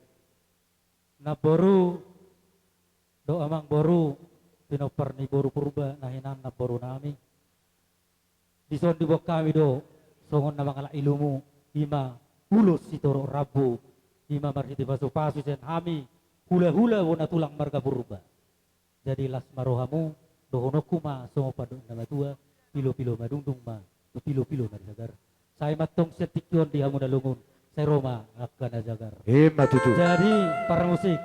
Namboru dohot amangboru, pinompar ni boru Purba na hinan namborunami. Dison diboan hami do songon na mangalap ilmu, i ma ulos sitorop rambu, i ma marhite pasupasu sian hami hulahula bona tulang marga Purba. Jadi las ma rohamu, dohononku ma songon pandok ni na matua, pilopilo madungdung ma, pilopilo ma di sagar. Sai ma antong sian tingki on di hamu na lungun, sai ro ma angka na jagar. I ma tutu. Jadi parmusik,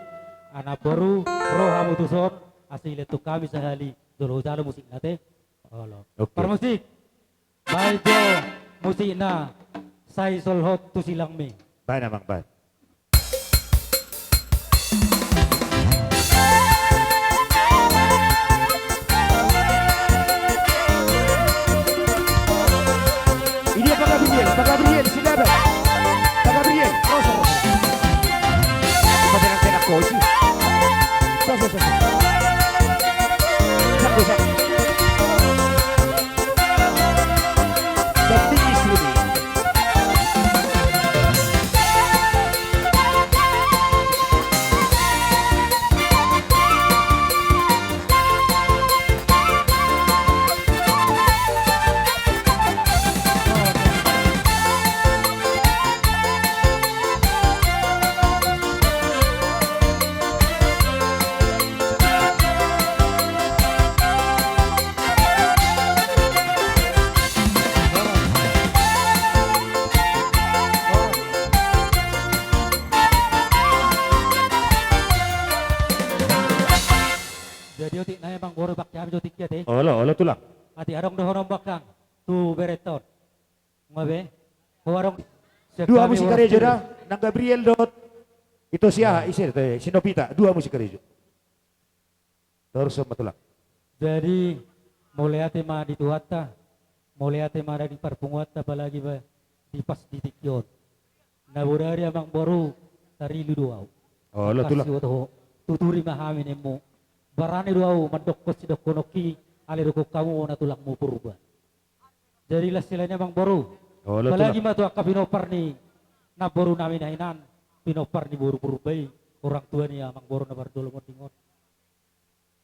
namboru, ro hamu tuson, asa ilean hami sahali, jolo hujalo musikna te. Olo. Oke. Parmusik. Baen jo musikna, sai solhot tu silangmi. Baen amang, baen. Ini Pak Gabriel, Pak Gabriel, sini ada. Pak Gabriel, oh, sorry. Patenang-tenang kau sih. Sorry, sorry, sorry. Satu, satu. Jadi otik nai amangboru, baen hami jo tingki on te. Olo, olo tulang. Atik adong dohonon bakang tu berenta on. Nga be? Ho adong. Dua musik karejo da, nang Gabriel dohot ito si aha, ise, si Novita, dua musik karejo. Torus ma tulang. Jadi mauliate ma di Tuhanta, mauliate ma di parpunguanta, apalagi ba di pas di tingki on. Na bodari amangboru, tarilu do au. Olo tulang. Tuturi ma hami nimmu. Barani do au mandokkon sidohononki, alai dokkon hamu na tulangmu Purba. Jadi las hela ni amangboru. Olo tulang. Apalagi ma tu angka pinompar ni namborunami na hinan, pinompar ni boru Purba i, orang tua ni amangboru na parjolo monding on.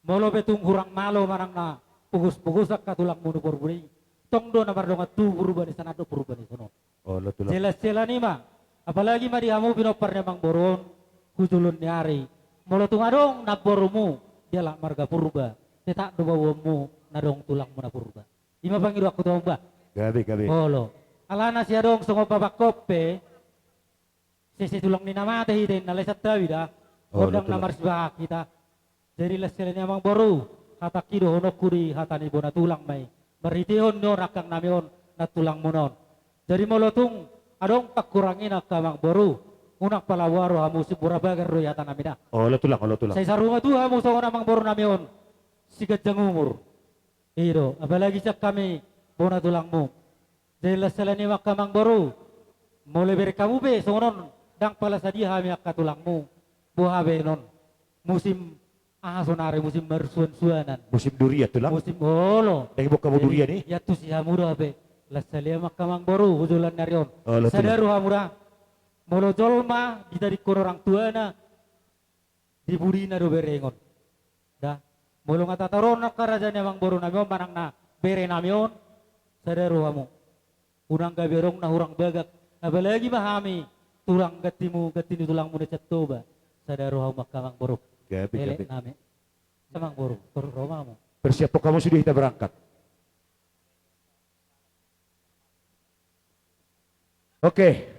Molo pe tung hurang malo manang na pogos-pogos angka tulangmu na Purba i, tong do na mardongan tu Purba ni sian an dohot Purba ni sian on. Olo tulang. Las hela ni ma, apalagi ma di hamu pinompar ni amangboru on, tu joloan ni ari. Molo tung adong namborumu dialap marga Purba, tetap do baoanmu na adong tulangmu na Purba. I ma pangidoanku tu hamu ba. Gabe, gabe. Olo. Alana sai adong songon papakkop pe, sese tulang ni na mate hita inna, lae santabi da. Olo tulang. Gondang na marsibahat hita. Jadi las hela ni amangboru, hatangki dohononku di hata ni bona tulang ma i. Marhitehon ni on angkangnami on, na tulangmuna on. Jadi molo tung adong tangkurangi na angka amangboru, unang pala boha rohamu, simbur bagar do i hatanami da. Olo tulang, olo tulang. Sai saur matua hamu songon amangborunami on, siganjang umur. I do, apalagi sian hami bona tulangmu. Jadi las hela ni ma angka amangboru, molo bereng hamu pe songon on, ndang pala sadia hami angka tulangmu. Boha be on, musim aha sonari, musim marsuan-suanan. Musim durian tulang. Musim, olo. Ndang diboan hamu durian i? Iantusi hamu do hape. Las hela ni ma angka amangboru, tu joloan ni ari on. Olo tulang. Sada rohamu da. Molo jolma ditadingkon orang tuana, di pudina do berengon. Da. Molo nga tataruhon angka raja ni amangborunami on manang na berenami on, sada rohamu. Unang gabe adong na hurang bagak. Apalagi ma hami tulang gantimu, ganti ni tulangmu na sian Toba. Sada rohamu angka amangboru. Gabe, gabe. Elek nami. Amangboru, torus ro ma hamu. Persiaphon hamu sude hita berangkat. Oke.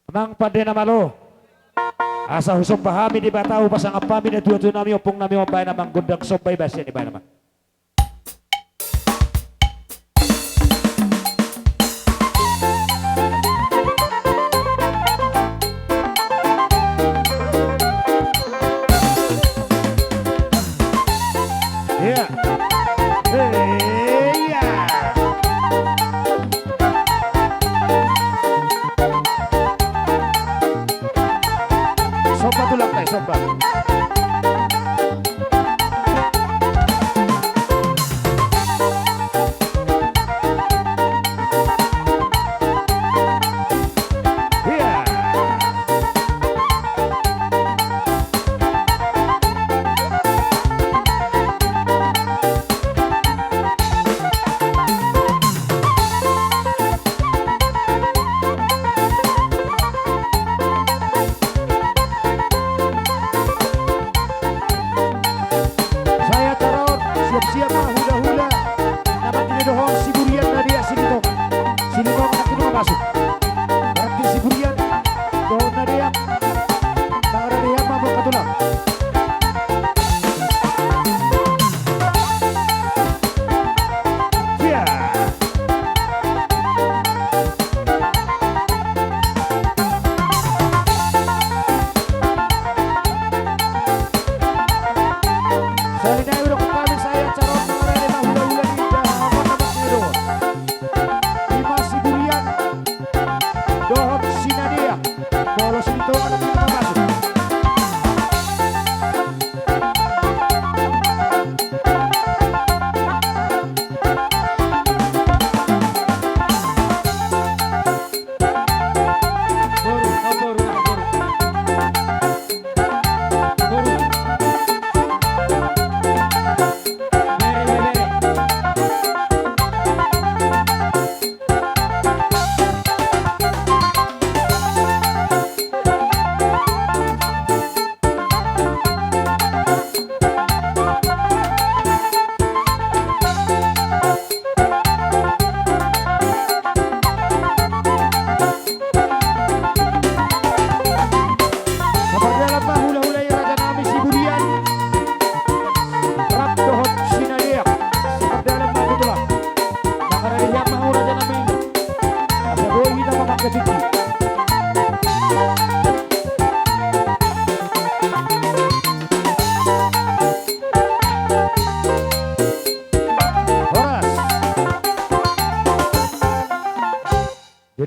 Amang pande na malo. Asa husomba hami Debata, hupasangap hami natuatua nami, ompungnami on, baen amang gondang somba i, baen sian i, baen amang. Iya. Hei.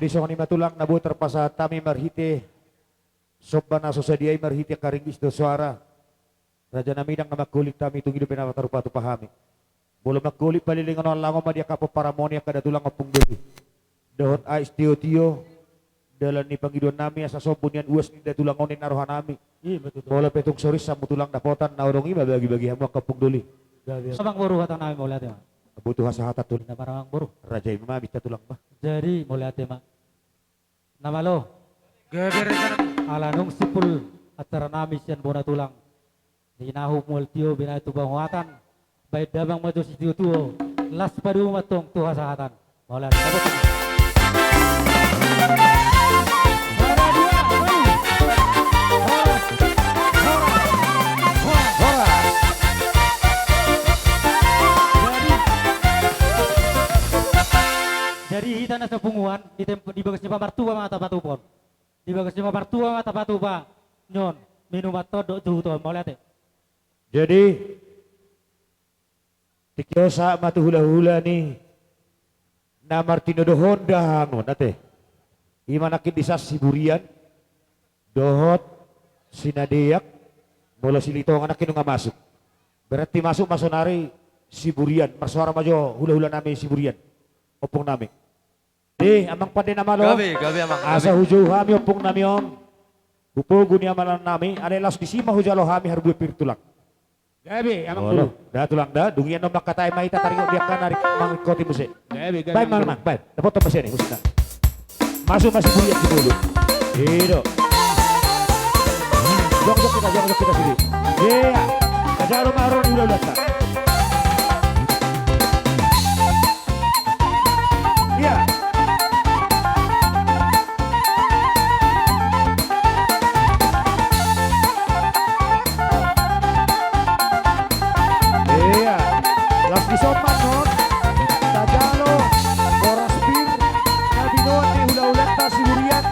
Di songon i ma tulang na boi tarpasahat hami marhite somba na so sadia i marhite angka ringgit dohot soara. Raja nami, ndang na mangkolit hami, tung i dope na tarpatupa hami. Molo mangkolit palilingon on, lango ma di angka pomparanmon i angka da tulang ompung doli. Dohot ais tiotio, dalan ni pangidoan nami asa sombu nian uas ni da tulang on ninna roha nami. Iya, betul. Molo pe tung so ris hamu tulang dapotan, na adong i ma bagibagi hamu angka ompung doli. Gabe. Amangboru, hata nami mauliate ma. Butuh hasahatan tulang. Inda marang amangboru. Raja i ma minta tulang ma. Jadi mauliate ma. Na malo. Gabe rencana. Ala nunga simpul acara nami sian bona tulang. Di na humual tio binahen tu panguatan. Baen damang ma jo situo-tuo. Las padumu ma antong tu hasahatan. Mauliate. Horas, horas, horas, horas. Jadi, jadi hita na sapunguan di tem-, di bagas ni pamartua ma tapatupa on. Di bagas ni pamartua ma tapatupa nion minuman tondok juhut on, mauliate. Jadi, tingki on sahat ma tu hula-hula ni na martinodohon dahanon, ate. I ma nangkin di san Siburian dohot Sinadeak, molo Silitonga nangkin nunga masuk. Berarti masuk ma sonari Siburian, marsoara ma jo hula-hula nami Siburian. Ompung nami. Di, amang pande na malo. Gabe, gabe, amang, gabe. Asa hujou hami ompung nami on. Hupogu ni amalan nami, alai laos disi ma hujalo hami harbue pir tulang. Gabe, amang. Olo, boru. Da tulang da, dung i annon mangkatai ma hita taringot di angka na ri-, mangingkoti muse. Gabe, gabe, amang boru. Baen, amang, baen. Dapothon muse ni, musikna. Masuk, masuk, Siburian, Siburian. I do. Jongjong hita, jongjong hita sini. Iya. Hujalo ma roha ni hula-hulanta. Iya. Iya. Laos dison ma annon tajalo boras pir na binoan ni hula-hulanta Siburian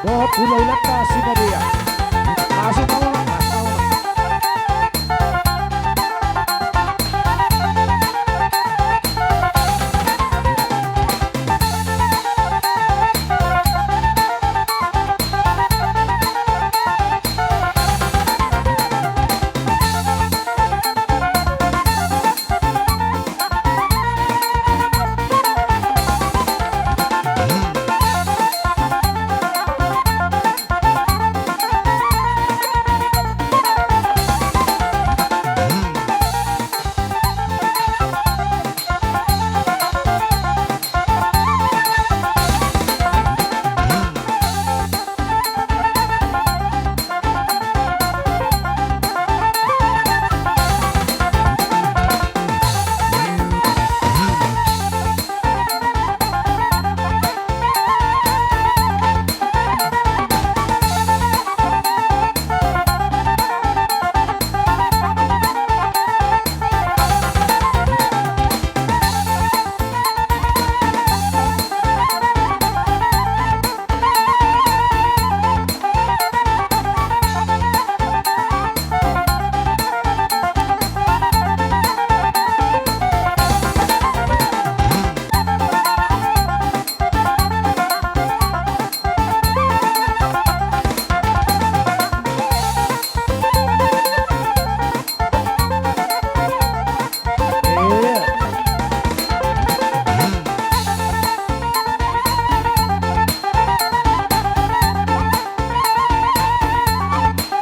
dohot hula-hulanta Sinadeak. Masuk ma, masuk ma.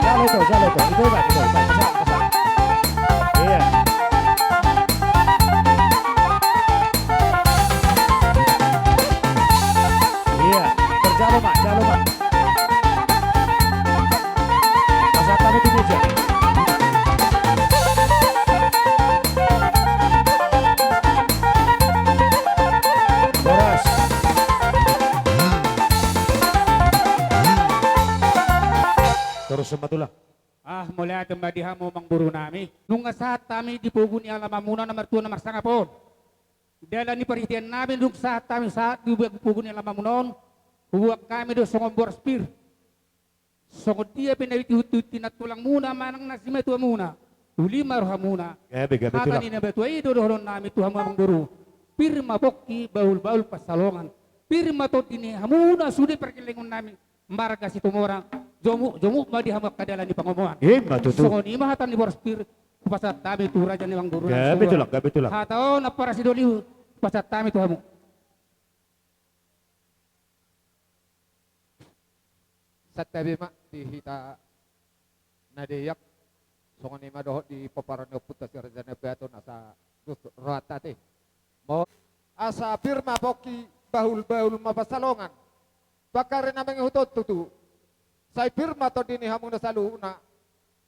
Jalo ito, jalo ito. Ito, ito, ito, ito. Ito, ito. Iya. Iya, terjalo ma, jalo ma. Pasahat hami tu meja. Boras. Torus ma tulang. Ah, mauliate ma di hamu amangboru nami. Nunga sahat hami di pogu ni alamanmuna na martua na marsangap on. Dalan ni parhitean nami dung sahat hami sahat di pogu ni alamanmuna on. Hubuat hami do songon boras pir. Songon dia pe na tinitihon ni tulangmuna manang na simatuamuna. Uli ma rohamuna. Gabe, gabe tulang. Hata ni na matua i do dohonon nami tu hamu amangboru. Pir ma pongki, bahul-bahul pansalongan. Pir ma tondi ni hamuna sude pargellengon nami marga Situmorang. Jomuk, jomuk ma di hamu angka dalan ni pangomoan. Ima tutu. Songon i ma hata ni boras pir hupasahat hami tu raja ni amangboru. Gabe tulang, gabe tulang. Hata on na parasidoli hupasahat hami tu hamu. Santabi ma di hita na deak, songon i ma dohot di pomparan ni ompunta si Raja Naibaton asa dos rohanta ate. Mo asa pir ma pongki bahul-bahul ma pansalongan. Pangkari na mangihut on tutu. Sai pir ma tondi ni hamuna saluhutna.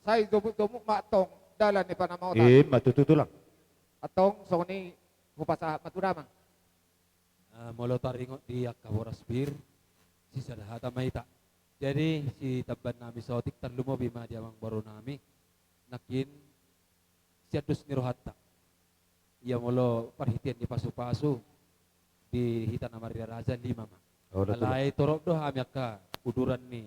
Sai jomuk-jomuk ma antong dalan ni panamautan. Ima tutu tulang. Antong songon i hupasahat ma tu damang. Ah, molo taringot di angka boras pir, sisada hata ma hita. Jadi, sitamban nami saotik tarlumobi ma di amangboru nami, nangkin sian dos ni rohanta. Ia molo parhitean ni pasu-pasu di hita na marria raja lima ma. Oh, betul. Alai torop do hami angka uduran ni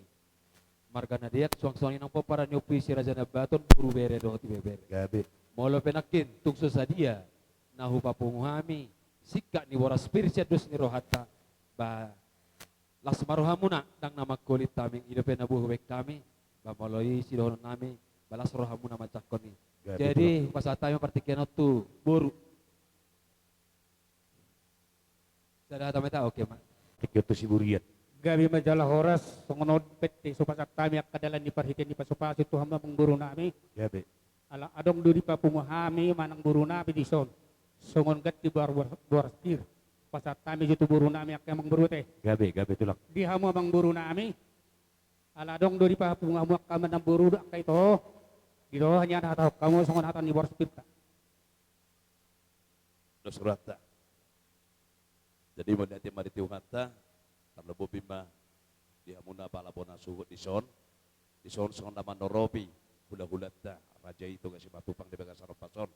marga na deak, suang songon i nang pomparan ni ompu i si Raja Naibaton, boru, bere dohot ibebere. Gabe. Molo pe nangkin tung so sadia na hupapungu hami singkat ni boras pir sian dos ni rohanta, ba las ma rohamuna, ndang na mangkolit hami. I dope na boi hubaen hami, ba molo i sidohonon nami, ba las rohamuna manjangkon i. Gabe. Jadi, tulang, hupasahat hami partingkian on tu boru. Sada hata ma hita, oke ma. Tingki on tu siburian. Gabe ma jala horas, songon on pe ate hupasahat hami angka dalan ni parhitean ni pasu-pasu tu hamu amangboru nami. Gabe. Ala adong do dipapungu hami manang boru nami dison. Songon ganti boar-, boar-, boras pir. Hupasahat hami jo tu boru nami angka amangboru ate. Gabe, gabe tulang. Di hamu amangboru nami. Ala adong do dipapungu hamu angka manang boru do angka ito. Di do hanya hatahon hamu songon hata ni boras pirta. Dos rohanta. Jadi, mauliate ma di Tuhanta, tarlumobi ma di hamuna pala bona suhut dison, dison songon na manoropi hula-hulanta, raja i Toga Simatupang di bagasan ombas on.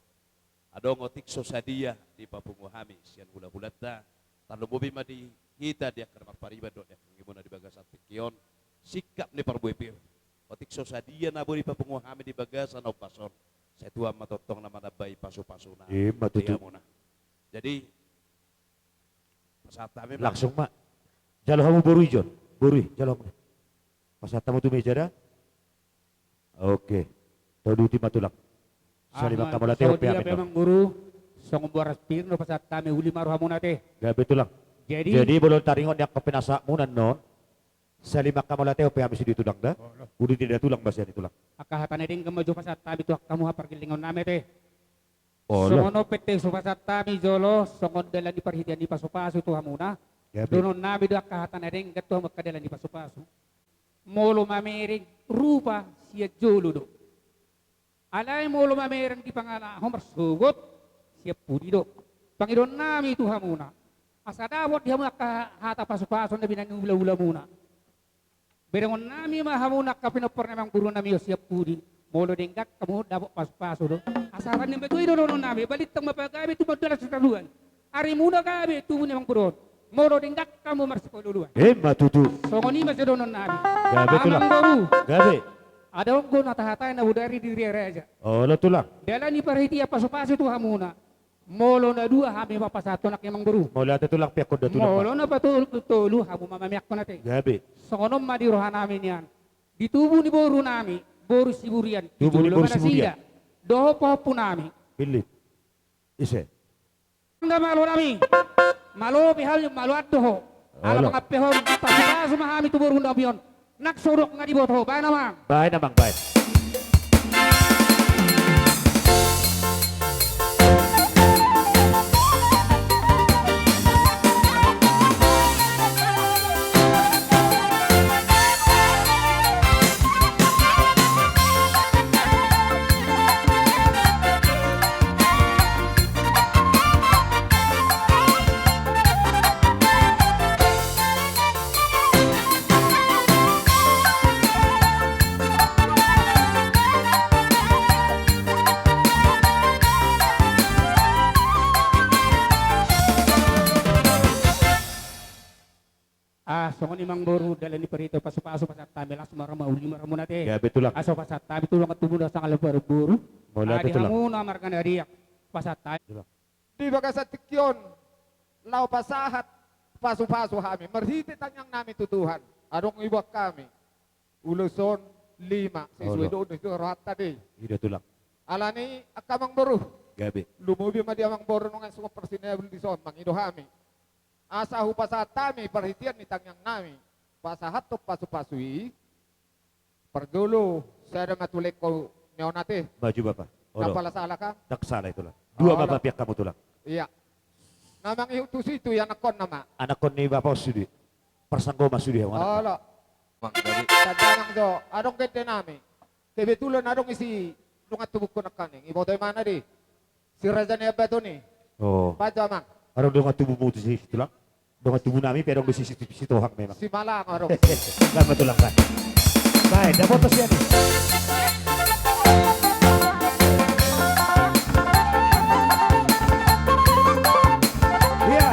Adong otik so sadia dipapungu hami sian hula-hulanta, tarlumobi ma di hita di angka na marpariban dohot di angka anggi muna di bagasan tingki on, singkat ni parbue pir. Otik so sadia na boi dipapungu hami di bagasan ombas on, sai Tuhan ma tongtong na manambai pasu-pasuna. Ima tutu. Di hamuna. Jadi, pasahat hami ma. Langsung ma. Jalo hamu boru i, Jon. Boru i, jalo hamu. Pasahat hamu tu meja da. Oke. Tauduti ma tulang. Sahali ma, mangkamauliate, songon dia pe amangboru, songon boras pir na hupasahat hami, uli ma rohamuna ate. Gabe tulang. Jadi, jadi molo taringot ni angka pinasahatmuna annon, sahali mangkamauliate pe hami sude tulang da. Olo. Uduti da tulang, basa ni tulang. Angka hata na denggan ma jo hupasahat hami tu angka hamu pargellengon nami ate. Olo. Songon on pe ate hupasahat hami jolo, songon dalan ni parhitean ni pasu-pasu tu hamuna. Gabe. Dohonon nami do angka hata na denggan tu hamu angka dalan ni pasu-pasu. Molo mamereng rupa sian jolo do. Alai molo mamereng di pangalahon marsogot sian pudi do. Pangidoan nami tu hamuna, asa dapot di hamu angka hata pasu-pasu na binahen ni hula-hulamuna. Berengon nami ma hamuna angka pinompar ni amangboru nami on sian pudi. Molo denggan hamu dapot pasu-pasu do. Asa hata ni ambitua i do dohonon nami, balintang ma pagabe, tumandangkon sitadoan. Arimuna gabe tubu ni amangboru on. Molo denggan hamu marsipaolo-oloan. Ima tutu. Songon i ma sidohonon nami. Gabe tulang. Amangboru. Gabe. Adong do na tahatai na bodari di ria raja. Olo tulang. Dalan ni parhitean pasu-pasu tu hamuna. Molo na dua hami ma pasahathon, angka amangboru. Molo ate tulang, peakkon da tulang. Molo na patolu, tolu hamu ma mameakkon ate. Gabe. Songon on ma di roha nami nian. Di tubu ni boru nami, boru Siburian. Tubu ni boru Siburian. Dohot pahompu nami. Pilih. Ise. Angka malo nami. Malo pe hami, malo ando ho. Ala mangampehon, pasu-pasu ma hami tu boru nami on. Nang sodok nga diboto ho, baen amang. Baen amang, baen. Ah, songon i amangboru, dalan ni parhitean pasu-pasu, pasahat hami, las ma roha, uli ma rohamuna ate. Gabe tulang. Asa pasahat hami tu dongan tubu na sangkal parboru. Mauliate tulang. Di hamuna marga Nariak, pasahat hami. Tulang. Di bagasan tingki on, laho pasahat pasu-pasu hami marhite tangiang nami tu Tuhan. Adong iboan hami ulos on lima, sesuai do, do rohanta do i. I do, Tulang. Alani i, angka amangboru. Gabe. Lumobi ma di amangboru nunga songon parsinabul dison, mangido hami asa hupasahat hami parhitean ni tangiang nami pasahathon pasu-pasu i. Parjolo, sada ma tu lengkon ni on ate. Maju, Bapa. Olo. Ndang pala sala, Kang? Ndang sala i, Tulang. Dua ma, Bapa, piak hamu, Tulang. Iya. Na mangihut tu situ i anakkonna ma. Anakkon ni Bapa on sude. Parsanggoman sude hamu, anak. Olo. Mang, jadi. Tanda nang jo, adong gede nami. Kebetulan adong i si dongan tubungku nangkaning. Iboto imana do i. Si Raja Nai Ambaton i. Oh. Baen jo, Amang. Adong dongan tubumu tu si, Tulang? Dongan tubu nami pe adong do si, si, Sitohang memang. Si Malang adong. Baen ma, Tulang, baen. Baen, dapothon sian i. Iya.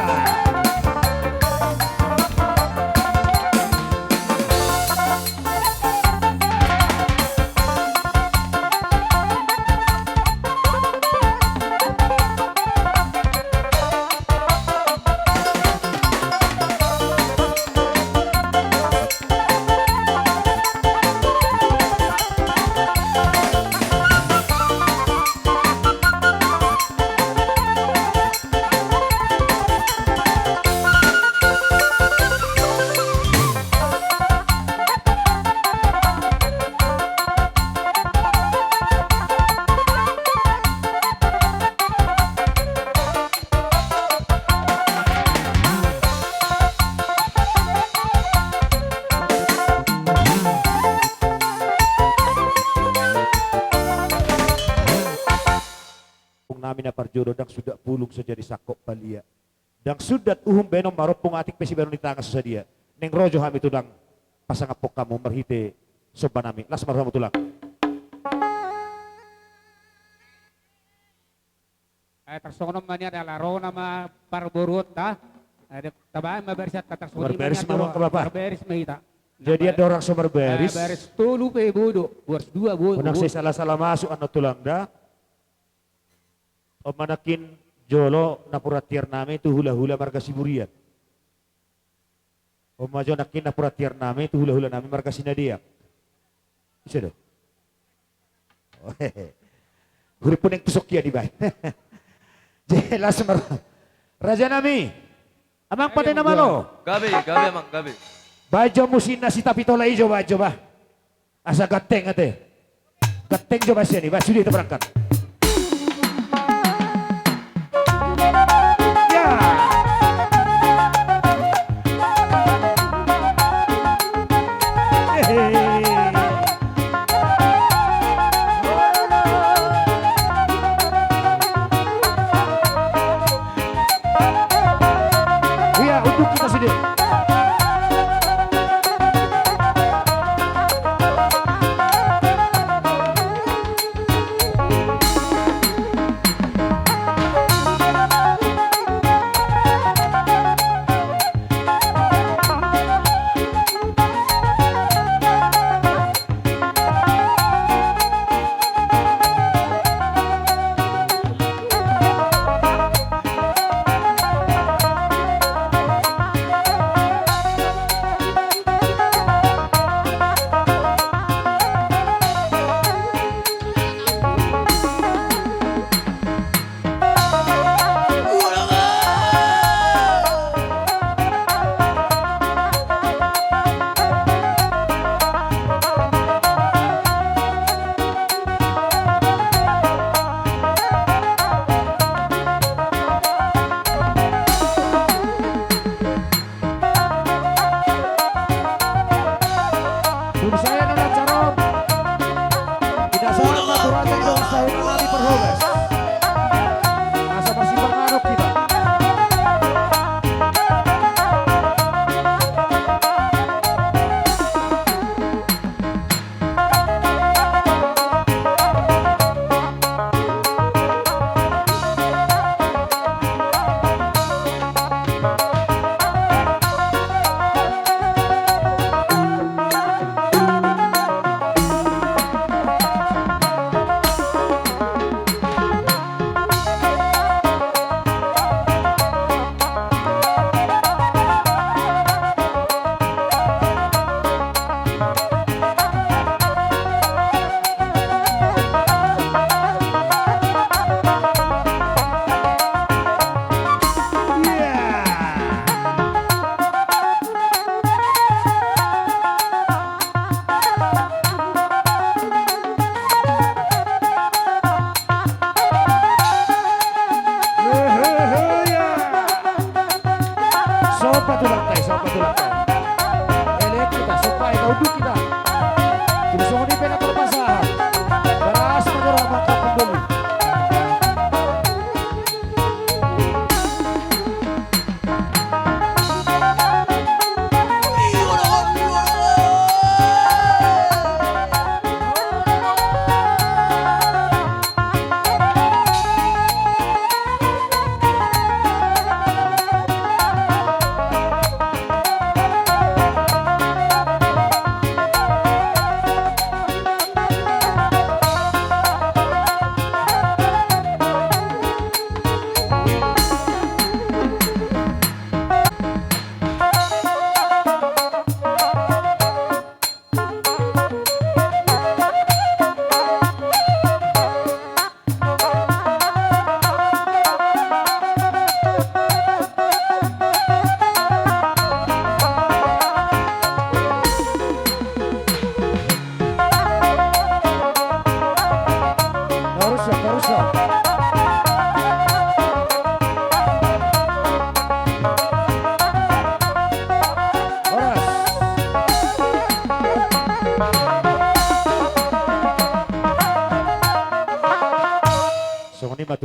Nami na parjolo, ndang sundat pulung so jadi sangkot palia. Ndang sundat uhum baenon marompung, atik pe sibaenon ni tangan so sadia. Naeng ro jo hami, Tulang, pasangaphon hamu marhite somba nami. Las ma rohamu, Tulang. Eh, tarsongon on ma nian, ala ro nama parboruonta. Eh, tabaen ma barisanta, tarsongon i ma nian, Bapa. Marbaris ma hita. Jadi, andorang so marbaris. Eh, baris tolu pe bodo, baris dua bodo. Unang sai sala-sala masuk annon, Tulang, da. On ma nangkin jolo napuran tiar nami tu hula-hula marga Siburian. On ma jo nangkin napuran tiar nami tu hula-hula nami marga Sinadeak. Ise do? Hurippu naeng tu songkian dibaen. Jelas mar-, raja nami. Amang, pate na malo. Gabe, gabe, Amang, gabe. Baen jo hamu si na si Tapitola i jo, baen jo, bah. Asa ganteng ate. Ganteng jo baen sian i, bah, sude hita berangkat. Ya. Hehe. Iya, untuk kita sini.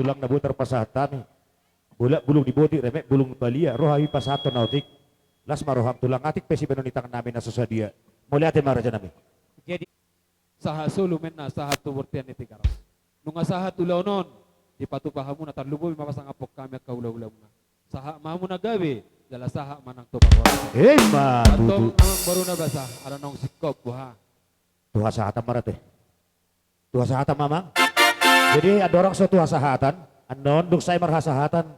tulang na boi tarpasahat hami. Bolak bulung di botik, remek bulung balia, ro hami pasahathon na otik. Las ma roham tulang, atik pe sibahenon ni tangan nami na so sadia. Mauliate ma raja nami. Jadi, sahat solu ma inna, sahat tu bontean ni Tigaras. Nunga sahat ulaon on, dipatupa hamuna, tarlumobi ma pasangaphon hami angka hulahulamuna. Sahat ma hamuna gabe, jala sahat ma nang tu parhorasan. Ima tutu. Antong amang boru na basa, ala naung singkop, boha. Tu hasahatan ma ra te. Tu hasahatan ma amang. Jadi andorang so tu hasahatan, annon dung sae marhasahatan,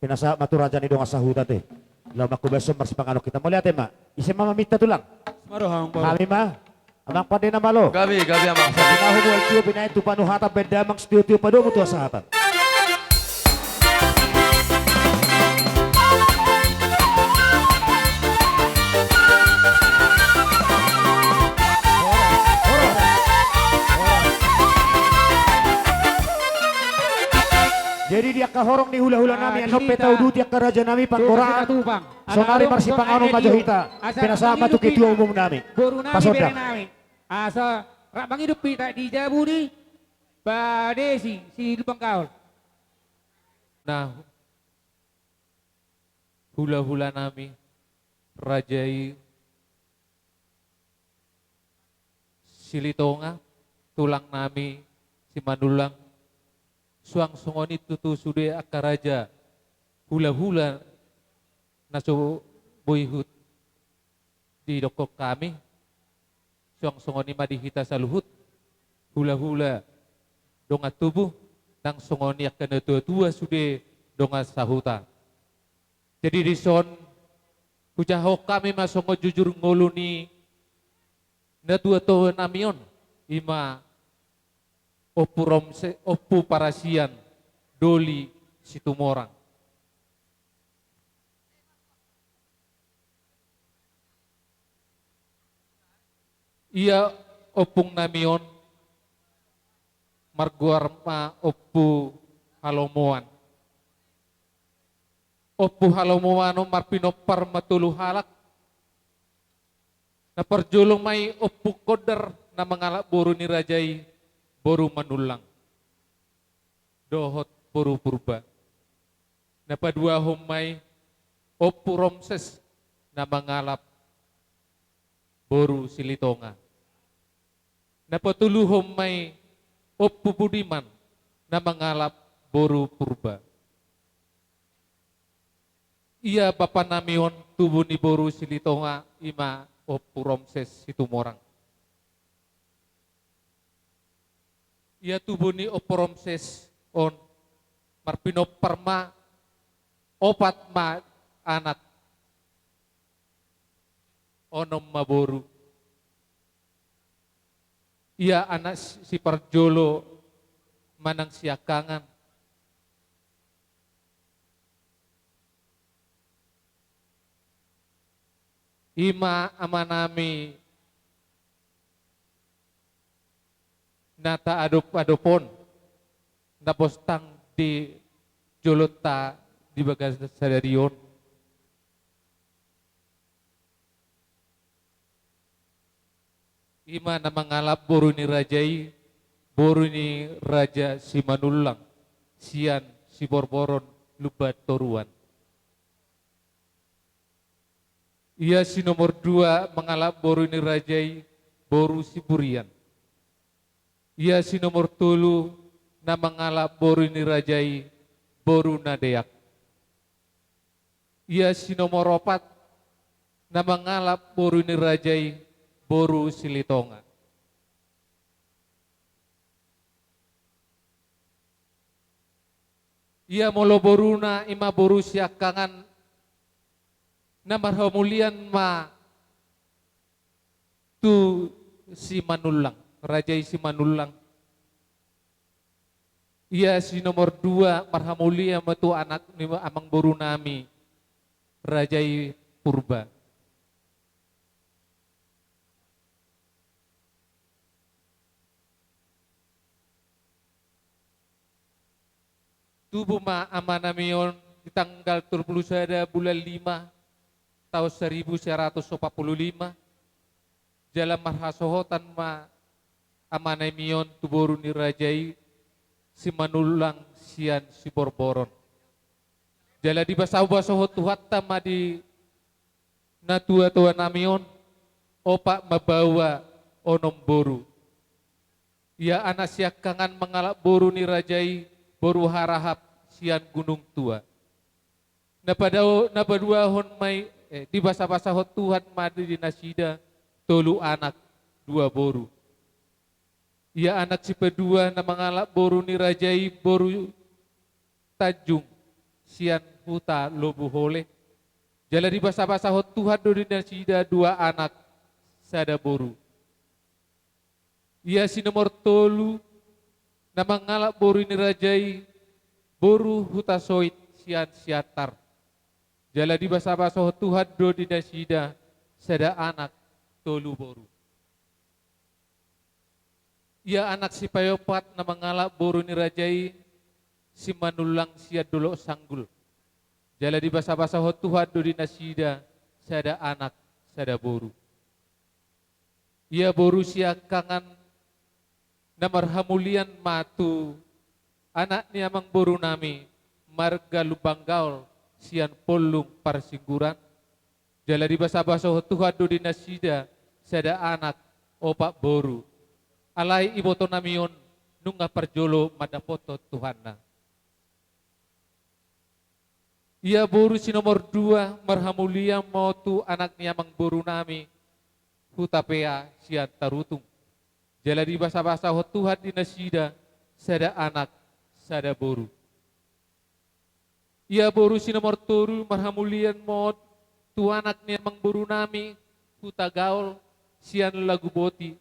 pinasahat ma tu raja ni dongan sahuta te. Laho ma hubashon marsipanganon hita. Mauliate ma. Ise ma maminta tulang? Hami ma. Amang pande na malo. Gabe, gabe amang. Asa pinahu mual tio pinain tu panuhatan, baen damang sitio-tio padomu tu hasahatan. Jadi di angka horong ni hulahula nami, annon pe tauduti angka raja nami, panggorahan. Sonari marsipanganon ma jo hita. Pinasahat ma tu ketua umum nami. Pasondang. Asa rap mangido hita di jabu ni Pak Desi Situmorang. Nah, hulahula nami, raja i Silitonga, tulang nami Simanullang, suang songon i tutu sude angka raja hulahula na so boi huhut didokkon hami, suang songon i ma di hita saluhut, hulahula dongan tubu, nang songon i angka natuatua sude dongan sahuta. Jadi dison, hujahahon hami ma songon jujur ngolu ni natuatua nami on, ima Ompu Romse-, Ompu Parasian, Doli Situmorang. Ia ompung nami on margoar ma Ompu Halomoan. Ompu Halomoan on marpinompar ma tolu halak. Na parjolo ma i Ompu Kondar na mangalap boru ni raja i, boru Manullang dohot boru Purba. Na paduahon ma i Ompu Romses na mangalap boru Silitonga. Na patoluhon ma i Ompu Budiman na mangalap boru Purba. Ia bapa nami on tubu ni boru Silitonga ima Ompu Romses Situmorang. Ia tubu ni Ompu Romses on marpinompar ma opat ma anak, onom ma boru. Ia anak si-, siparjolo manang siangkangan, ima ama nami na taadop-adop on, na postang di jolonta di bagasan sadari on. Ima na mangalap boru ni raja i, boru ni Raja Simanullang, sian Siborboron, Lumban Toruan. Ia si nomor dua mangalap boru ni raja i, boru Siburian. Ia si nomor tolu na mangalap boru ni raja i, boru Nadeak. Ia si nomor opat na mangalap boru ni raja i, boru Silitonga. Ia molo boruna ima boru siangkangan na marhamulian ma tu Simanullang, raja i Simanullang. Ia si nomor dua marhamulian ma tu anak ni amangboru nami, raja i Purba. Tubu ma ama nami on di tanggal tolu pulu sada bulan lima taon saribu sia ratus opat pulu lima. Jala marhasohotan ma ama nami on tu boru ni raja i Simanullang, sian Siborboron. Jala dibasabasahon Tuhanta ma di natuatuanami on opat mambaoa onom boru. Ia anak siangkangan mangalap boru ni raja i, boru Harahap sian Gunung Tua. Na padao-, na paduahon ma i, eh, dibasabasahon Tuhan ma di nasida tolu anak, dua boru. Ia anak sipadua na mangalap boru ni raja i, boru Tanjung sian huta Lobuhole. Jala dibasabasahon Tuhan do di nasida dua anak, sada boru. Ia si nomor tolu na mangalap boru ni raja i, boru Hutasoit sian Siantar. Jala dibasabasahon Tuhan do di nasida sada anak, tolu boru. Ia anak sipaopat na mangalap boru ni raja i, Simanullang sian Dolok Sanggul. Jala dibasabasahon Tuhan do di nasida sada anak, sada boru. Ia boru siangkangan na marhamulian ma tu anak ni amangborunami marga Lumban Gaol sian Pollung Parsingguran. Jala dibasabasahon Tuhan do di nasida sada anak, opat boru. Alai ibotonami on nunga parjolo mandapothon tuhanna. Ia boru si nomor dua marhamulian ma on tu anak ni amangborunami Hutapea sian Tarutung. Jala dibasabasahon Tuhan di nasida sada anak, sada boru. Ia boru si nomor tolu marhamulian ma on tu anak ni amangborunami Hutagaol sian Laguboti.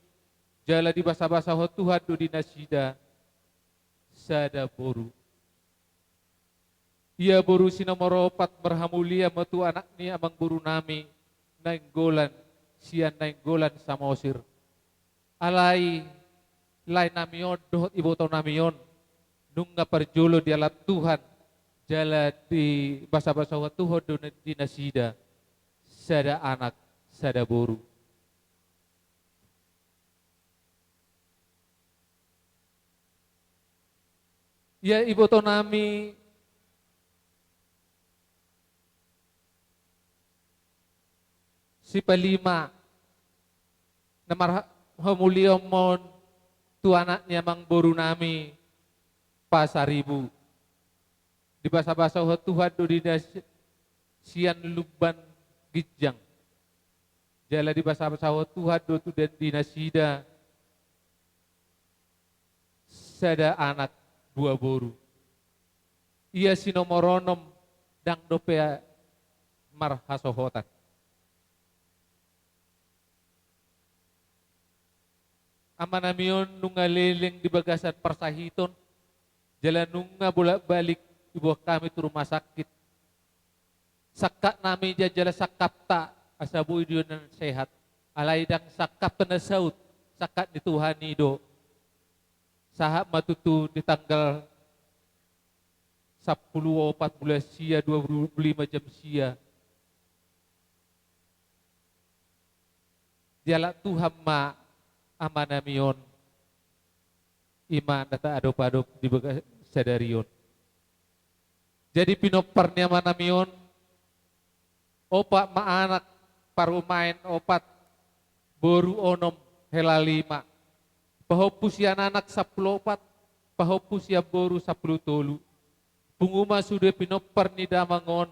Jala dibasabasahon Tuhan do di nasida sada boru. Ia boru si nomor opat marhamulian ma tu anak ni amangborunami Nainggolan sian Nainggolan Samosir. Alai laenami on dohot ibotonami on nunga parjolo dialap Tuhan, jala dibasabasahon Tuhan do di nasida sada anak, sada boru. Ia ibotonami sipalima na marhamulian ma on tu anak ni amangborunami Pasaribu. Dibasabasahon Tuhan do di nas-, sian Lumban Ginjang. Jala dibasabasahon Tuhan do tu dan di nasida sada anak, dua boru. Ia si nomor onom ndang dope marhasohotan. Amanami on nunga leleng di bagasan parsahiton, jala nunga bolak-balik diboan hami tu rumah sakit. Sangkapnami ja jala sangkapta asa boi do na sehat. Alai ndang sangkapta na saut, sangkap ni Tuhan i do. Sahat ma tutu di tanggal sampulu opat bulan sia dua pulu lima jam sia. Dialap Tuhan ma amanami on, i ma na taadop-adop di bagas sadari on. Jadi pinompar ni amanami on, opat ma anak, parumaen opat, boru onom, hela lima. Pahompu sian anak sampulu opat, pahompu sian boru sampulu tolu. Pungu ma sude pinompar ni damang on,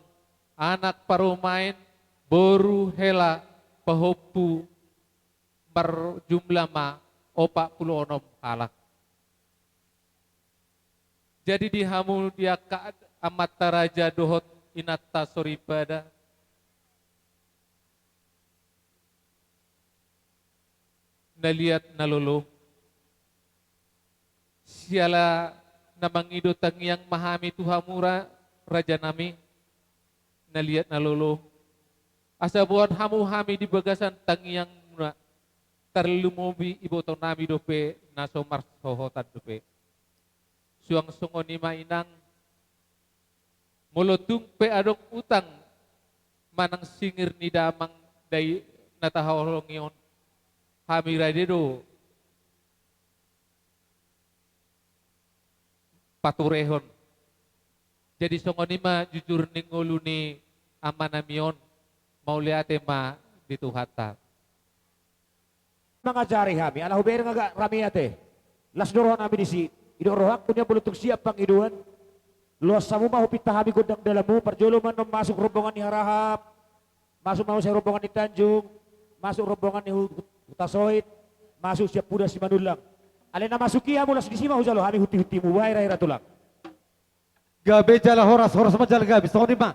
anak, parumaen, boru, hela, pahompu, marjumlah ma opat pulu onom halak. Jadi di hamu, di angka amanta raja dohot inanta soripada, na liat na lolo, siala na mangido tangiang ma hami tu hamu ra-, rajanami, na liat na lolo, asa boan hamu hami di bagasan tangiangmuna, tarlumobi ibotonami dope na so marsohotan dope. Suang songon i ma inang, molo tung pe adong utang manang singir ni damang dai na tahaholongi on, hami rade do Jadi songon i ma jujur ni ngolu ni amanami on, mauliate ma di Tuhanta. Mangajari hami, ala hubereng agak rame ate. Las do rohanami disi, didok rohangku nian molo tung siap pangidoan. Loas hamu ma hupinta hami gondang dalanmu, parjolo ma annon masuk rombongan ni harahap. Masuk ma muse rombongan ni Tanjung, masuk rombongan ni Hu-, Hutasoit, masuk sian Puda Simanullang. Alai na masuk i hamu las disi ma hujalo hami hunti-huntimu, boha hira-hira tulang. Gabe jala horas, horas ma jala gabe, songon i ma.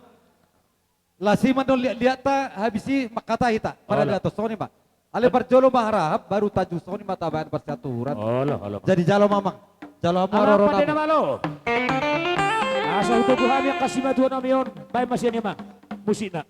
Las i ma annon liat-liatta, habis i mangkatai hita. Olo. Paradaton, songon i ma. Alai parjolo ma harahap, baru Tanjung, songon i ma tabahen parsiaturan. Olo, olo. Jadi jalo ma amang. Jalo hamu. Amang, haroro pande nami. Na malo. Asa hutogu hami angka simatuanami on, bahen ma sian i amang. Musikna.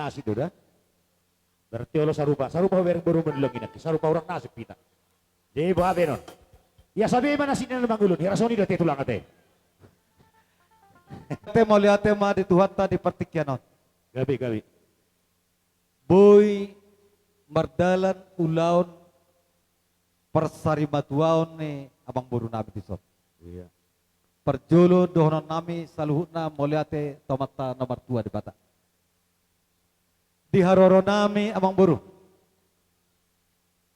Nasib do da. Berarti olo sarupa, sarupa hubereng boru manullang i nangkin, sarupa hurang nasib hita. Jadi boha be non. Ia sabe ma nasib ni na mangulun, ia rasoni do ate tulang ate. Ate mauliate ma di Tuhanta di partingkian on. Gabe, gabe. Boi mardalan ulaon parsarimatuaon ni amangboru nami dison. Iya. Parjolo dohonon nami saluhutna mauliate tu Amanta na martua Debata. Di haroro nami amangboru,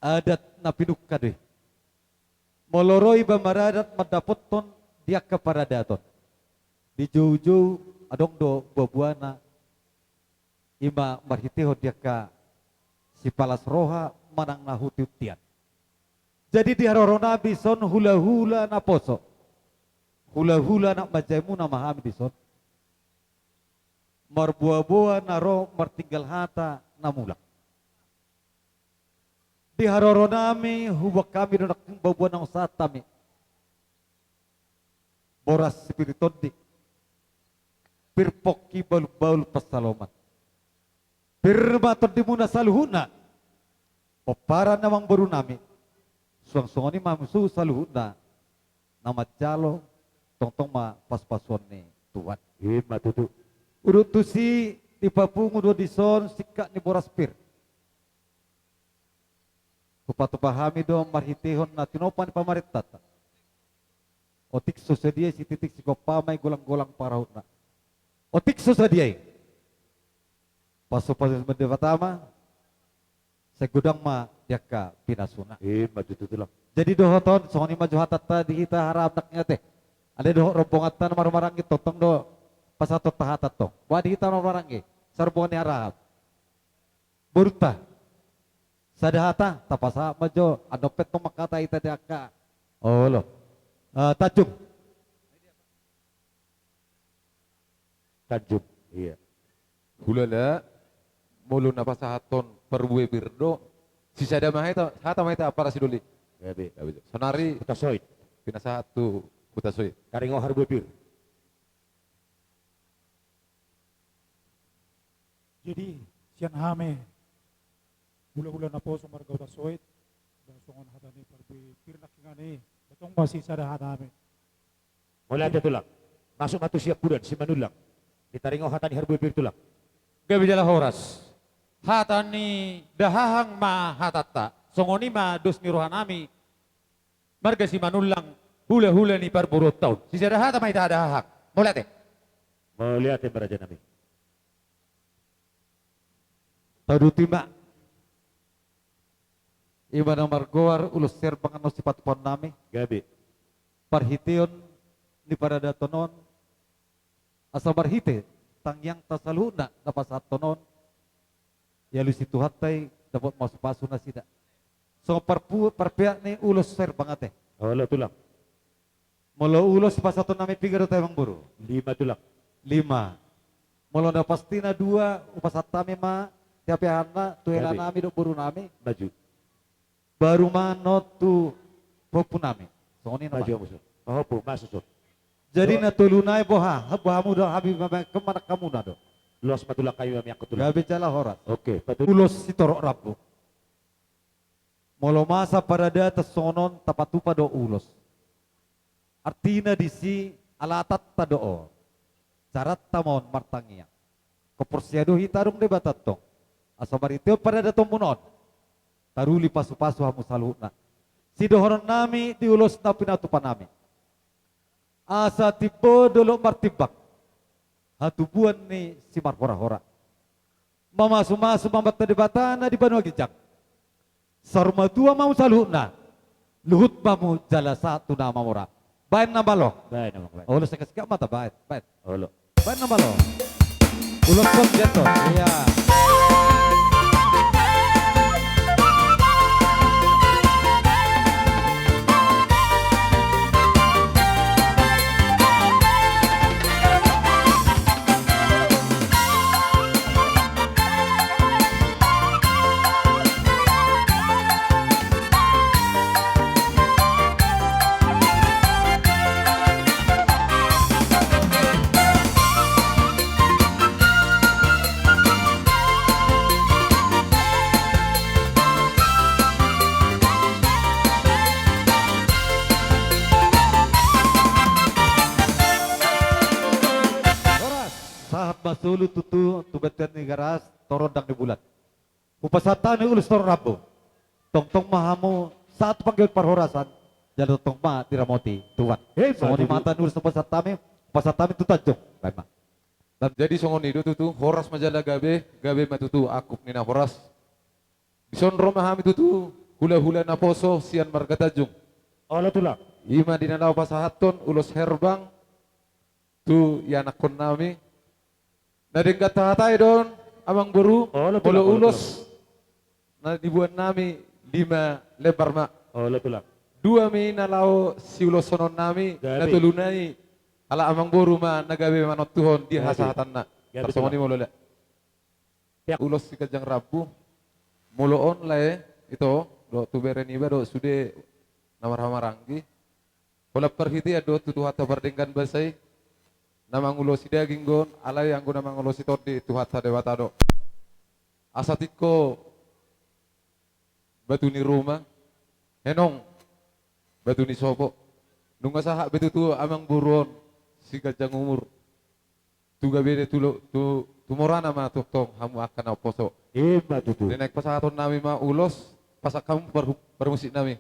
adat na pinungka do i. Molo ro iba maradat mandapothon di angka paradaton, di joujou adong do buabuana, i ma marhitehon di angka sipalas roha manang na hutiuntian. Jadi di haroro nami dison hulahula naposo, hulahula anak manjaemuna ma hami dison. Marboaboa na ro martinggal hata na mulak. Di haroro nami huboan hami do nangkin buabuana na sahat hami. Boras sipir ni tondi. Pir pongki bahulbahul pansalongan. Pir ma tondimuna saluhutna. Pomparan ni amangboru nami. Suang songon i ma muse saluhutna na manjalo, tongtong ma pasupasuon ni Tuhan. I ma tutu. Udut tusi dipapungu do dison singkat ni boras pir. Hupatupa hami do marhitehon na tinopa ni pamarentanta. Otik so sadia i sititik sigompa ma i golanggolang pangarahutna. Otik so sadia i. Pasupasu ni Debata ma, sai godang ma di angka pinasuna. I ma tutu tulang. Jadi dohot on, songon i ma jo hatanta di hita harahap nangkin ate. Alai dohot rombonganta na marhahamaranggi tongtong do pasahathon hata tong. Boha di hita na marhahamaranggi, sai rombongan ni harahap. Borunta. Sada hata, tapasahat ma jo, andon pe tong mangkatai hita di angka. Olo. Eh, Tanjung. Tanjung, iya. Hulala, molo na pasahathon parbue pir do, sisada ma hata, hata ma hita ampara sidoli. Gabe. Gabe. Sonari. Hutasoit. Pinasahat tu Hutasoit. Taringot harbue pir. Jadi, sian hami, hulahula naposo marga Hutasoit, ba songon hata ni parbue pir nangkiningan i, ba tong ma sisada hata hami. Mauliate tulang. Masuk ma tu siampudan, Simanullang. Ditaringot hata ni harbue pir tulang. Gabe jala horas. Hata ni dahahang ma hatanta. Songon i ma dos ni roha nami. Marga Simanullang, hulahula ni parboruonta on. Sisada hata ma hita dahahang. Mauliate. Mauliate ma raja nami. Tauduti ma. I ma na margoar ulos herbang annon sipatupaon nami. Gabe. Parhiteon ni paradaton on. Asa marhite tangiangta saluhutna na pasahathon on. Dialusi Tuhanta i dapot masupasu nasida. Songon parpu-, parpeak ni ulos herbang ate. Olo tulang. Molo ulos pasahaton nami piga do tahe amangboru? Lima tulang. Lima. Molo na pastina dua, hupasahat hami ma, tiap hana, tu hela nami dohot boru nami. Maju. Baru ma annon tu pahompu nami. Songon i na ma. Maju, maju. Pahompu, masuk, masuk. Jadi na tolu nai boha, boha hamu do, hami mamainkan manang hamuna do. Los ma tulang, hami mamainkan tulang. Gabe jala horas. Oke, patut. Ulos sitorop rambu. Molo masa paradaton songon on tapatupa do ulos. Artina disi alatanta do on. Caranta ma on martangiang. Huporsea do hita adong Debata tong. Asa marhitehon paradatonmuna on. Taruli pasupasu hamu saluhutna. Sidohonon nami di ulos na pinatupa nami. Asa timbo dolok martimbang. Hatubuan ni simarhorahora. Mamasumasu ma Amanta Debata na di banua ginjang. Saur matua ma hamu saluhutna. Luhut ma hamu jala sahat tu na mamora. Baen na malo. Baen na malo, baen. Olo, singkat-singkat ma tabaen. Baen. Olo. Baen na malo. Ulos pon jento. Iya. Tutu tu bontean ni Tigaras, torop dang ni bulan. Hupasahat hami ulos torop rambu. Tongtong ma hamu sahat tu panggabean parhorasan, jala tongtong ma diramoti Tuhan. Emma tutu. Songon i ma hata ni ulos na hupasahat hami, hupasahat hami tu tanjung. Baen ma. Jadi songon i do tutu, horas ma jala gabe, gabe ma tutu angkup ni na horas. Dison ro ma hami tutu, hulahula naposo sian marga Tanjung. Olo tulang. I ma di na laho pasahathon ulos herbang tu ianakhonnami. Na denggan tahatai do on, amangboru. Olo tulang, molo olo tulang. Ulos na diboan nami lima lembar ma. Olo tulang. Dua ma i na laho siuloshononnami, gabe. Na toluna i ala amangboru ma na gabe manontuhon di, gabe, hasahatanna. Gabe tulang. Tarsongon i molo la. Ulos si ganjang rambu. Molo on lae, ito, dohot tu bere niba dohot sude na marhahamaranggi. Holan parhitean do tu Tuhanta pardenggan basa i. Na mangulosi daging do on, alai anggo na mangulosi tondi Tuhanta Debata do. Asa tingko batu ni ruma, henong batu ni sopo. Nunga sahat be tutu amangboru on si ganjang umur. Tu gabe ni tu, tu, tu morana ma tongtong hamu angka na umposo. Emma tutu. Di na pasahatonnami ma ulos, pasahat hamu par, parmusiknami.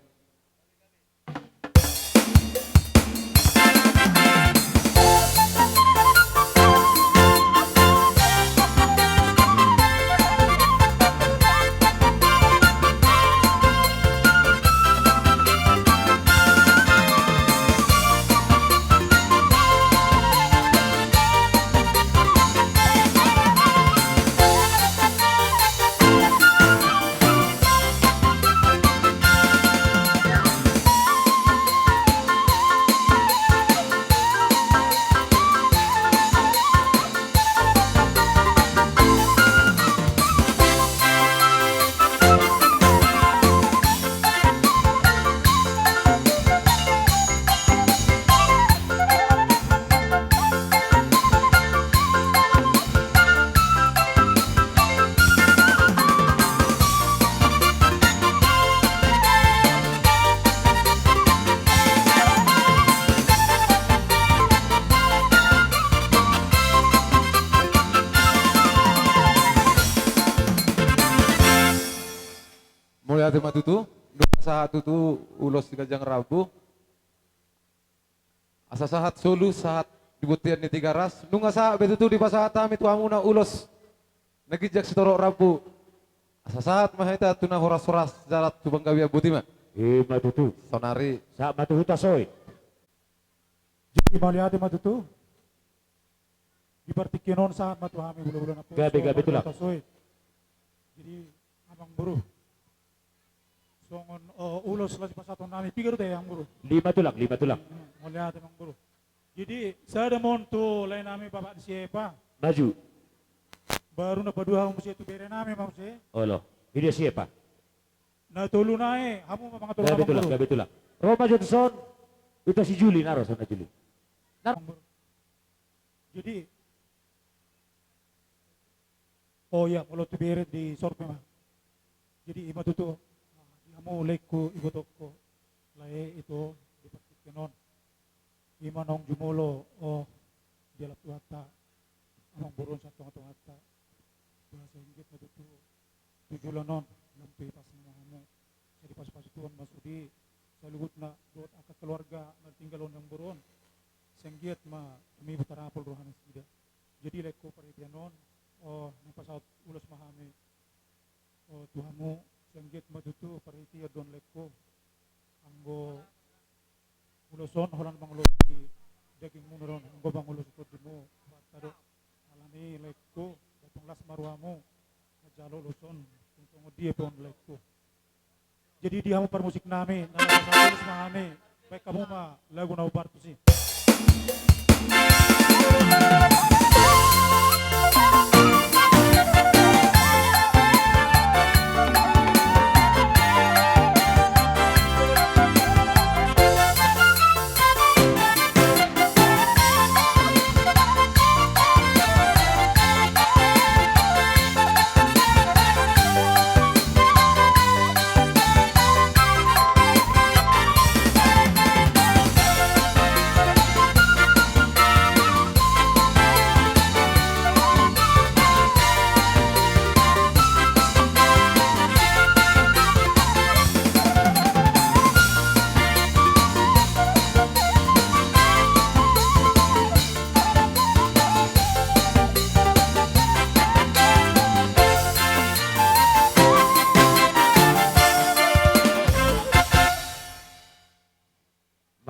Mauliate ma tutu, nunga sahat tutu ulos si ganjang rambu. Asa sahat solu, sahat di bontean ni Tigaras, nunga sahat be tutu dipasahat hami tu hamuna ulos na ginjang sitorop rambu. Asa sahat ma hita tu na horas-horas jala tu panggabean, boti ma. Emma tutu. Saonari. Sahat ma tu huta Soit. Jadi mauliate ma tutu. Di partingkian on sahat ma tu hami hulahula naposo. Gabe, gabe tulang. Huta Soit. Jadi amangboru. Songon, o, ulos laho sipasahatonnami, piga do tahe amangboru? Lima tulang, lima tulang. Hmm, mauliate amangboru. Jadi sada ma on tu laenami bapak ni si Epa. Maju. Baru na paduahon muse tu berenami ma muse. Olo. Dia si Epa. Na toluna i hamu ma mangaturhon amangboru. Gabe tulang, gabe tulang. Ro ma jo tuson. Ita si Juli na ro, sona Juli. Na ro. Jadi, o iya, molo tu bere di sorpe ma. Jadi, i ma tutu, ah, di hamu laengku, ibotongku, lae, ito, di partingkian on. I ma naung jumolo, o, dialap Tuhanta, amangboru on sian tonga-tonganta. Bahasa Inggris ma tutu, tu joloan on, lam tu ipasna ma hamu. Sai dipasu-pasu Tuhan ma sude saluhutna dohot angka keluarga na tinggal on, amangboru on. Sai anggiat ma tumibu tarapul roha nasida. Jadi laengku, parhitean on, o, naeng pasahat ulos ma hami, o, tu hamu, sai anggiat ma tutu parhitean do on laengku. Anggo ulos on holan mangulosi dagingmuna do on, anggo mangulosi tondimu, Tuhanta do. Alani laengku, tongtong las ma rohamu manjalo ulos on, tongtong songon dia pe on laengku. Jadi di hamu parmusiknami, na laho pasahat ulos ma hami, baen hamu ma lagu na hombar tusi.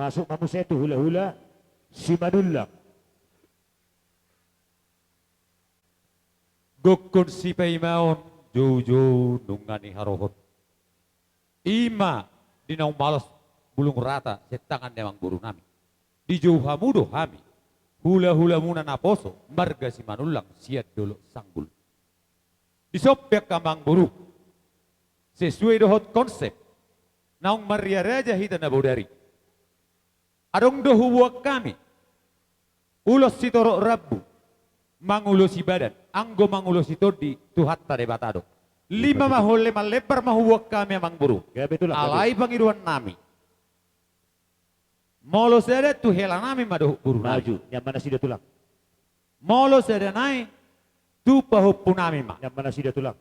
Masuk ma muse tu hulahula Simanullang. Gokhon sipaimaon joujou nunga niharohon. I ma di naung malos bulung rata sian tangan ni amangboru nami. Dijou hamu do hami, hulahulamuna naposo marga Simanullang sian Dolok Sanggul. Dison pe angka amangboru, sesuai dohot konsep naung marria raja hita na bodari. Adong do huboan hami ulos sitorop rambu, mangulosi badan, anggo mangulosi tondi Tuhanta Debata do. Lima ma holle, mallembar ma huboan hami amangboru. Gabe tulang, gabe. Alai pangidoan nami, molo sada tu hela nami ma dohot boru nami. Maju, nian ma nasida tulang. Molo sada nai tu pahompu nami ma. Nian ma nasida tulang.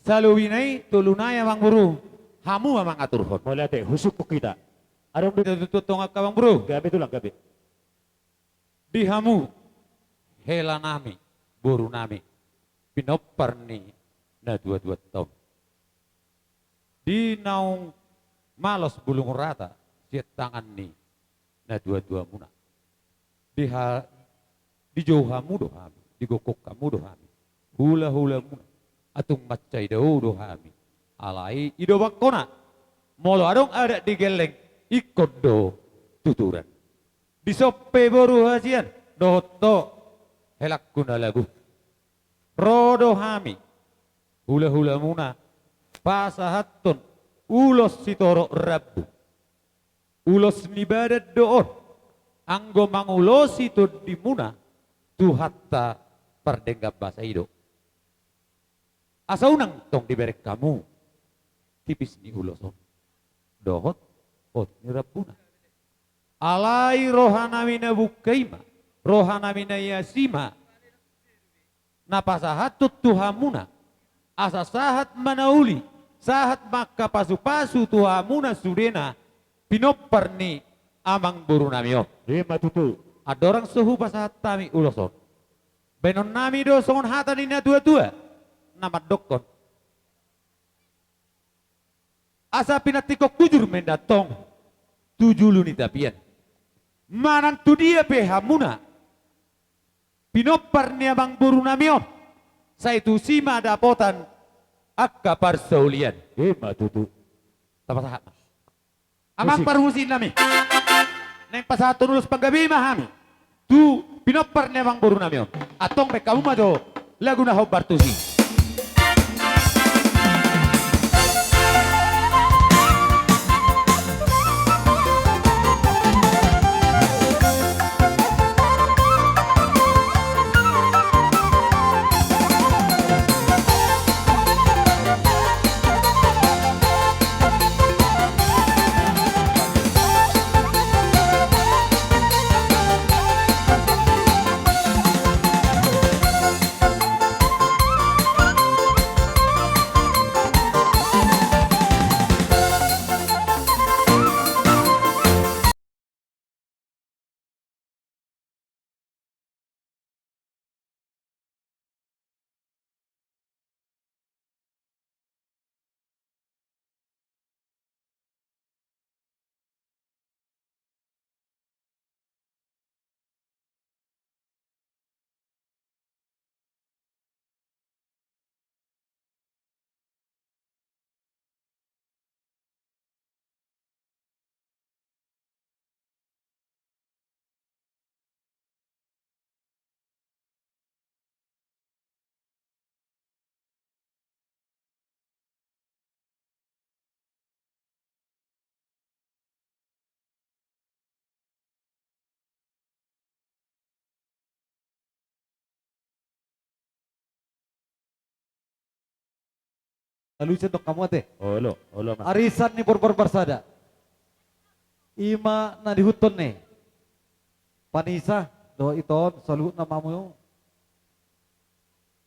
Salobina i tolu nai amangboru, hamu ma mangaturhon. Mauliate, husungkun hita. Adong do. Tutu tong angka amangboru. Gabe tulang, gabe. Di hamu hela nami, boru nami, pinompar ni natuatuanta on. Di naung malos bulung rata sian tangan ni natuatuamuna. Di ha-, dijou hamu do hami, digokhon hamu do hami, hulahulamuna, atung mansai dao do hami. Alai i do bangkona, molo adong adat di gelleng, ingkon do tuturan. Dison pe boru hasian dohot ho helangku na lagu, ro do hami hulahulamuna pasahathon ulos sitorop rambu. Ulos ni badan do on, anggo mangulosi tondimuna Tuhanta pardenggan basa i do. Asa unang tong dibereng hamu tipis ni ulos on dohot otik ni rambuna. Alai roha nami na bungka i ma, roha nami na ias i ma na pasahathon tu hamuna, asa sahat ma na uli, sahat ma angka pasupasu tu hamuna sudena pinompar ni amangboru nami on. Ima tutu. Andorang so hupasahat hami ulos on, baenon nami do songon hata ni natuatua na mandokkon: Asa pinantikhon hujur ma inda antong tu julu ni tapian. Manang tu dia pe hamuna pinompar ni amangboru nami on, sai tusi ma dapotan angka parsaulian. Ima tutu. Tapasahat ma. Amang parhusip nami, naeng pasahathon ulos panggabean ma hami tu pinompar ni amangboru nami on. Antong baen hamu ma jo lagu na hombar tusi. Alusan dok kamu ate. Olo, olo, Mas. Arisan ni Borbor Barsada. Ima na dihuthon ni Panisa dohot ito on saluhutna ma hamu.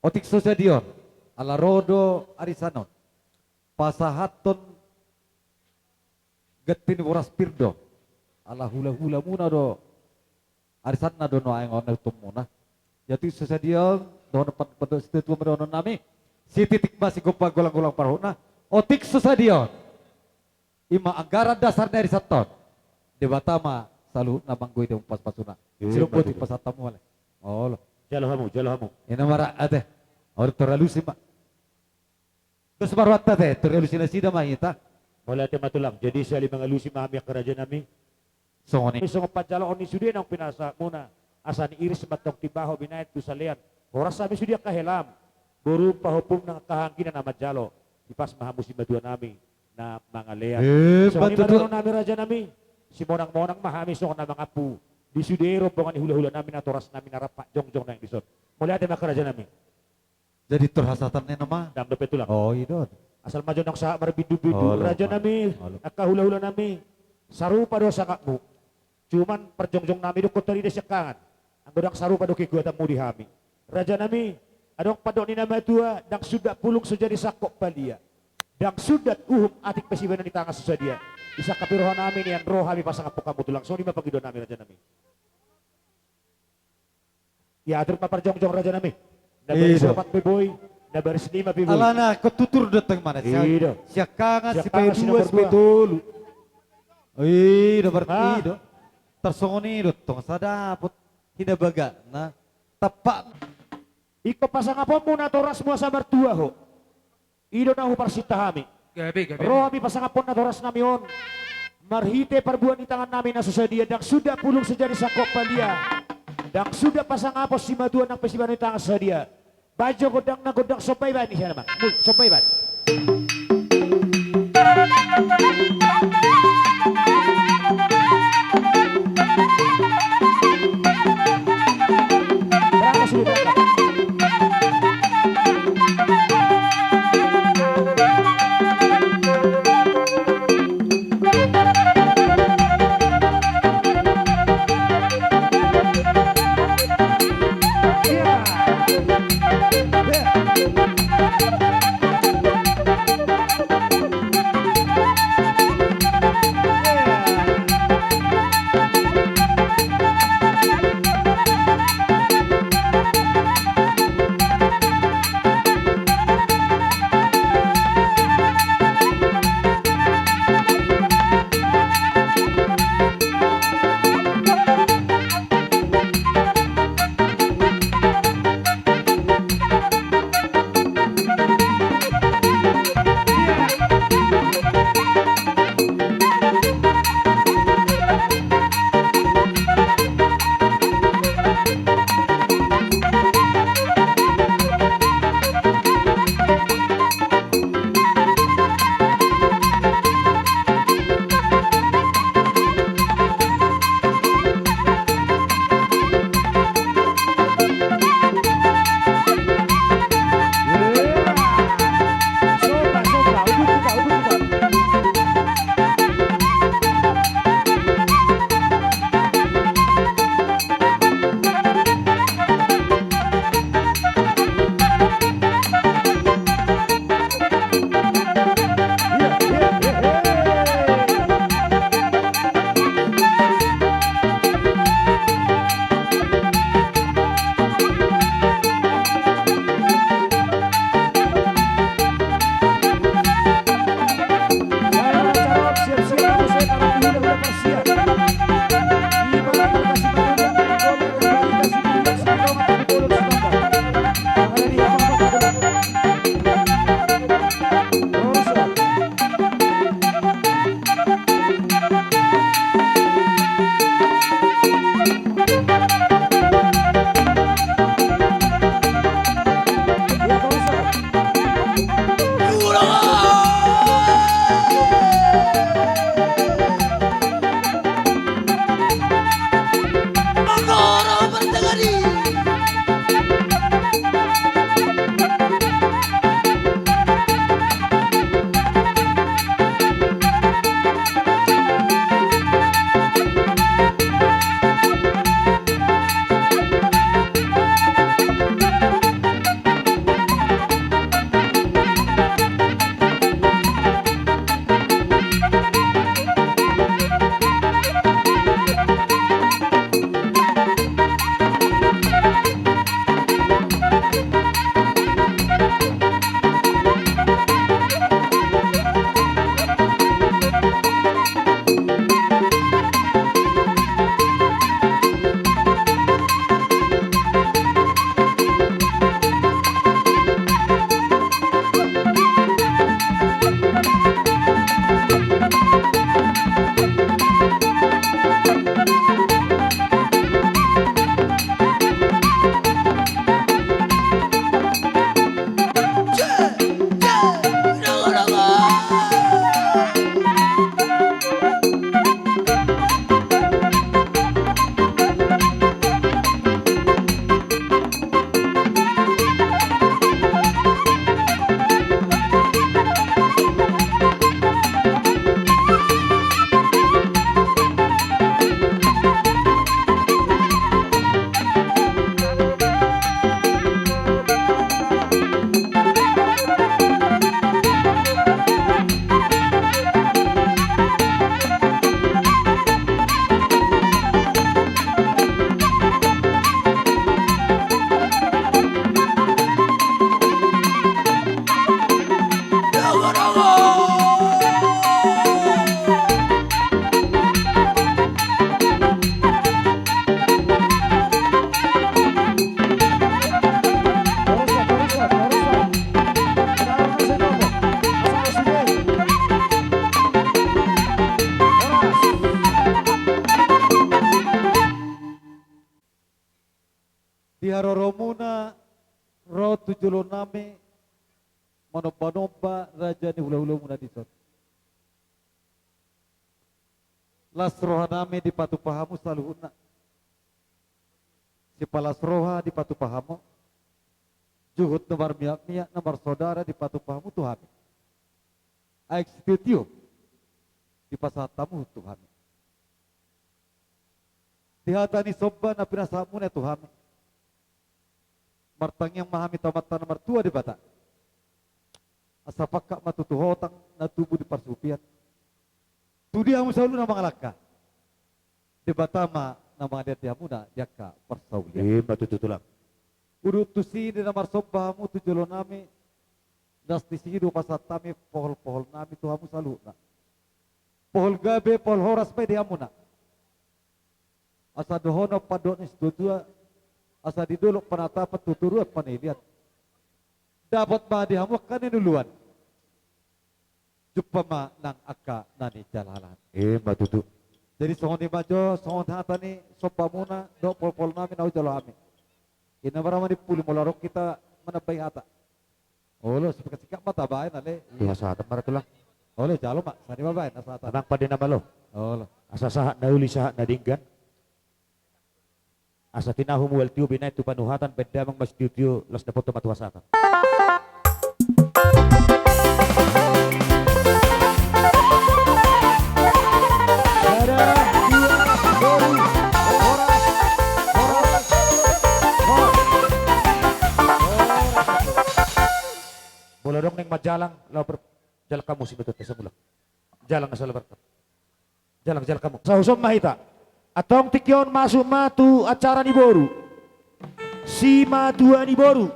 Otik so sadia on, ala ro do arisan on. Pasahathon ganti ni boras pir do. Ala hulahulamuna do, arisanna do nuaeng on na ihuthonmuna. Jadi otik so sadia on, dohonon pandok ni situatua ma dohonon nami. Sititik ma sigompa, golanggolang parhutna. Otik so sadia on, ima anggaran dasar ni arisanta on. Debata ma saluhutna manggohi di hamu pasupasuna. Eh, Silombo betul. Di pasahat hamu ale. Olo. Jalo hamu, jalo hamu. Ina mara ate. Olo, tor alusi ma. Dos marwata te, tor alusi nasida ma hita. Mauliate ma tulang. Jadi sahali mangalusi ma hami angka raja nami. Songon i. Songon panjaloon ni sude naung pinasahatmuna. Asa niiris ma antong timba ho binahen tu salean. Horas hami sude angka helam. Boru pahompum nang angka hahaanggi na manjalo. Hipas ma hamu simatua nami na mangalean. Eh, songon i ma dohonon nami raja nami. Simonangmonang ma hami songon na mangampu di sude rombongan ni hulahula nami natorasnami na rap jongjong nang dison. Mauliate ma angka raja nami. Jadi tor hasahatan ni nama. Dang dope tulang. Oh, i do. Asal ma jonang sahat marbindubindu. Olo, raja nami, olo. Angka hulahula nami. Sarupa do sangapmu. Cuman parjongjong nami do ingkon tarida siangkangan. Anggo dang sarupa do kekuatanmu di hami. Raja nami, adong pandok ni na matua, dang sundat pulung so jadi sangkop palia. Dang sundat uhum atik pe sibahenon ni tangan so sadia. Disangkapi roha nami nian ro hami pasangaphon hamu tulang. Songon i ma pangidoan nami raja nami. Ia atur ma parjongjong raja nami. Na baris opat pe boi, na baris lima pe boi. Alana ingkon tutur do tong mana. I do. Siangkangan si nomor dua. I do berarti do. Tarsongon i do tong sadapot hinabagatna. Tapak. Ingkon pasangaphonmu natorasmu asa martua ho. I do na huparsinta hami. Gabe, gabe. Ro hami pasangaphon natorasnami on. Marhite parbuat ni tangannami na so sadia, dang sundat pulung so jadi sangkop palia. Dang sundat pasangaphon simatua nang pe sibahenon ni tangan so sadia. Bahen jo gondangna, gondang somba i bahen di sian amang. Somba i bahen. Di haroromuna ro tu jolo nami manomba-nomba raja ni hula-hulamuna dison. Las roha nami dipatupa hamu saluhutna. Sipalas roha dipatupa hamu. Juhut na marmiak-miak na marsaudara dipatupa hamu tu hami. Aek sitio-tio dipasahat hamu tu hami. Di hata ni somba na pinasahatmuna tu hami, martangiang ma hami tu Amanta na martua Debata, asa pangkat ma tutu hotang na tubu di parsupian. Tu dia hamu saluhutna mangalangka, Debata ma na mangalean di hamuna di angka parsaulian. Ima tutu, Tulang. Udut tusi di na marsomba hamu tu jolo nami, las disi do pasahat hami pohol-pohol nami tu hamu saluhutna. Pohol gabe, pohol horas ma i di hamuna. Asa dohonon pandok ni situa-tua, asa di dolok panatapan tu toruan panilehon. Dapot ma di hamu angka na niuluan. Jumpa ma nang angka na nijalahan. Ima tutu. Jadi songon i ma jo, songon hata ni sombamuna dohot pohol-pohol nami na hujalo hami. Inna ma ra manimpuli molo adong hita manambai hata. Olo, singkat-singkat ma tabaen ale. Di hasahatan ma ra, Tulang. Olo, jalo ma, sani ma baen hasahatan. Tenang pande na malo. Olo. Asa sahat na uli, sahat na denggan. Asa tinahu mual tio binaen tu panuhatan, baen damang ma sitio-tio, laos dapothon ma tu hasahatan. Sada, dua, tolu, horas, horas, horas. Molo adong naeng manjalang, laho per-, jalang hamu, sinutup, asa mulak. Jalang na salebar. Jalang, jalang hamu. Sahuson ma hita. Antong tingki on masuk ma tu acara ni boru. Simatua ni boru.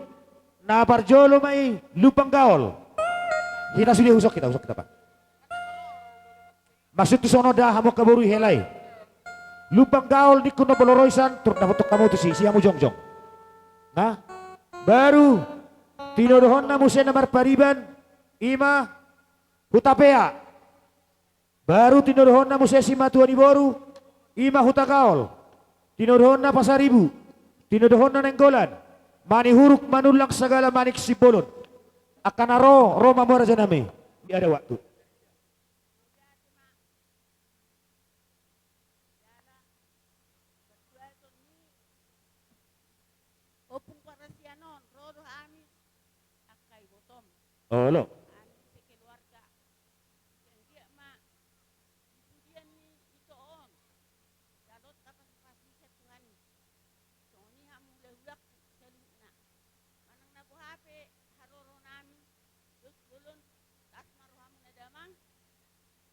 Na parjolo ma i Lumban Gaol. Hita sude, husok hita, husok hita, Pak. Maksud tu songon on da, hamu angka boru i hela i. Lumban Gaol ningku na molo ro i san, turut dapothon hamu tusi, si hamu jongjong. Nah, baru tinodohonna muse na marpariban, ima Hutapea. Baru tinodohonna muse simatua ni boru, ima Hutagaol. Tinodohonna Pasaribu. Tinodohonna Nainggolan. Manihuruk manullang sagala manik Simbolon. Angka na ro, ro ma hamu raja nami. Di ada waktu. Ompung parasian on, ro do hami, angka ibotom. Olo. Hami sekeluarga. Sai anggiat ma di pudian ni ito on, jalo tapasupasu sian Tuhan i. Songon i hamu hulahulangku saluhutna. Manang na boha pe haroro nami, dos bolon, las ma rohamuna damang.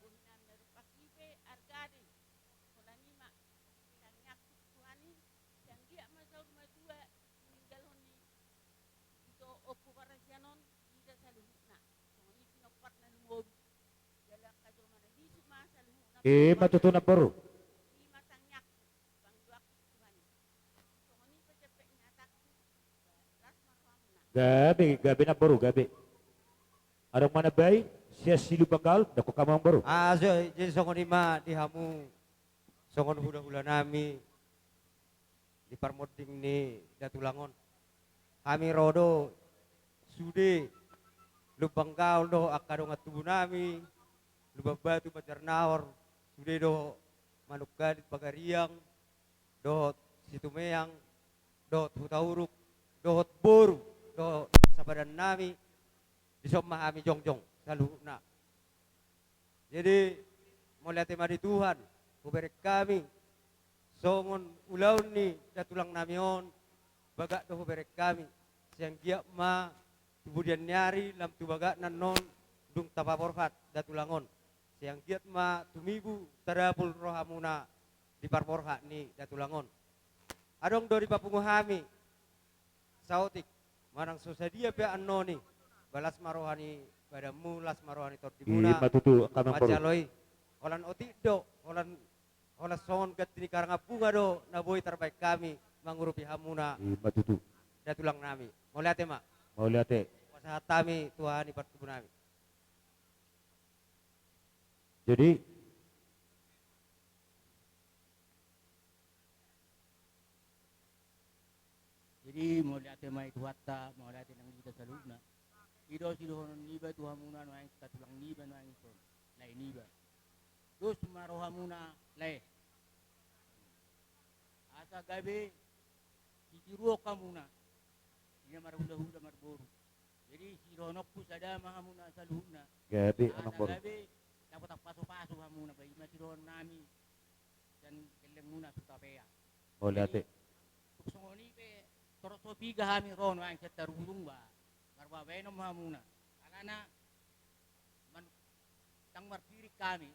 Bohi nami na dompak i pe arga do i. Holan i ma tangiangku tu Tuhan i, sai anggiat ma saur matua tininggalhon ni ito Ompu Parasian on di hita saluhutna. Songon i pinompar na lumobi. Jala angka jolma na bisuk ma saluhutna. Ima tutu, namboru. I ma tangiangku, pangidoanku tu Tuhan i. Songon i pe jempek ni hatangku. Gabe, gabe namboru, gabe. Adong manambai sian si Lumban Gaol, dokkon hamu, namboru. Ah, so, jadi songon i ma di hamu, songon hulahula nami di parmonding ni Datulang on. Hami ro do sude Lumban Gaol dohot angka dongan tubu nami, Lumban Batu, Banjarnahor, sude dohot Manungkalit, Pagariang, dohot Situmeang, dohot Hutauruk, dohot boru, dohot sapadan nami, dison ma hami jongjong saluhutna. Jadi, mauliate ma di Tuhan, hubereng hami, songon ulaon ni Datulang nami on, bagak do hubereng hami, sai anggiat ma tu pudian ni ari lam tu bagak annon dung tapaborhat Datulang on. Sai anggiat ma tumibu tadapul rohamuna di parborhat ni Datulang on. Adong do dipapungu hami saotik, manang so sadia pe annon i, ba las ma roha ni badanmu, las ma roha ni tondimuna. Ima tutu, angka namboru. Manjalo i, holan otik do, holan, holan songon ganti ni karangan bunga do na boi tarbaen hami mangurupi hamuna. Ima tutu. Datulang nami. Mauliate ma. Mauliate. Pasahat hami tu haha ni partubu nami. Jadi, jadi Tuhanta, mauliate nang di hita saluhutna. I do sidohonon niba tu hamuna nuaeng, satulang niba nuaeng, son lae niba. Dos ma rohamuna lae. Asa gabe sitiruon hamuna, di na marhulahula marboru. Jadi sidohononku, sada ma hamuna saluhutna. Gabe, asa amang boru, gabe dapot pasupasu hamuna, ba i ma sidohononnami. Sian gellengmuna Hutapea. Mauliate. Jadi, tung songon i pe, torop so piga hami ro nuaeng sian Tarujung, ba marbabaenon ma hamuna. Alana man-, ndang marpirik hami.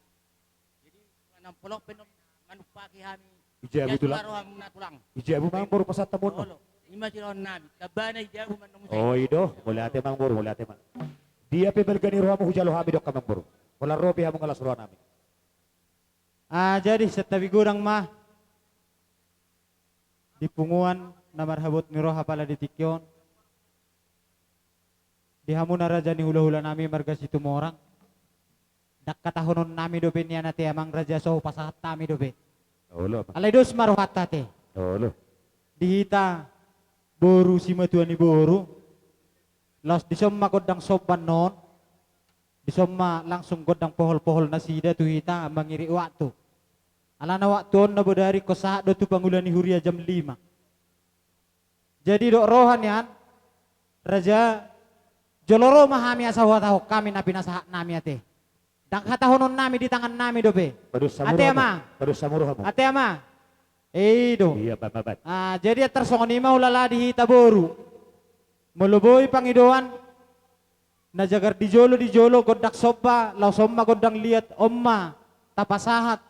Jadi, na polop pe manumpaki hami. Di jabu, tulang. Rohamuna, tulang. Di jabu, amang boru, pasahat hamu on. Olo. I ma sidohononnami. Tambana di jabu ma annon muse. O, i do. Mauliate, amang boru, mauliate ma. Dia pe balga ni rohamu hujalo hami, dok, amang boru. Holan ro pe hamu nga las rohanami. Ah, jadi santabi godang ma di punguan na marhabot ni roha pala di tingki on. Di hamuna raja ni hulahulanami marga Situmorang. Ndang hatahononnami dope nian ate, amang raja, so hupasahat hami dope. Olo, amang. Alai dos ma rohanta ate. Olo. Di hita boru simatua ni boru. Laos dison ma gondang somba annon. Dison ma langsung gondang pohol-pohol nasida tu hita mangirik waktu. Alana waktu on na bodari ingkon sahat do tu pangula ni huria jam lima. Jadi dok roha nian, raja, jolo ro ma hami asa huhatahon hami na pinasahatnami ate. Ndang hatahononnami di tangannami dope. Ate, amang. Ate, amang. I do. Iya, amang, amang. Ah, jadi antar songon i ma hulala di hita boru. Molo boi pangidoan na jagar di jolo, di jolo gondang somba, laos on ma gondang liat, on ma tapasahat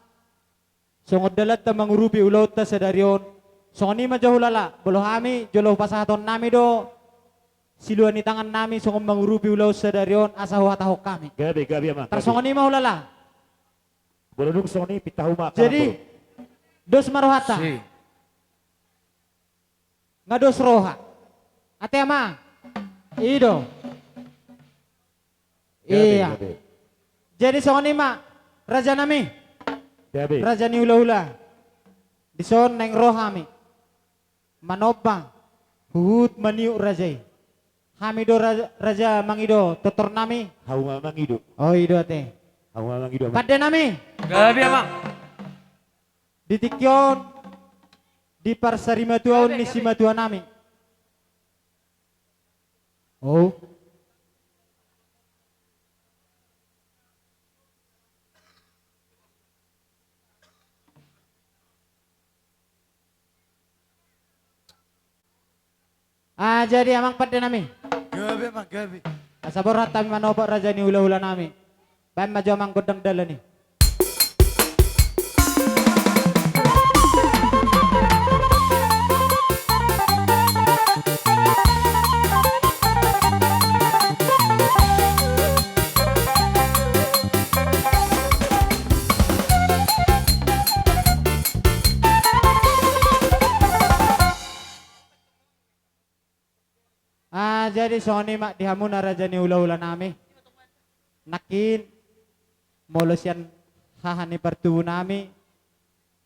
songon dalanta mangurupi ulaonta sadari on. Songon i ma jo hulala, molo hami jolo hupasahatonnami do siluan ni tangannami songon mangurupi ulaon sadari on asa huhatahon hami. Gabe, gabe, amang, gabe. Tarsongon i ma hulala. Molo dung songon i, pinta hamu ma. Jadi, dos ma rohanta. Si. Nga dos roha. Ate, amang. I do. Gabe, iya. Gabe. Jadi songon i ma, rajanami. Gabe. Raja ni hulahula. Dison naeng ro hami manomba huhut maniuk raja i. Hami do ra-, raja mangido tortornami. Hamu ma mangido. O, i do ate. Hamu ma mangido, amang. Pandenami. Gabe, amang. Di tingki on, di parsarimatuaon ni simatuanami. O. Ah, jadi, amang pandenami. Gabe, amang, gabe. Asa borhat hami manopot raja ni hulahulanami. Baen ma jo, amang, gondang dalan i. Ah, jadi songon i ma di hamuna raja ni hulahulanami. Nangkin, molo sian haha ni partubunami,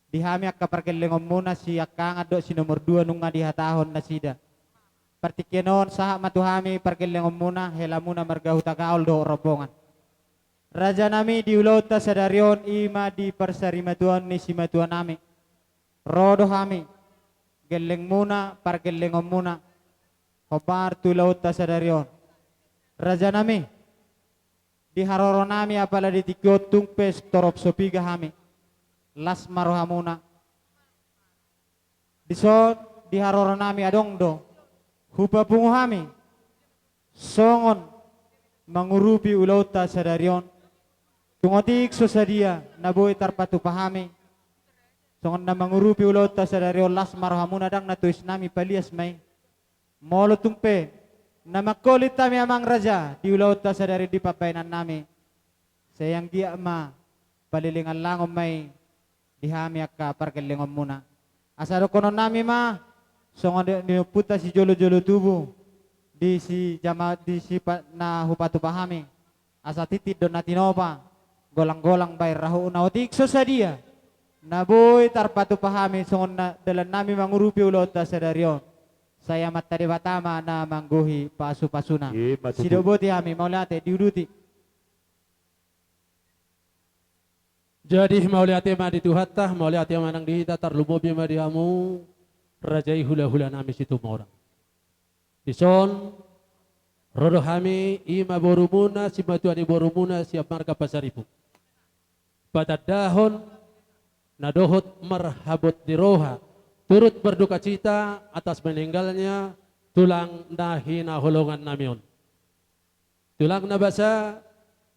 di hami angka pargellengonmuna, siangkangan dohot si nomor dua nunga dihatahon nasida. Partingkian on sahat ma tu hami pargellengonmuna, helamuna marga Hutagaol dohot rombongan. Rajanami, di ulaonta sadari on, i ma di parsarimatuaon ni simatuanami. Ro do hami, gellengmuna, pargellengonmuna, hombar tu ulaonta sadari on. Rajanami, di haroronami apala di tingki on tung pe torop so piga hami. Las ma rohamuna. Dison, di haroronami adong do hupapungu hami songon mangurupi ulaonta sadari on. Tung otik so sadia na boi tarpatupa hami songon na mangurupi ulaonta sadari on, las ma rohamuna, ndang na toisnami, palias ma i. Molo tung pe na mangkolit hami, amang raja, di ulaonta sadari, di pambahenannami, sai anggiat ma palilingan langon ma i di hami angka pargellengonmuna. Asa dohononnami ma songon ni ompunta sijolojolo tubu, di si jama-, di si pa-, na hupatupa hami. Asa tintin do na tinopa, golanggolang bahen rahutna. Otik so sadia na boi tarpatupa hami songon na dalannami mangurupi ulaonta sadari on, Sai Amanta Debata ma na manggohi pasupasuna. Ima tutu. Sidoboti hami, mauliate, diuduti. Jadi mauliate ma di Tuhanta, mauliate ma nang di hita, tarlumobi ma di hamu raja i, hulahulanami Situmorang. Dison ro do hami, ima borumuna, simatua ni borumuna sian marga Pasaribu, patandahon na dohot marhabot ni roha turut berdukacita atas meninggalnya tulang na hinaholongannami on. Tulang na basa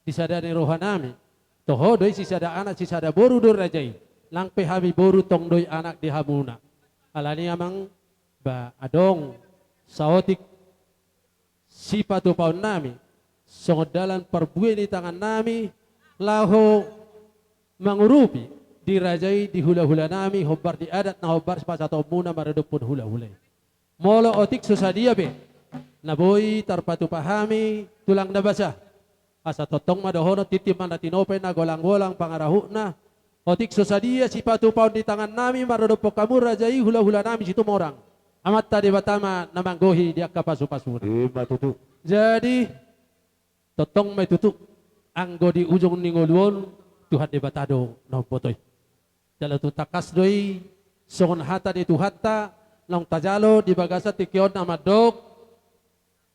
di sada ni rohanami, toho do i sisada anak sisada boru do raja i, nang pe hami boru tong do i anak di hamuna. Alani amang, ba adong saotik sipatupaonnami songon dalan parbue ni tangannami laho mangurupi di raja i, di hulahulanami, hombar ni adat na hombar sipasahatonmuna maradophon hulahula i. Molo otik so sadia pe na boi tarpatupa hami tulang na basa, asa tongtong ma dohonon, tintin ma na tinopa i, na golanggolang pangarahutna. Otik so sadia sipatupaon ni tangannami maradophon hamu raja i, hulahulanami Situmorang, Amanta Debata ma na manggohi di angka pasupasuna. Ima tutu. Jadi tongtong ma i tutu, anggo di ujung ni ngolu on Tuhan Debata do na umboto i. Jala tung tangkas do i songon hata ni Tuhanta naung tajalo di bagasan tingki on na mandok: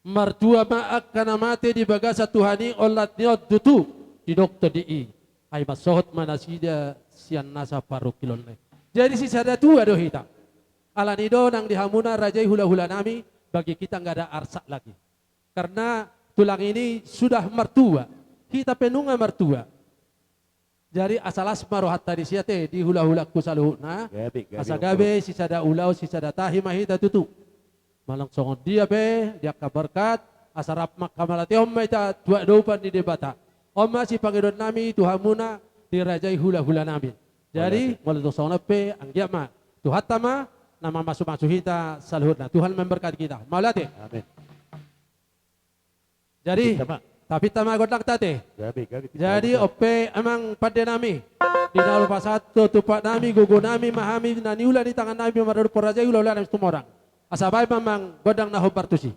Martua ma angka na mate di bagasan Tuhan i, olat ni on tutu didok tondi i, ai mansohot ma nasida sian nasa parungkilonna i. Jadi sisada tua do hita. Alani do nang di hamuna raja i, hulahulanami, bagi kita nggak ada arsak lagi. Karena tulang ini sudah martua, hita pe nunga martua. Jadi asa las ma rohanta disi ate, di hulahulangku saluhutna. Gabe, gabe, asa gabe, sisada ulaon sisada tahi ma hita tutu. Manang songon dia pe di angka berkat, asa rap manghamauliatehon ma hita tu adopan ni Debata. On ma sipangidoannami tu hamuna di raja i, hulahulanami. Jadi molo tung songon on pe, anggiat ma Tuhanta ma na mamasumasu hita saluhutna. Tuhan memberkati kita. Mauliate. Amin. Jadi tapinta ma gondangta ate. Jadi on pe amang pandenami, di na olo pasahat tu tumpaknami, gogonami ma hami na niula ni tangannami maradophon raja i, hulahulanami Situmorang. Asa baen ma amang gondang na hombar tusi.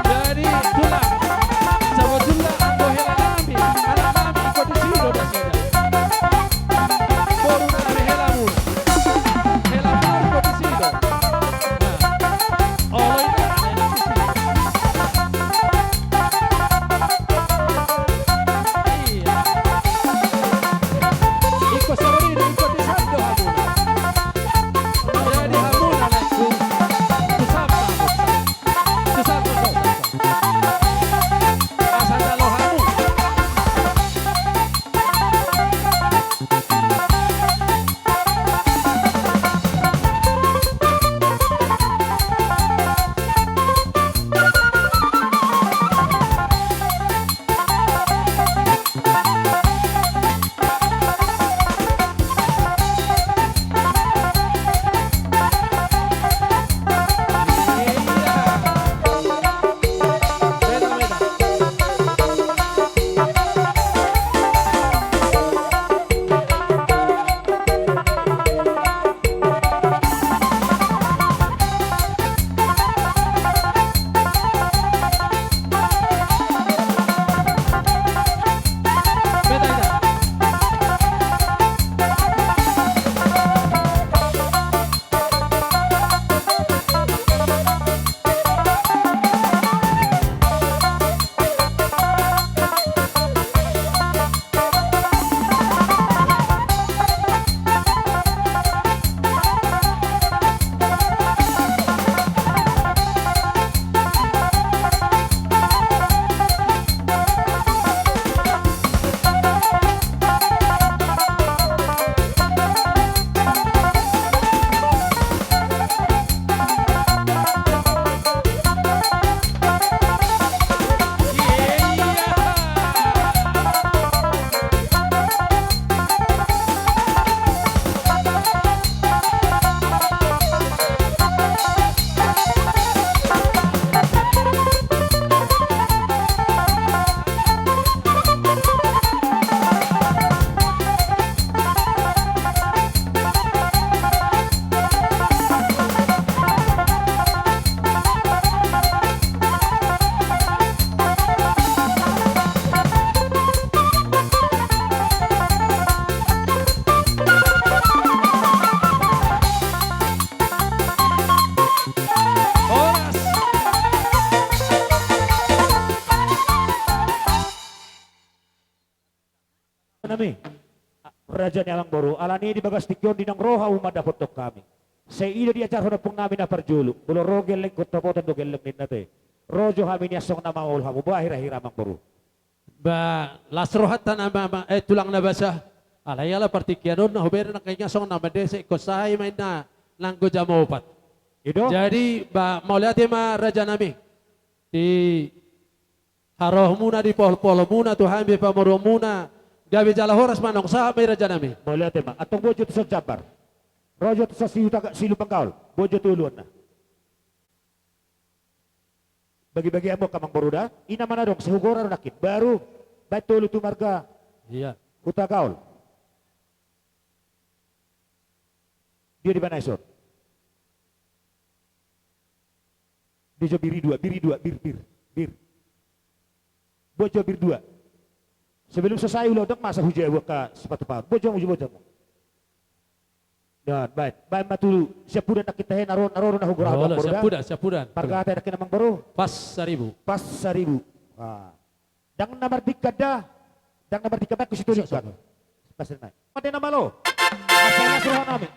Jadi tulang, sabotulna anggo helanami, alanami, ingkon disi do nasida. Bo Raja ni amangboru, alani i di bagas tingki on di naung ro hamu mandapothon hami. Sai i do diajarhon ompung nami na parjolo, molo ro gelleng hon tapothon do gelleng ninna te. Ro jo hami nian songon na mamaol hamu, boha hira-hira amangboru? Ba, las rohanta na ma, ma, eh, tulang na basa. Alai ala partingkian on na hubereng nangkaningan songon na mandese ingkon sae ma inna nanggo jam opat. I do. Jadi, ba, mauliate ma raja nami. Di harohmuna, di polpolmuna tu hami pamoruonmuna, gabe jala horas ma, naung sahat ma i raja nami. Mauliate ma. Antong boan jo tu son jambar. Ro jo tu son sihuta, silumbang gaol. Boan jo tu uluonna. Bagi-bagi hamu angka amangboru da. I na manadong, sai hugora do nangkin. Baru baen tolu tu marga. Iya. Hutagaol. Dia di mana ison? Dia jo bir i dua, bir i dua, bir, bir, bir. Boan jo bir dua. Sebelum selesai ulaon, dang masa hujabu angka sipatupaon. Boan jo hamu, boan jo hamu. Dan baen, baen ma tu siampudan nangkin tahe, na ro, na ro do na hugora. Olo, amangboru da. Siampudan, siampudan. Marga aha tahe nangkin amangboru? Pas Saribu. Pas Saribu. Ah. Dang na mardingkan da, dang na mardingkan, baen ho situtu dingkan. Pas na i. Mate na malo. Mansai las roha nami.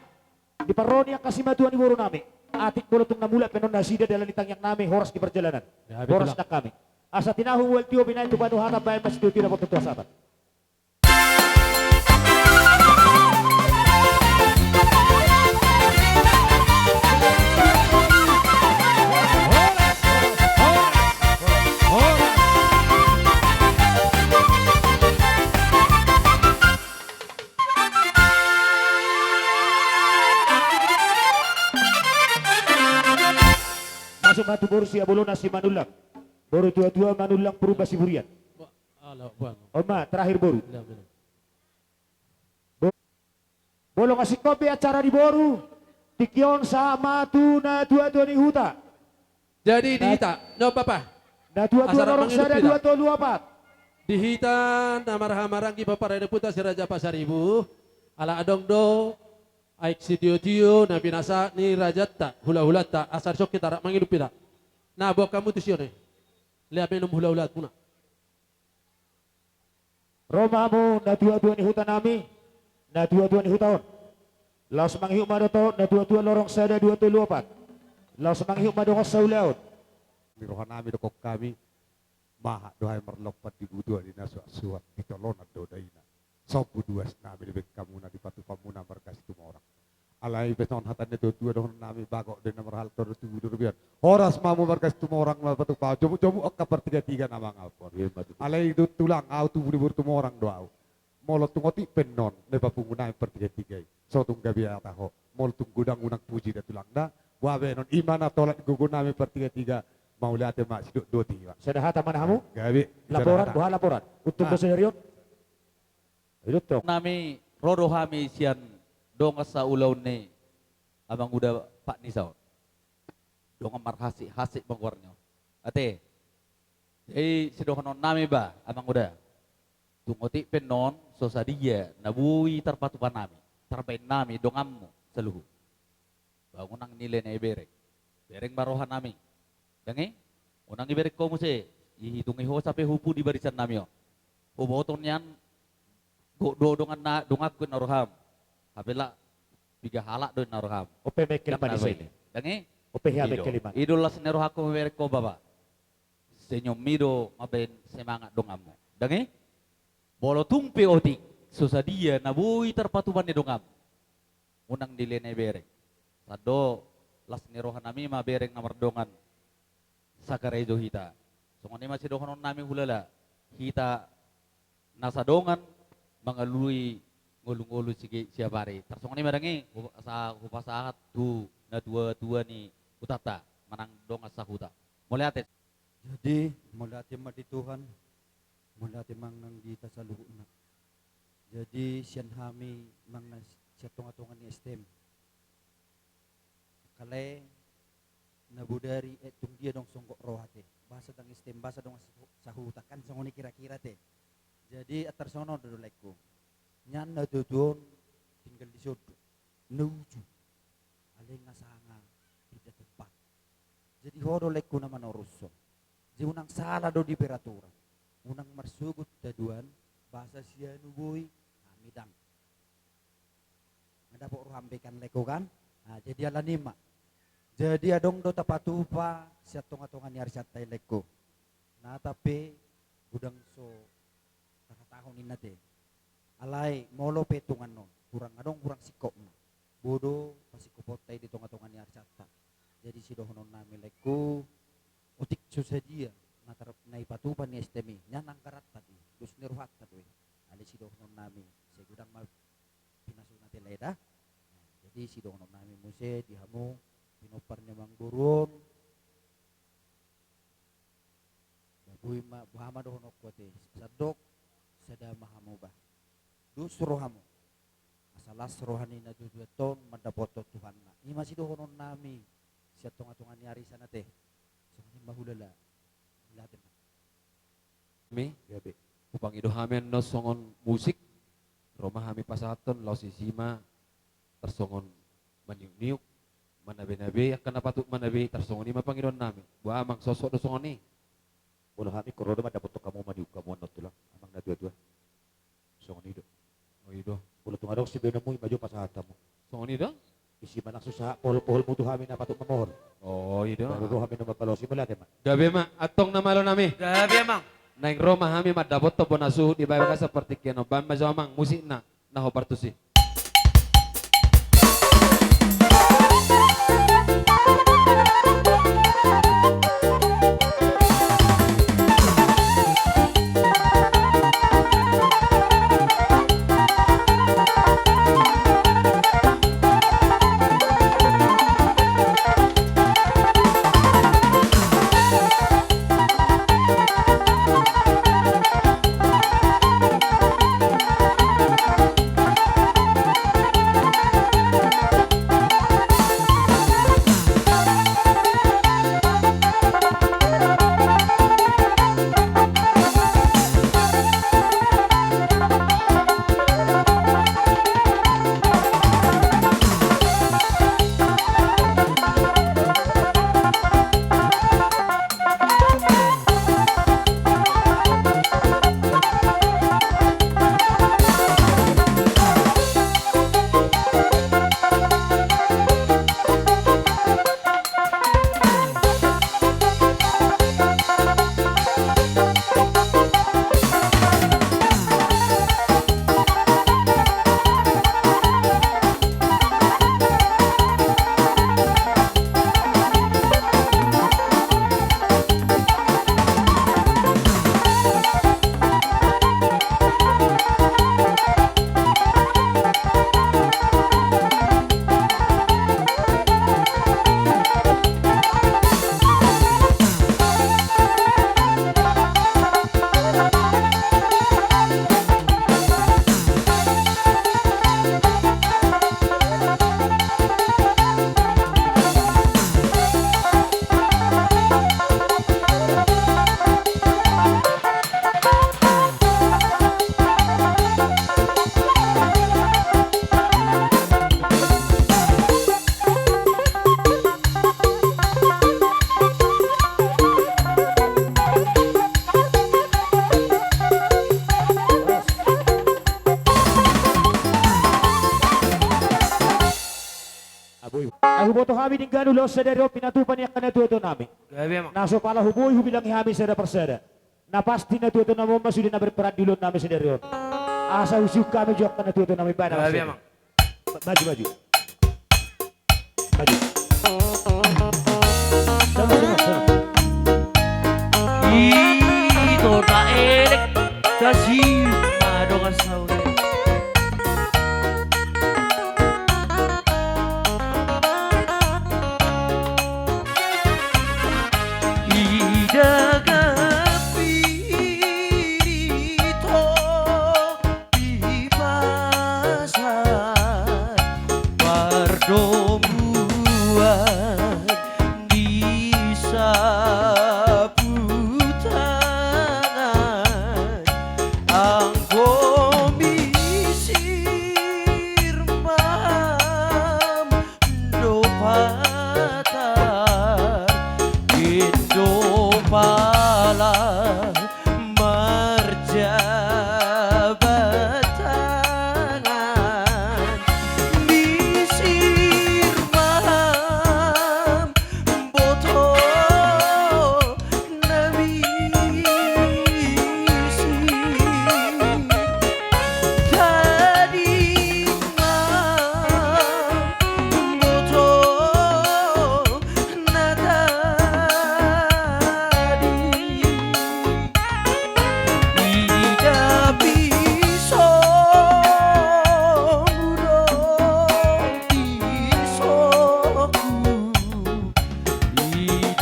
Di parro ni angka simatua ni boru nami. Atik molo tung na mulak pe annon nasida dalan ni tangiang nami, horas di parjalanan. Ya, betul. Horas nang hami. Asa tinahu mual tio, binahen tu panuhatan, baen ma situtu dapothon tu hasahatan. Masuk ma tu boru Siabolona Simanullang. Boru tua-tua Manullang Purba Siburian. Ala, bang. On ma, terakhir boru. Iya, benar. Bo-, molo nga singkop be acara di boru, tingki on sahat ma tu na tua-tua ni huta. Jadi di hita, no, Bapa. Na tua-tua lorong sada, dua tolu opat. Di hita na marhahamaranggi, Bapa, Raja Puta si Raja Pasaribu, ala adong do aek sitio-tio na pinasahat ni rajanta, hula-hulanta, asa dison hita rap mangido hita. Na, boan hamu tu sion i. Lea minum hula-hulamuna. Ro ma hamu na tua-tua ni huta nami, na tua-tua ni huta on. Laos mangihut ma dohot na tua-tua lorong sada dua tolu opat. Laos mangihut ma dongan saulaon. Di roha nami dokkon hami, mahat do hami marlompan di butuan i na suhat-suhat, di tolonan do daina. Sombu do uas nami dibaen hamuna, dipatupa hamuna marga Situmorang. Alai pe songon hata ni na tua-tua dohonon nami, bagot do na marhalto do tubu do robean. Horas ma hamu marga Situmorang na patupa, jomuk-jomuk angka partiga-tiga na mangalap on. Iya, betul. Alai do tulang, ahu tubu di boru Tumorang do ahu. Molo tung otik pe annon na papungu nami partiga-tiga i, so tung gabe hata ho. Molo tung godang unang puji da tulang da. Boha be annon, i ma na tolap gogo nami partiga-tiga. Mauliate ma, sidok doti ma. Sada hata ma na hamu? Gabe. Laporan, sada hata. Boha laporan? Untung do sadari on. Nami, ro do hami sian dongan saulaon ni amanguda Pak Nisa on. Dongan marhansip-hansip ma goarna on. Ate. Jadi sidohonon nami ba, amanguda. Tung otik pe annon so sadia na boi tarpatupa nami, tarbaen nami donganmu saluhut. Ba unang nilehon na ibereng. Bereng ma roha nami. Dang i? Unang ibereng ho muse. Ihitung i hosa pe hu pudi barisan nami on. Huboto nian, gok do dongan na, donganku na roham. Hape lak piga halak do na roham. Ope mengkel panisa ini. Dang i? Ope hea mengkel i mana? I do las ni rohangku mamereng ho, Bapa. Senyummi do mambaen semangat donganmu. Dang i? Molo tung pe otik so sadia na boi tarpatupa ni donganmu, unang nilehon na ibereng. Sandok las ni roha nami ma bereng na mardongan sakarejo hita. Songon i ma sidohonon nami hulala, hita na sadongan mangalului ngolu-ngolu sige siapari. Tarsongon i ma dang i, hu-, sa-, hupasahat tu na tua-tua ni hutanta manang dongan sahuta. Mauliate. Jadi, mauliate ma di Tuhan, mauliate ma nang di hita saluhutna. Jadi, sian hami manang sian tonga-tonga ni S T M. Kale na bodari, eh, tung dia dong songgop roha te. Bahasa dang S T M, bahasa dongan sahuta kan songon i kira-kira te. Jadi, antar songon on do laengku. Nian na tua-tua on tinggal di son do. Na uju. Alai nga sanga pinda tempat. Jadi ho do laengku na manorushon. Jadi unang sala do di peraturan. Unang marsogot haduan, bahasa sianu boi, hami dang. Dapot roham be kan, laengku, kan? Ah, jadi alani ma. Jadi adong do tapatupa sian tongatonga ni arianta i, laengku. Nata pe godang so tarhatahon inna te. Alai molo pe tung annon hurang adong, hurang singkopna, boi do pasingkoponta i di tongatonga ni arianta. Jadi sidohononnami, laengku, otik so sadia na tar-, na ipatupa ni S T M i, nian anggaranta do i, dos ni rohanta do i. Alai sidohononnami, sai godang ma pinasuna te, lae, da. Nah, jadi sidohononnami muse di hamu pinompar ni amangboru on. Ba boi ma, boha ma dohononku ate, sandok sada ma hamu ba. Dos rohamu. Asa las roha ni natuatua on mandapothon Tuhanna. I ma sidohononnami sian tongatonga ni arian ate. Songon i ma, hulala. Hulala, ate ma. Hami? Gabe. Hupangido hami annon songon musik. Ro ma hami pasahathon, laos isi ma tarsongon maniukniuk, manabenabe, angka na patut manabe, tarsongon i ma pangidoannami. Boha amang, sosok do songon i? Molo hami ingkon ro do mandapothon hamu maniuk hamu annon, tulang, amang natuatua. Songon i do. Oh, i do. Molo tung adong sibahenonmu, i ma jo pasahat hamu. Songon i do. Isi ma langsung sahat poholpoholmu tu hami na patut mamohor. Oh, i do. Baru ro hami na mambalos i, mauliate ma. Gabe ma, antong na malonami. Gabe, amang. Naeng ro ma hami mandapothon bona suhut di bagasan partingkian on. Bahen ma jo, amang, musikna na hombar tusi. Ai huboto hami denggan ulaon sadari on pinatupa ni angka natuatuanami. Gabe, amang. Na so pala huboi hubilangi hami sada parsada. Na pasti natuatuanami on ma sude na berperan di ulaonnami sadari on. Asa husihut hami jo angka natuatuanami, bahen, amang. Gabe, amang. Maju, maju. Maju. Sama, sama, sama. Ito ta elek, ta siu, adong saure. Ida gapi ito di pasar pardomuan.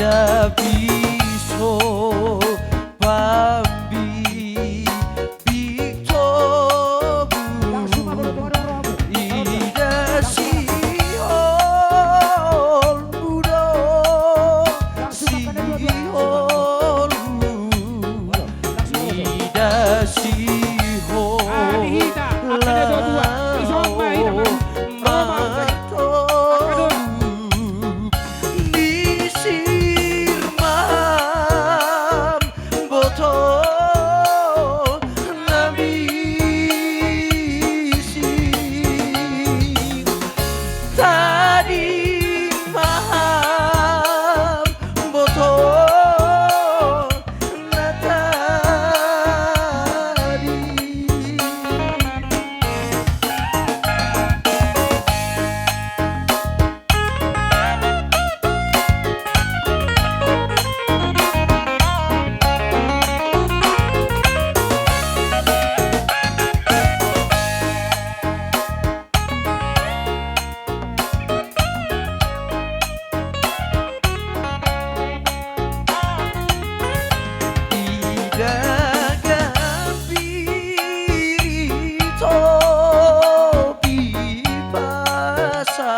Ida piso pambibi tobu, ida sihol mudo sihol. Ida sihol. Ah, di hita, angka na dua-dua. Isong ma hita, ma. Roma, angka dua. Di sirmam boto na bising. Tading ma ham boto na tading. Ida gambir i topi pasar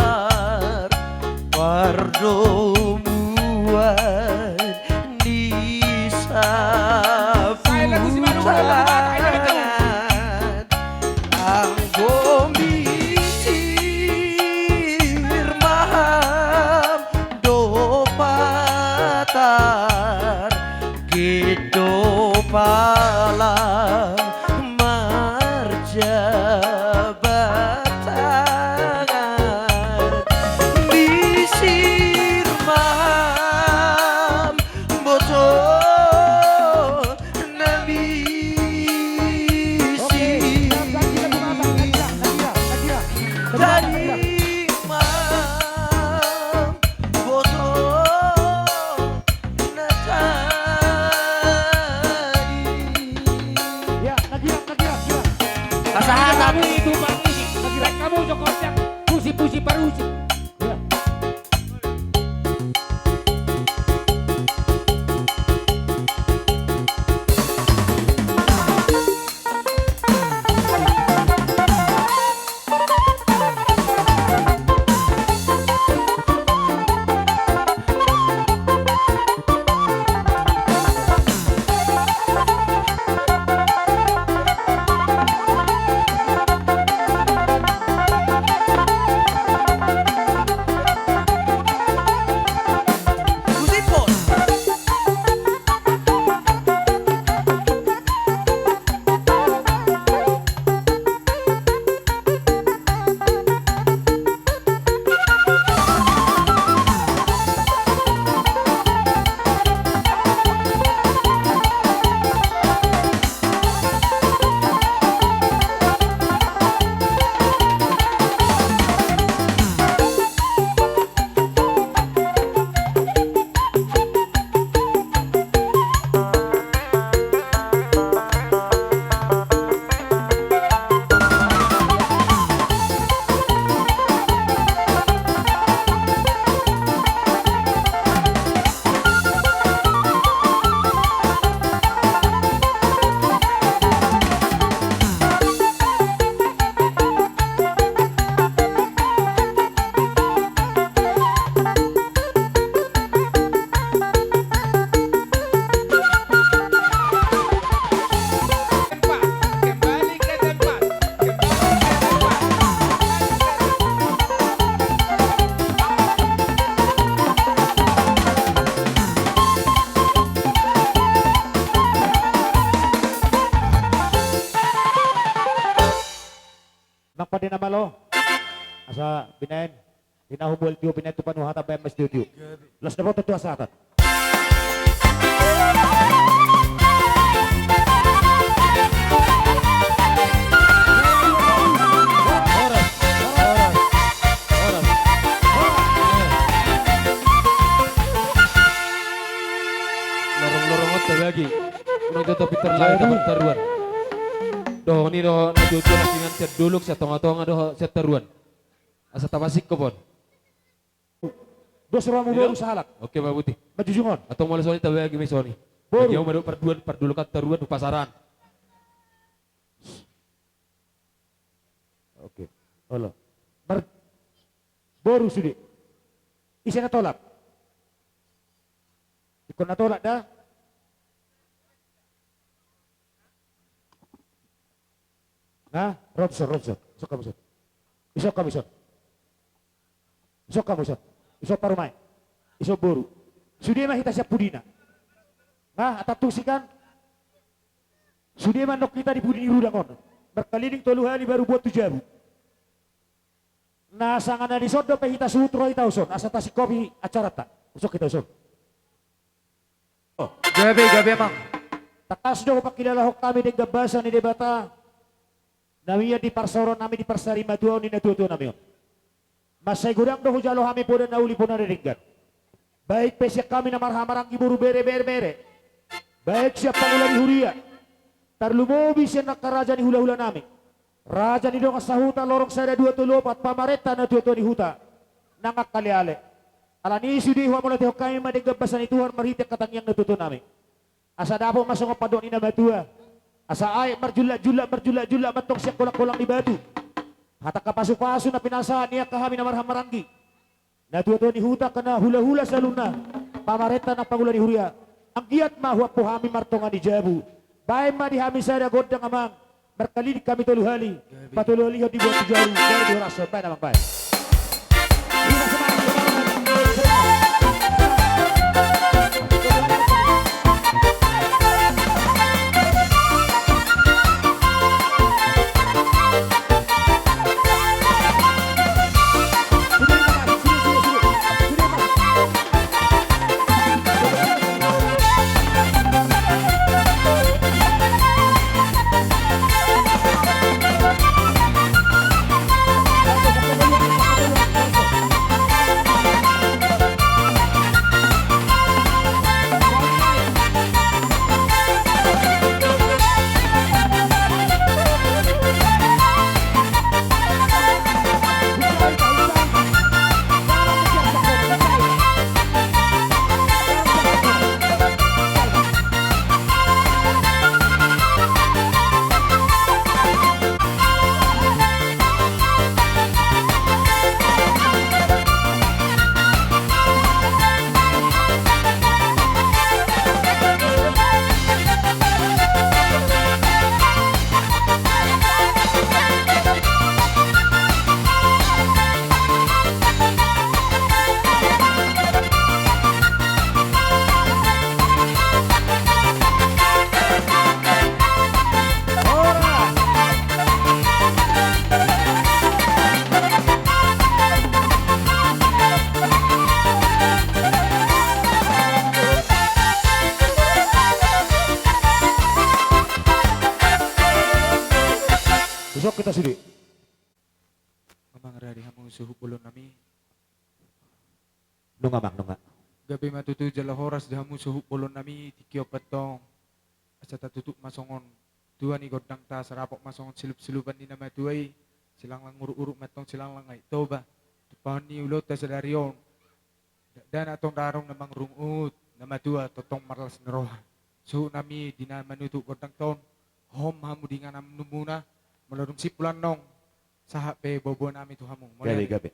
pardomuan ni saputangan. Anggo misir ma ham do patar, get do pala marjabat tangan. Misir ma ham boto na bising. Oke, ganti lagu, Bapak. Ganti, ganti, ganti. Tading ma boto na tading. Ya, lagi, lagi, lagi. Pasahat. Kamu itu, Bang, ini. Lagi, lagi. Kamu jokotnya pusi-pusi parusi. Ya. Nang pande na malo. Asa binaen. Inna humbual tio binaen tu panuhatan baen ma sitio-tio. Las dapotan tu hasahatan. Horas, horas, horas. Lorong-lorong on ta bagi. Unang jot pintar lae dapat taruan. Dohot i do na jotjot na pingan sian dolok, sian tonga-tonga dohot sian taruan. Asa tapasingkop on. Dos rohamu boru sahalak. Oke, Pak Buti. Manjujung on. Atau mulai soni tabe agi me soni. Boru. Bagi au madok parduan, pardulukan taruan tu pasaran. Oke. Olo. Mar-, boru sude. Ise na tolap? Ingkon na tolap da. Nah, Robson, Robson. Isok hamu son. Isok hamu son. Isok hamu son. Isok parumaen. Isok boru. Sude ma hita sian pudina. Nah, atantusi kan. Sude ma nong hita di pudi ni rudang on. Markaliling tolu hali baru buat tu jabu. Na sanga na dison dope hita suhut ro hita uson. Asa tasingkopi acaranta. Uson hita uson. Oh. Gabe, gabe, Amang. Tangkas do hupangkilalahon hami denggan basa ni Debata na mian di parsaoran nami di parsarimatua ni natuatua nami on. Mansai godang do hujalo hami poda na uli poda na denggan. Baik pe sian hami na marhahamaranggi boru bere, bere, bere. Baik sian pangula ni huria. Tarlumobi sian angka raja ni hulahula nami. Raja ni dongan sahuta, lorong sada dua tolu opat, pamarenta, natuatua ni huta. Nang angka aleale. Alani i sude huamauliatehon hami ma denggan basa ni Tuhan marhite angka tangiang natuatua nami. Asa dapot ma songon pandok ni na matua. Asa aek marjullak-jullak, marjullak-jullak ma antong sian kolang-kolang ni batu. Hata angka pasupasu na pinasahat ni angka hami na marhahamaranggi. Natuatua ni huta, angka na hulahula saluhutna, pamarenta nang pangula ni huria. Anggiat ma huampu hami martonga ni jabu. Baen ma di hami sada gondang, Amang. Markaliling hami tolu hali. Gabe. Patolu halihon di buat tu jabu. Gabe di horas on. Baen, Amang, baen. Isok hita sude. Amang, rade hamu suhut bolon nami. Nunga, Amang, nunga. Gabe ma tutu jala horas di hamu suhut bolon nami, tingki on pe antong. Asa tatutup ma songon tua ni gondangta, asa dapot ma songon silupsilupan ni na matua i, silanglang uruk-uruk ma antong silanglang Aek Toba. Tumpahon ni ulaonta sadari on. Dakdanak tong daong na mangrungut, na matua tongtong marlas ni roha. Suhut nami di na manutup gondangta on, hohom hamu di ingananmuna, molo dung simpul annon, sahat pe boaboa nami tu hamu. Mauliate. Gabe, gabe.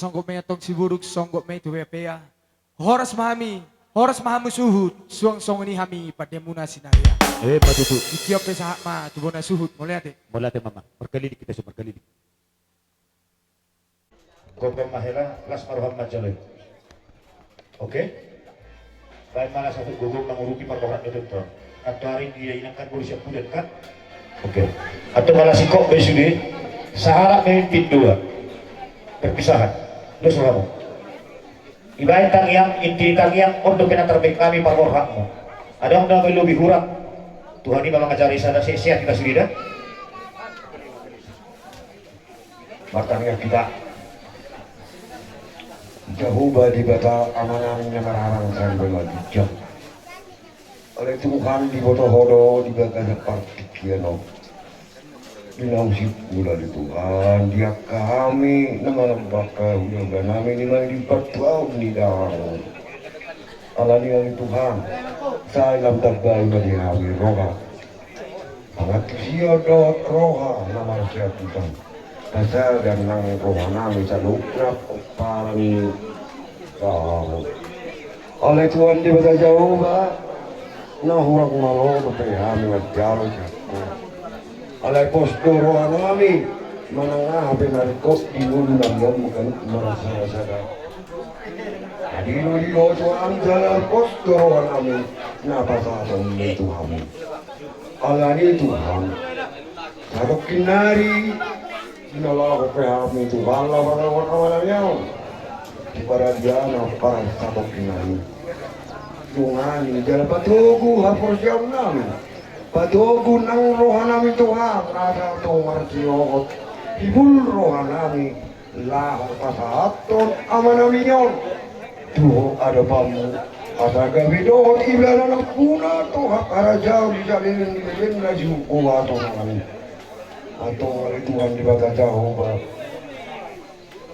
Songgop ma i antong siburuk, songgop ma i tu peapea. Horas ma hami, horas ma hamu suhut, suang songon i hami pandemuna sinarian. Eh, patutu. Tingki on pe sahat ma tu bona suhut, mauliate. Mauliate ma amang. Markalilin hita so, markalilin. Gomgom ma hela, las ma roham manjalo i. Oke. Baen ma las, asa gomgom mangurupi parrohatan ni tonton. Antoari dia inangkan bolu siap pudan kan? Oke. Antong ma las ingkon be sude. Sahalak memimpin dua. Perpisahan. Los rohamu. Dibaen tangiang, inti tangiang, on dope na tarbaen hami parrohatanmu. Adong na lobi hurang. Tuhan i ma mangajari sada, sehat-sehat hita sude da. Martangiang hita. Jahowa Debata Amanami na marhahamaranggi, ale Tuhan, diboto Ho do di bagasan partingkian on. Di na husip hula ale Tuhan, di angka hami na mangalangka hula-hulanami, di na di partuaon ni dahahang. Alani i ale Tuhan, sai lam tambai ma di hami roha. Pangantusion dohot roha na marsiantusan. Pasahat nang rohanami saluhutna pomparan ni dahahang. Ale Tuhan Debata Jahowa, na hurang malo dope hami manjalo sian Ho. Alai pos do rohanami, manang aha pe na ringkot di ngolunami on, ganup marasarasa da. Adilo di Ho Tuhan, jala pos do rohanami na pasahaton ni Tuhan. Alani Tuhan, sadongkin nari, di na laho pe hami Tuhan laho mangalangka hula-hulanami on. Di paradiana parsadongkin nari. Dongani jala patogu haporseaonnami. Patogu nang rohanami Tuhan, asa tong marsihohot hibul rohanami. Laho pasahathon amanami on tu adopanmu, asa gabe dohot ibana nampuna tu harajaon di saleleng ni lelengna, jala tu amanami. Antong ale Tuhan Debata Jahowa,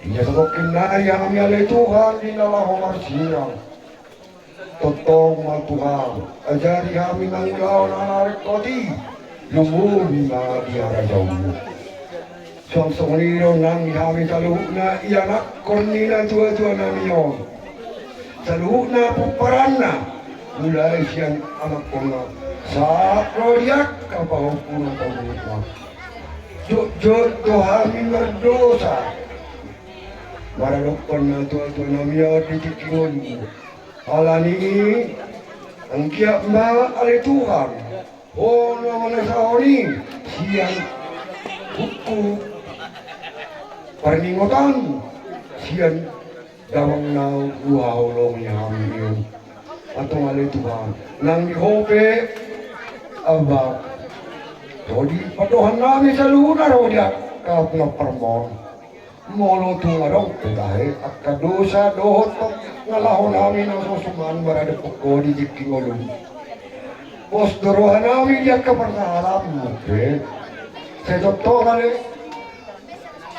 di na sadongkin nari hami ale Tuhan di na laho marsilang. Tongtong ma Tuhan, ajari hami mangulahon na ringkot i, lumobi ma di harajaonmu. Suang songon i do nang di hami saluhutna ianakhon ni natuatuanami on. Saluhutna pomparanna, mulai sian anakhonna sahat ro di angka pahompu na tarlumobi. Jotjot do hami mardosa maradophon natuatuanami on di tingki ngolu. Alani i, anggiat ma ale Tuhan, Ho na manasahon i sian buku parningotan sian damang na huhaholongi hami on. Antong ale Tuhan, nang di Ho pe, Aba, ro di pandohannami saluhutna, ro di angka pinaparmon. Molo tung adong pe tahe angka dosa dohot pangalahonami na so suman maradophon Ho di tingki ngolu, pos do rohanami di angka parsahatanmu pe. Sai tongtong ale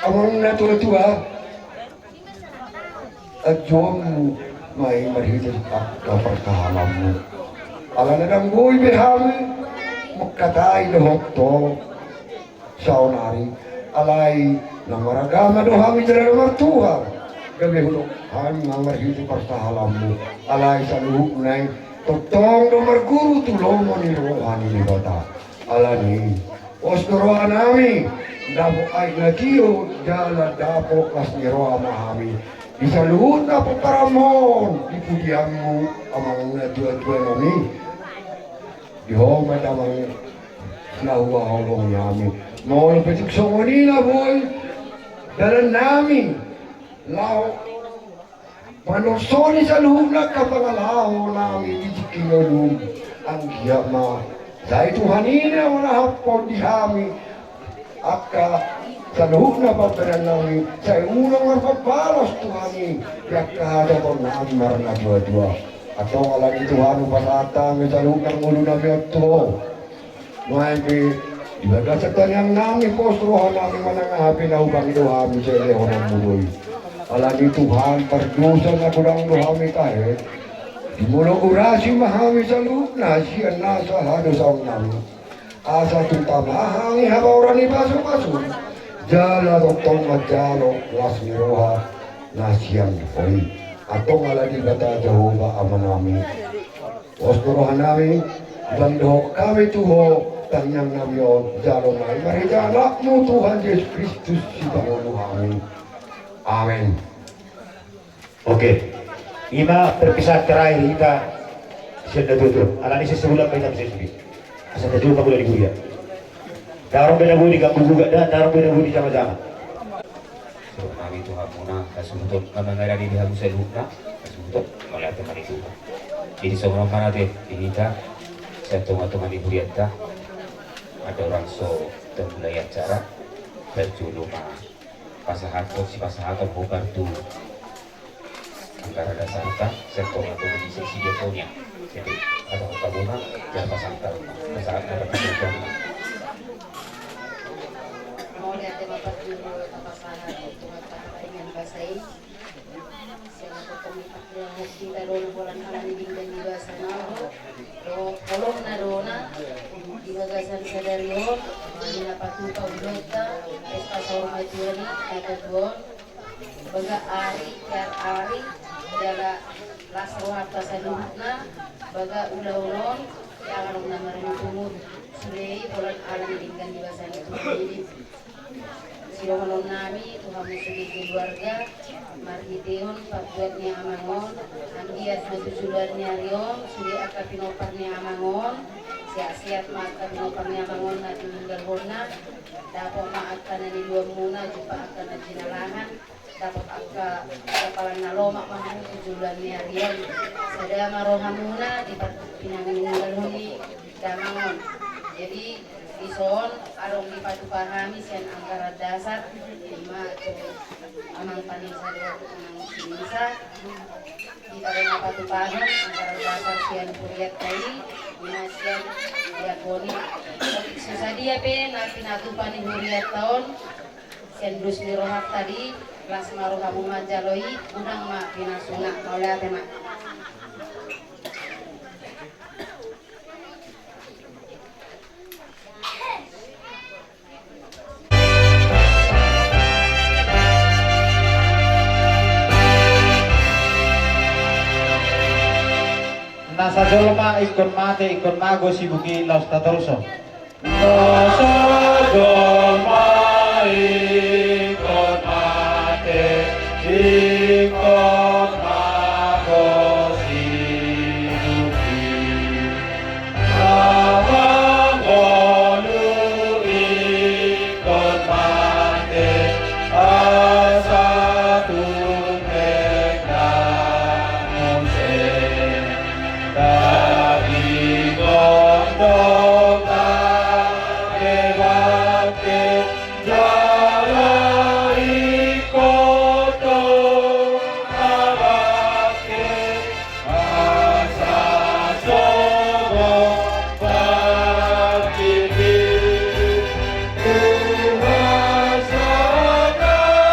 amang na tuatua, anjuonmu ma i marhite angka parsahatanmu. Alana ndang boi be hami mangkatai dohot Ho saonari, alai na maragama do hami jala na martuhan. Gabe hudok hami ma marhite parsahatanmu, alai saluhutna i tongtong do marguru tu lomo ni roha ni Debata. Alani i, pos do rohanami, dapot aek na tio jala dapot las ni roha ma hami di saluhutna pomparanmu on, di pudianmu amang na tuatuanami. Di Ho ma damang na huhaholongi hami. Molo pe tung songon i na boi dalannami laho manorsoni saluhutna angka pangalahonami di tingki ngolum, anggiat ma sai Tuhan i na manahaphon di hami angka saluhutna pambahenannami, sai unang marpambalos Tuhan i di angka hajahatonnami marnatuatua. Antong alani i Tuhan, hupasahat hami saluhutna ngolunami on tu Ho. Nuaeng pe di bagasan tangiangnami, pos rohanami, manang aha pe na hubang do hami, sai lehononmu do i. Alani i Tuhan, pardosa na godang do hami tahe. Di molo urasi ma hami saluhutna sian nasa hadosaonnami, asa tung tama hami habaoran ni pasupasu, jala tongtong manjalo las ni roha na sian Ho i. Antong ala Debata Jahowa Amanami, pos do rohanami, mandohot hami tu Ho, tangiangnami on, jalo ma i marhite AnakMu Tuhan Jesus Kristus, sipangolu hami. Amen. Oke. I ma perpisahan terakhir hita sian na tuatua. Alani sesa bulan ma hita bisa sude. Asa tajumpa muna di huria. Ndang adong be na boi diganggu gugat da, ndang adong be na boi dijamajama. Suhut nami tu hamuna, hasuhuton, na mangarani di hamu saluhutna, hasuhuton, mauliate ma di Tuhan. Jadi songon on ma na te di hita, sian tongatonga ni hurianta, andorang so tamulai acara, parjolo ma pasahathon, sipasahaton hombar tu anggaran dasarta, sian tongatonga ni sesi diakonia. Jadi, adong hamuna, jala pasahat, pasahat, pasahat. Mauliate ma parjolo tapasahat tu Tuhan Parbadia Basa i. Sian na tongtong dipakilaho hita do na holan alani denggan ni basa na ro, dohot holong na ro na di bagasan sadari on, di na patupa ulaonta, pesta saur matua ni na tuatua on, baga ari, tiar ari, jala las rohanta saluhutna, baga ulaon on, jala adong na marungut-ungut sude i holan alani denggan ni basa ni Tuhan i. Sidohonon nami tu hamu sude keluarga, marhitehon patuat ni amang on, anggiat ma tu joloan ni ari on, sude angka pinompar ni amang on, sehat-sehat ma angka pinompar ni amang on na tininggalhonna, dapot ma angka na niluanmuna, jumpang angka na jinalahan, dapot angka hapalan na lomak ma hamu tu joloan ni ari on. Sada ma rohamuna di par-, pinangininggolhon ni damang on. Jadi, dison adong dipatupa hami sian anggaran dasar, i ma tu amang paninsa dohot amang sinisa. Hita do na patupahon anggaran dasar sian hurianta i, i ma sian diakonia. Otik so sadia pe na pinatupa ni hurianta on, sian dos ni rohanta di, las ma rohamu manjalo i, unang ma pinasuna, mauliate ma. Na sajolma ingkon mate, ingkon mago sibuki laos tatorus. Na sajolma ingkon mate, ingkon mago sibuki. Na mangolu ingkon mate, asa tung hengkang muse. Tapi gondong tabebake, jala ingkon tabebake, asa sogot partingkian Tuhan sangapon.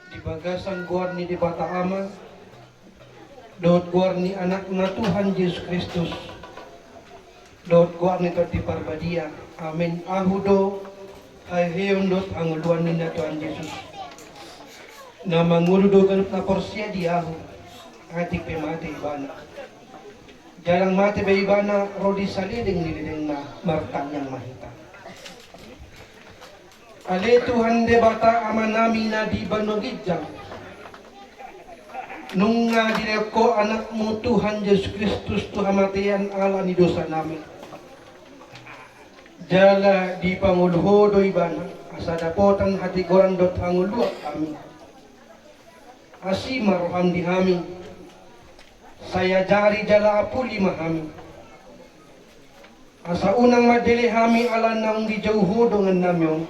Di bagasan goar ni Debata Ama, dohot goar ni Anakna Tuhan Jesus Kristus, dohot goar ni Tondi Parbadia. Amen. Ahu do haheheon dohot hangoluan ni Tuhan Jesus. Na mangolu do ganup na porsea di Ahu, atik pe mate ibana. Jala mate pe ibana, ro di saleleng ni lelengna, martangiang ma hita. Ale Tuhan Debata Amanami na di banua ginjang, nunga dilehon Ho AnakMu Tuhan Jesus Kristus tu hamatean ala ni dosanami. Jala dipangolu Ho do Ibana, asa dapotan hatigoran dohot hangoluan hami. Asi ma rohaM di hami. Sai ajari jala apuli ma hami. Asa unang mandele hami ala naung dijou Ho dongannami on.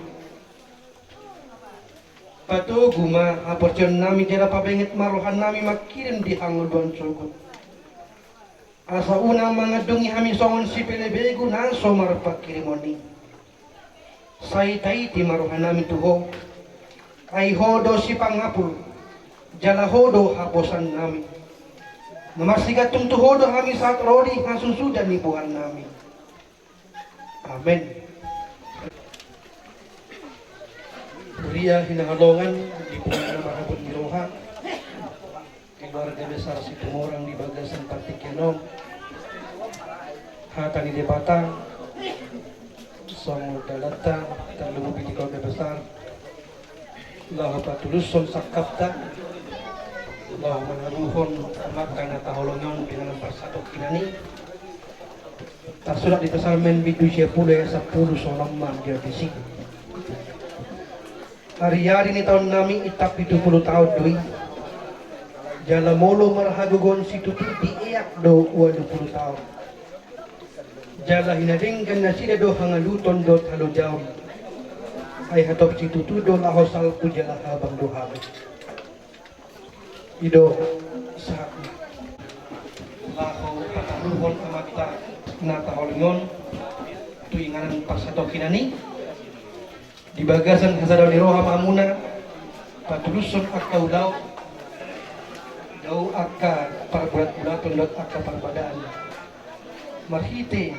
Patogu ma haporseaonnami jala pabenget ma rohanami manghirim di hangoluan sogot. Asa unang mangandungi hami songon sipelebegu na so marpanghirimon i. Sai taiti ma rohanami tu Ho. Ai Ho do sipangapul, jala Ho do haposaonnami. Na marsigantung tu Ho do hami sahat ro di hasusuda ni bohannami. Amen. Huria hinaholongan di pudi na marhabot ni roha, keluarga besar Situmorang di bagasan partingkian on. Hata ni Debata songon dalanta, tarlumobi di keluarga besar, laho patulushon sangkapta, laho mangaluhon amanta na taholongi on tu inganan parsatongkinan i. Tarsurat di Psalmen bindu sia pulu ayat sampulu songon on ma di disi. Ariari ni taonnami intap pitu pulu taon do i. Jala molo marhagogoon situtu dieak do ualu pulu taon. Jala hinadenggan nasida do hangaluton dohot halojaon. Ai hatop situtu do laho salpu jala habang do hami. I do sahatna. Laho pataruhon amanta na taholongi on tu inganan parsatongkinan i. Di bagasan hasadaon ni roha ma hamuna patulushon angka ulaon, dao angka parbulatbulaton dohot angka parbadaan. Marhite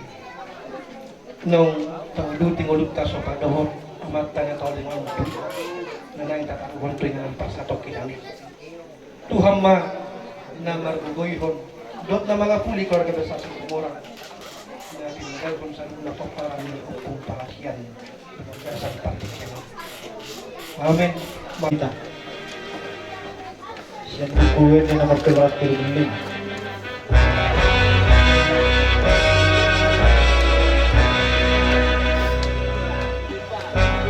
naung tauduti ngolunta so padohot amanta na taholongi on tu na naeng tataruhon tu inganan parsatongkinan i. Tuhan ma na margogoihon dohot na mangapuli keluarga besar Situmorang na tininggalhon saluhutna pomparan ni ompung pangasian di bagasan partingkian on. Amen. Mari. Sian Buku Ende nomor tiga ratus tujuh puluh lima.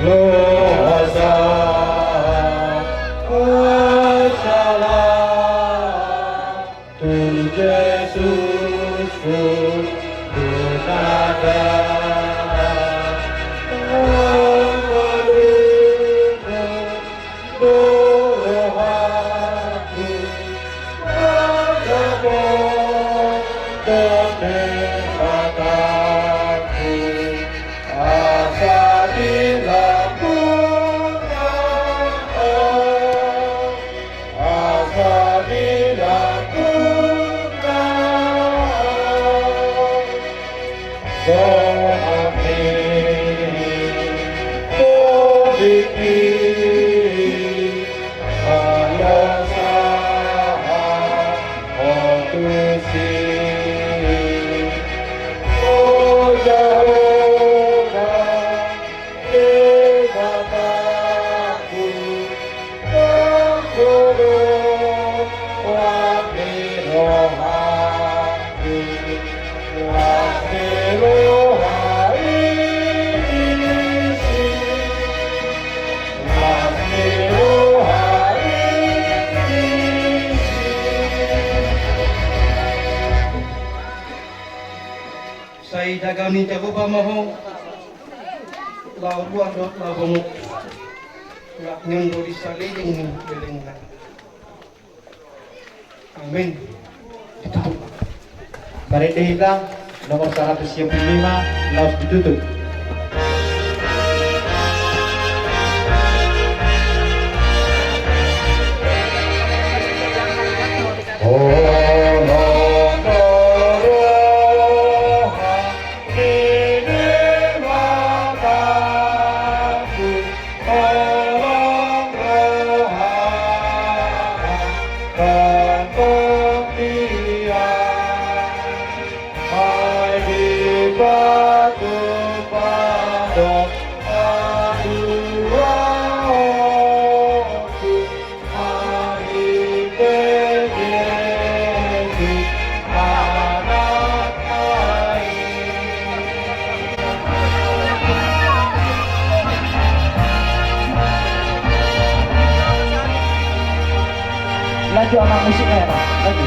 Loas, loas, tu Jesus, tu Tuhan. Rohaku, rohaku, asa dilambungkon, asa dilambungkon. Sai dagaon ni Jahowa ma ho, laho ruar dohot laho bongot, lak ni on do di saleleng ni lelengna. Amen. Ditutup. Marende hita nomor seratus dua puluh lima, laos ditutup. Siapa musiknya ya, Bang? Lagi.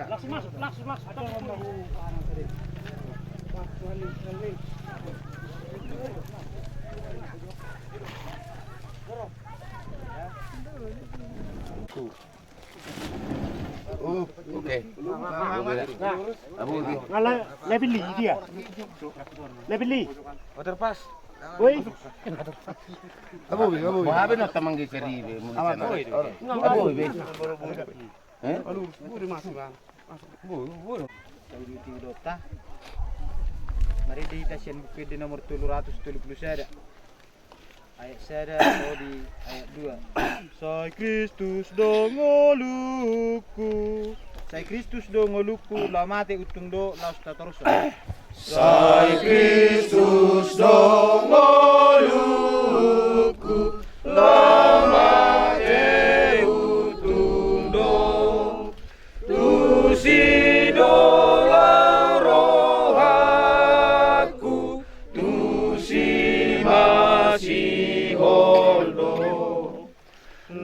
Langsung masuk, langsung masuk, langsung masuk. Oh, oke. Abu, oke. Nah, lebih li dia. Lebih li. Water pas. Woi. Abu, abu. Mau apa nak tamang geser di be? Abu, be. Eh? Aduh, udah masuk, Bang. Masuk. Bu, bu. Tahu di tiga dota. Mari di tasian buku di nomor tolu ratus tolu puluh sada. Ayat sada, oh, di ayat dua. Sai Kristus do ngolungku. Sai Kristus do ngolungku, laho mate untung do, laos tatorus. Sai Kristus do ngolungku, laho mate untung do. Tusi do laho rohangku, tusi ma sihol do.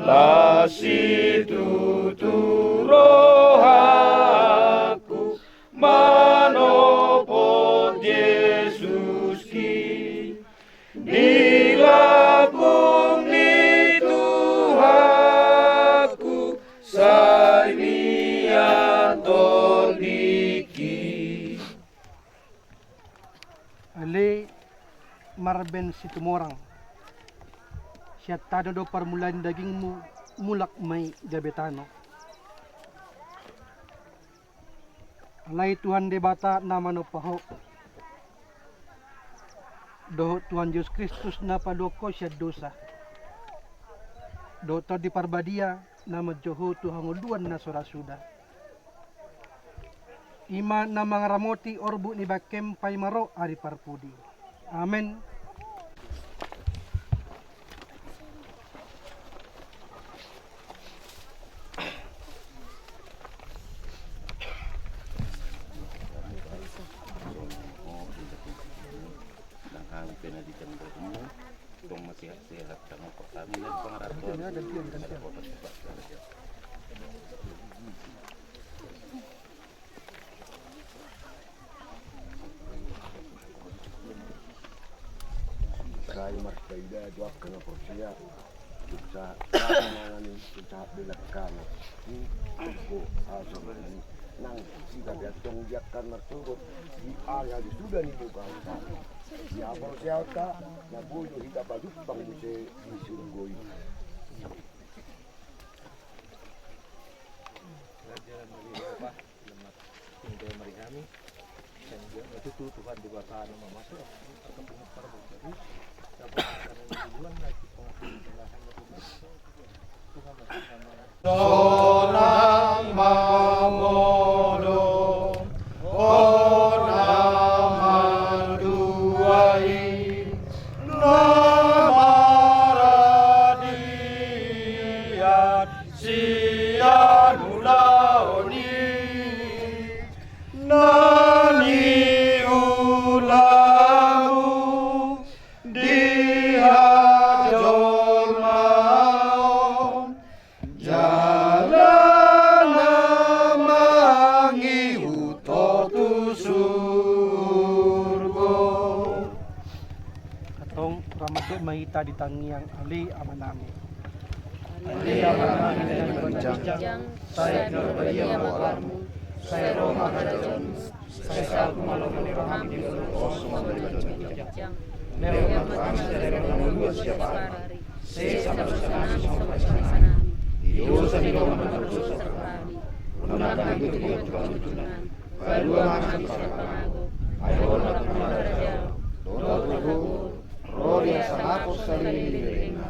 Las situtu rohangku manopot Jesuski. Di lambung ni Tuhanku, sai mian tondingki. Ale Marben Situmorang, sian tano do parmulaan dagingmu, mulak ma i gabe tano. Alai Tuhan Debata na manompa ho, dohot Tuhan Jesus Kristus na paluahon ho sian dosa, dohot Tondi Parbadia na manjou ho tu hangoluan na so ra suda. I ma na mangaramoti orbuk ni bangkem paima ro ari parpudi. Amen. Sai marpaida tu angka na porsea, sahat sahat mangan i, sahat belak kana. Ko asa nang sida pe antong di angka marsogot di ari-ari suda ni buka angka. Di haporseaonta na boi do hita pajumpang muse di surgo i. Raja Maria Bapa, tinggal mari kami. Dan dia itu Tuhan di bawah sana, Mama. Sonang mangolu, hona manduai, na maradian sian ulaon i, na niulamu di hajolmaon, jala na mangihut ho tu surgo. Antong ramandok ma hita di tangiang Ale Amanami. Ale Amanami na di banua ginjang, sai pinarbadia ma goarmu, sai ro ma harajaonmu, sai saut ma lomo ni roham di banua on songon na di banua ginjang. Lehon ma tu hami sadari on hangoluan siapari. Sesa ma dosanami songon na sesa nami di dosa ni dongan na mardosa tu hami. Unang hami togihon tu pangunjunan. Palua ma hami sian pangago. Ai Ho do Tuhan harajaon, dohot hagogoon, ro di hasangapon saleleng ni lelengna.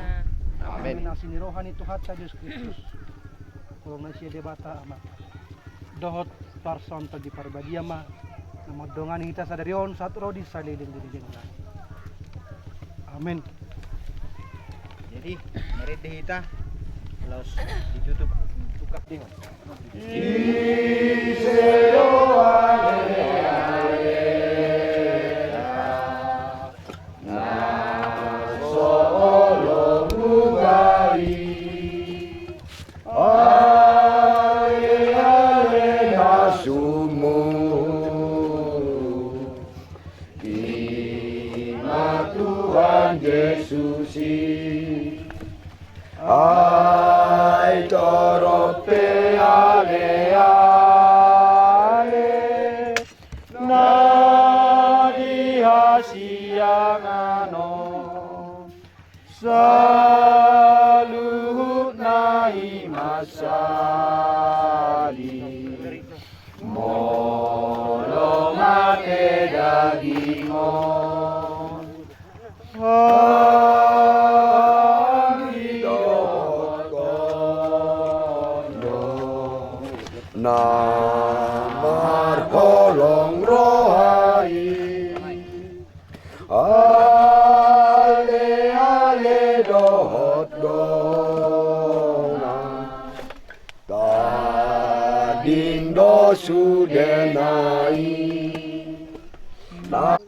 Amen. Asi ni roha ni Tuhanta Jesus Kristus, holong ni si Debata Ama, dohot parsaulian ni Tondi Parbadia ma na mandongani hita sadari on sahat ro di saleleng ni lelengna. Amen. Jadi, marende hita, laos ditutup tukak dengan. Ise do ale, ale. Tuhan Jesus i. Ai torop pe ale-ale na di hasiangan on, saluhutna i mansai molo mate daging on. Anggidohot Ho do na marholong roha i. Ale-ale dohot dongan, tading do sudena i. Na